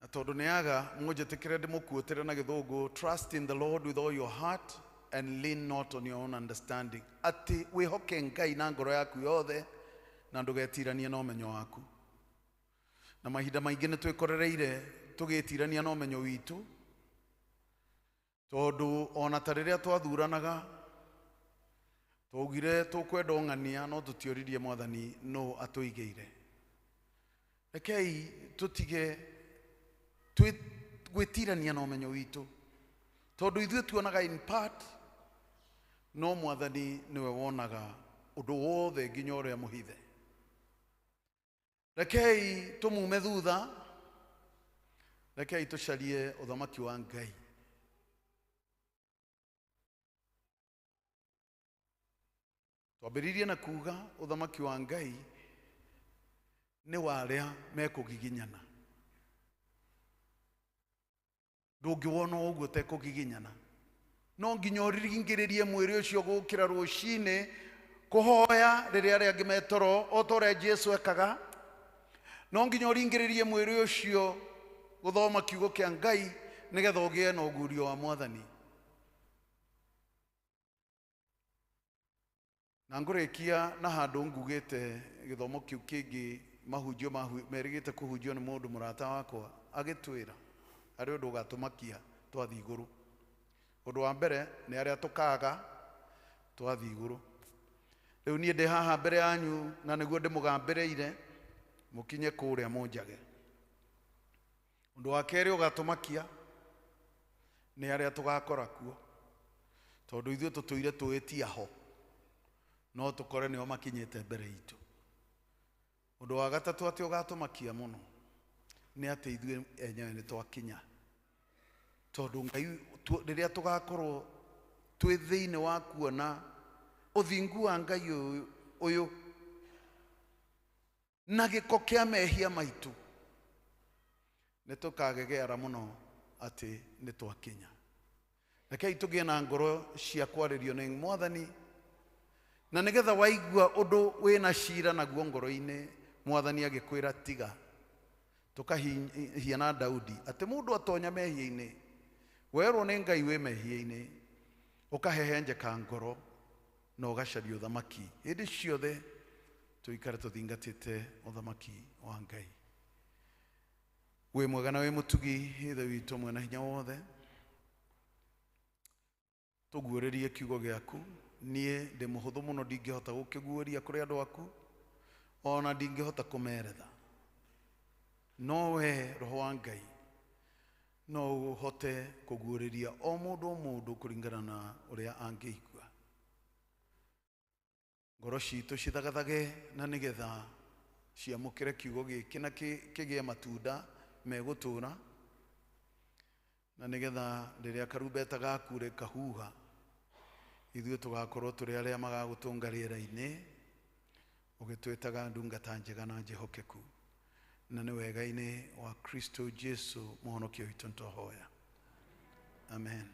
Na tondũ nĩ aga mũnjĩtĩkĩre ndĩmũkuũtĩre na gĩthũngũ, trust in the Lord with all your heart and lean not on your own understanding. Atĩ wĩhoke Ngai na ngoro yaku yothe na ndũgetiranie na ũmenyo waku. Na mahinda maingĩ nĩ twĩkorereire tũgĩtirania na ũmenyo witũ, tondũ ona ta rĩrĩa twathuranaga twaugire tũkwenda ũng'ania no tũtioririe Mwathani nũ atũigĩire. Rekei tũtige gwĩtirania na ũmenyo witũ, tondũ ithuĩ tuonaga in part, no Mwathani nĩwe wonaga ũndũ wothe nginya ũrĩa mũhithe. Rekei tũmume thutha, rekei tũcarie ũthamaki wa Ngai. Twambĩrĩirie na kuga ũthamaki wa Ngai nĩ wa arĩa mekũgiginyana. Ndũngĩwona ũguo ũtekũgiginyana. No nginya ũringĩrĩrie mwĩrĩ ũcio gũkĩra rũcinĩ kũhoya rĩrĩa arĩa angĩ metoro o ta ũrĩa Jesu ekaga. No nginya ũringĩrĩrie mwĩrĩ ũcio gũthoma kiugo kĩa Ngai nĩgetha ũgĩe na ũguũrio wa Mwathani. Na ngũrĩkia na handũ ngugĩte gĩthomo kĩu kĩngĩ mahunjio merĩgĩte kũhunjio nĩ mũndũ mũrata wakwa agĩtwĩra harĩ ũndũ ũgatũmakia twathiĩ igũrũ. Ũndũ wa mbere nĩ arĩa tũkaga twathiĩ igũrũ. Rĩu niĩ ndĩ haha mbere yanyu na nĩguo ndĩmũgambĩrĩire mũkinye kũrĩa mũnjage. Ũndũ wa kerĩ ũgatũmakia nĩ arĩa tũgakora kuo, tondũ ithuĩ tũtũire tũĩtia ho no tũkore nĩo makinyĩte mbere itũ. Ũndũ wa gatatũ atĩ ũgatũmakia mũno nĩ atĩ ithuĩ enyewe nĩ twakinya, tondũ Ngai rĩrĩa tũgakorwo twĩ thĩinĩ wa kuona ũthingu wa Ngai ũyũ na gĩko kĩa mehia maitũ, nĩ tũkagegeara mũno atĩ nĩ twakinya. Rekei tũgĩe na ngoro cia kwarĩrio nĩ Mwathani, na nĩgetha waigua ũndũ wĩna cira naguo ngoro-inĩ, Mwathani agĩkwĩra tiga. Tũkahiana Daudi atĩ mũndũ atonya mehia-inĩ, werwo nĩ Ngai wĩ mehia-inĩ, ũkahehenjeka ngoro na ũgacaria ũthamaki. Hĩndĩ ciothe tũikare tũthingatĩte ũthamaki wa Ngai. Wĩ mwega na wĩ mũtugi Ithe witũ mwene hinya wothe. Tũguũrĩrie kiugo gĩaku. Niĩ ndĩ mũhũthũ mũno, ndingĩhota gũkĩguũria kũrĩ andũ aku, ona ndingĩhota kũmeretha, no we Roho wa Ngai no ũhote kũguũrĩria o mũndũ o mũndũ kũringana na ũrĩa angĩigua. Ngoro citũ cithagathage na nĩgetha ciamũkĩre kiugo gĩkĩ na kĩgĩe matunda megũtũũra, na nĩgetha rĩrĩa karumbeta gaku rĩkahuha ithuĩ tũgakorwo tũrĩ arĩa magagũtũnga rĩera-inĩ, ũgĩtwĩtaga ndungata njega na njĩhokeku, na nĩ wega-inĩ wa Kristo Jesu mũhonokia witũ nĩtwahoya. Amen.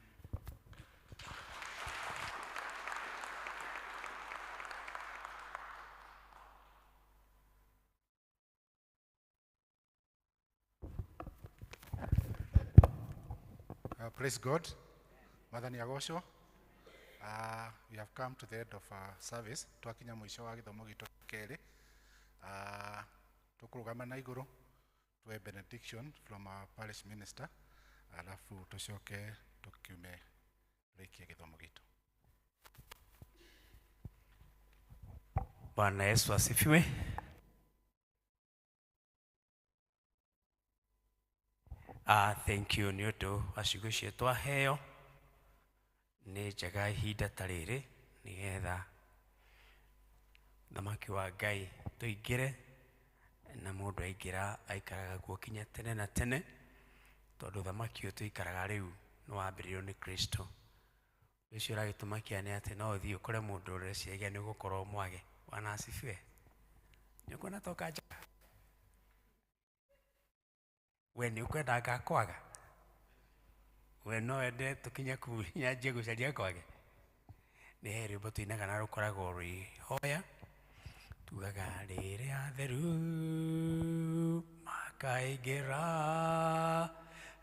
Praise God. Mwathani agocwo. We have come to the end of our service. Twakinya mũico wa gĩthomo gitũ kerĩ. Tũkũrũgama na igũrũ tuwe benediction from our parish minister, alafu tũcoke tũkiume tũrĩkie gĩthomo gitũ. Bwana Yesu asifiwe. Thank you nĩ ũndũ wa ciugo icio twaheo. Nĩ njega ihinda ta rĩrĩ nĩgetha thamaki wa Ngai tũingĩre, na mũndũ aingĩra aikaraga kuo kinya tene na tene, tondũ thamaki ũyũ tũikaraga rĩu nĩ wambĩrĩirio nĩ Kristo. Ũndũ ũcio ũragĩtũmakia nĩ atĩ no ũthiĩ ũkore mũndũ ũreciragia nĩ ũgũkorwo mwage. Bwana asifiwe. Nĩ ũkuona ta ũkanjaga? We nĩ ũkwenda ngakwaga? We no wende tũkinye kũu nyanjie gũcaria kwage? Nĩ he rwĩmbo tũinaga na rũkoragwo rwĩhoya, tugaga rĩrĩa theru makaingĩra,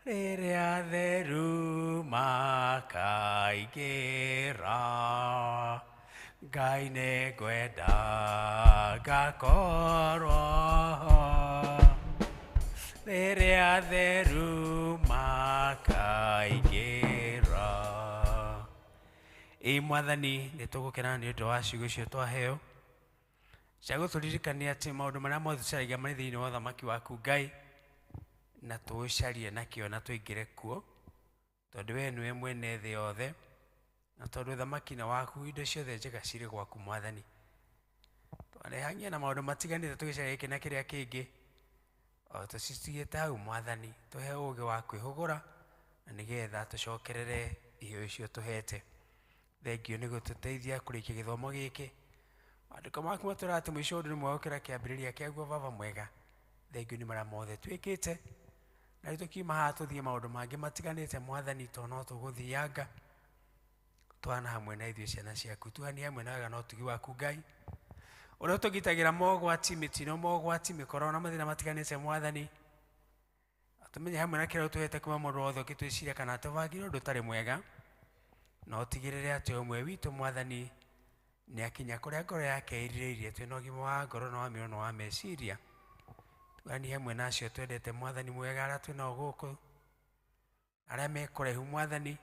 rĩrĩa theru makaingĩra, Ngai nĩ ngwenda ngakorwo ho, rĩrĩa theru makaingĩra. Ĩ Mwathani, nĩ tũgũkena nĩ ũndũ wa ciugo icio twaheo cia gũtũririkania atĩ maũndũ marĩa mothe tũcaragia marĩ thĩinĩ wa ũthamaki waku Ngai, na tũũcarie nakĩo na tũingĩre kuo, tondũ we nĩwe mwene thĩ yothe, na tondũ ũthamaki nĩ waku, indo ciothe njega cirĩ gwaku Mwathani. Twarehangia na maũndũ matiganĩte tũgĩcaria gĩkĩ na kĩrĩa kĩngĩ, o tũcitigĩte hau Mwathani, tũhe ũũgĩ wa kwĩhũgũra na nĩgetha tũcokerere iheo icio tũhete. Thengio nĩ gũtũteithia kũrĩkia gĩthomo gĩkĩ. Maandĩko maku matwĩraga atĩ mũico ũndũ nĩ mwega gũkĩra kĩambĩrĩria kĩaguo. Baba mwega, thengio nĩ marĩa mothe twĩkĩte, na rĩu tũkiuma haha tũthiĩ maũndũ mangĩ matiganĩte Mwathani, tondũ no tũgũthianga twana hamwe na ithuĩ ciana ciaku, tuhanie hamwe na wega na ũtugi waku Ngai, ũrĩa ũtũgitagĩra mogwati, mĩtino, mogwati, mĩkora na mathĩna matiganĩte Mwathani. Tũmenye hamwe na kĩrĩa ũtũhete kuma mũndũ wothe ũkĩtwĩciria kana atũbangĩre ũndũ ũtarĩ mwega, na ũtigĩrĩre atĩ ũmwe witũ Mwathani nĩ akinya kũrĩa ngoro yake ĩrirĩirie, twĩna ũgima wa ngoro na wa mĩoyo na wa meciria. Tuganie hamwe na acio twendete Mwathani mwega, arĩa twĩnao gũkũ, arĩa me kũraihu Mwathani,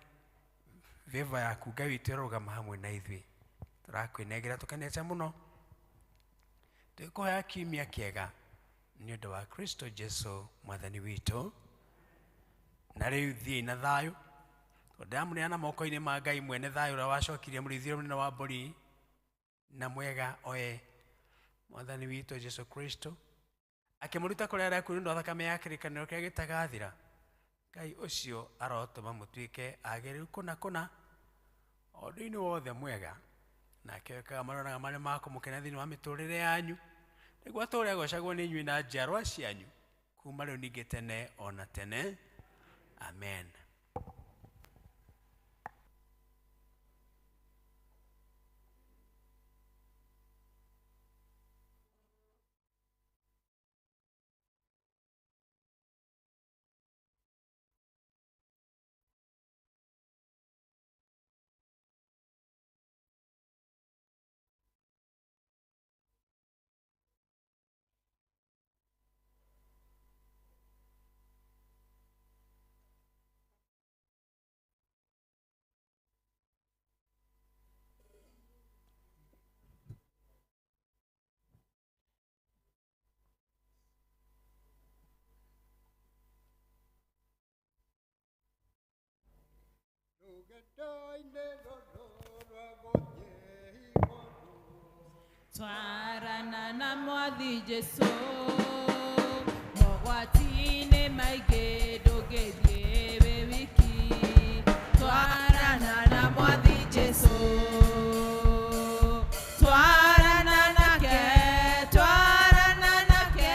favor yaku Ngai witũ ĩrũgama hamwe na ithuĩ. Tũrakwĩnengera tũkenete mũno, twĩkũhoya kiumia kĩega nĩ ũndũ wa Kristo Jesu Mwathani witũ. Na rĩu thiĩi na thayũ, tondũ ndĩramũneana moko-inĩ ma Ngai mwene thayũ ũrĩa wacokirie mũrĩithi ũrĩa mũnene wa mbũri na mwega oe Mwathani witũ Jesu Kristo, akĩmũruta kũrĩa arĩa akuũ nĩ ũndũ wa thakame ya kĩrĩkanĩro kĩrĩa gĩtagathira. Ngai ũcio arotũma mũtuĩke agĩrĩru kũna kũna ũndũ-inĩ wothe mwega, nake wekaga maronaga marĩa ma kũmũkenia thĩinĩ wa mĩtũrĩre yanyu, nĩguo atũũre agocagwo nĩ inyuĩ na njiarwa cianyu kuma rĩu ningĩ tene ona tene. Amen. Rũgendo-inĩ rũrũ rwa gũthiĩ igũrũ. Twarana na Mwathi Jesũ, mogwati-inĩ maingĩ ndũngĩthiĩ wĩ wiki. Twarana na Mwathi Jesũ, twarana nake, twarana nake,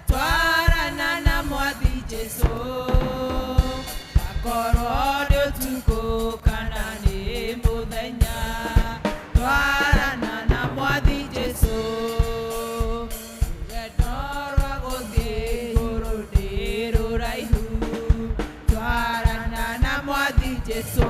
twarana na Mwathi Jesũ. Akorwo nĩ ũtukũ kana nĩ mũthenya, twarana na Mwathi Jesũ. Rũgendo rwa gũthiĩ igũrũ nĩ rũraihu, twarana na Mwathi Jesũ.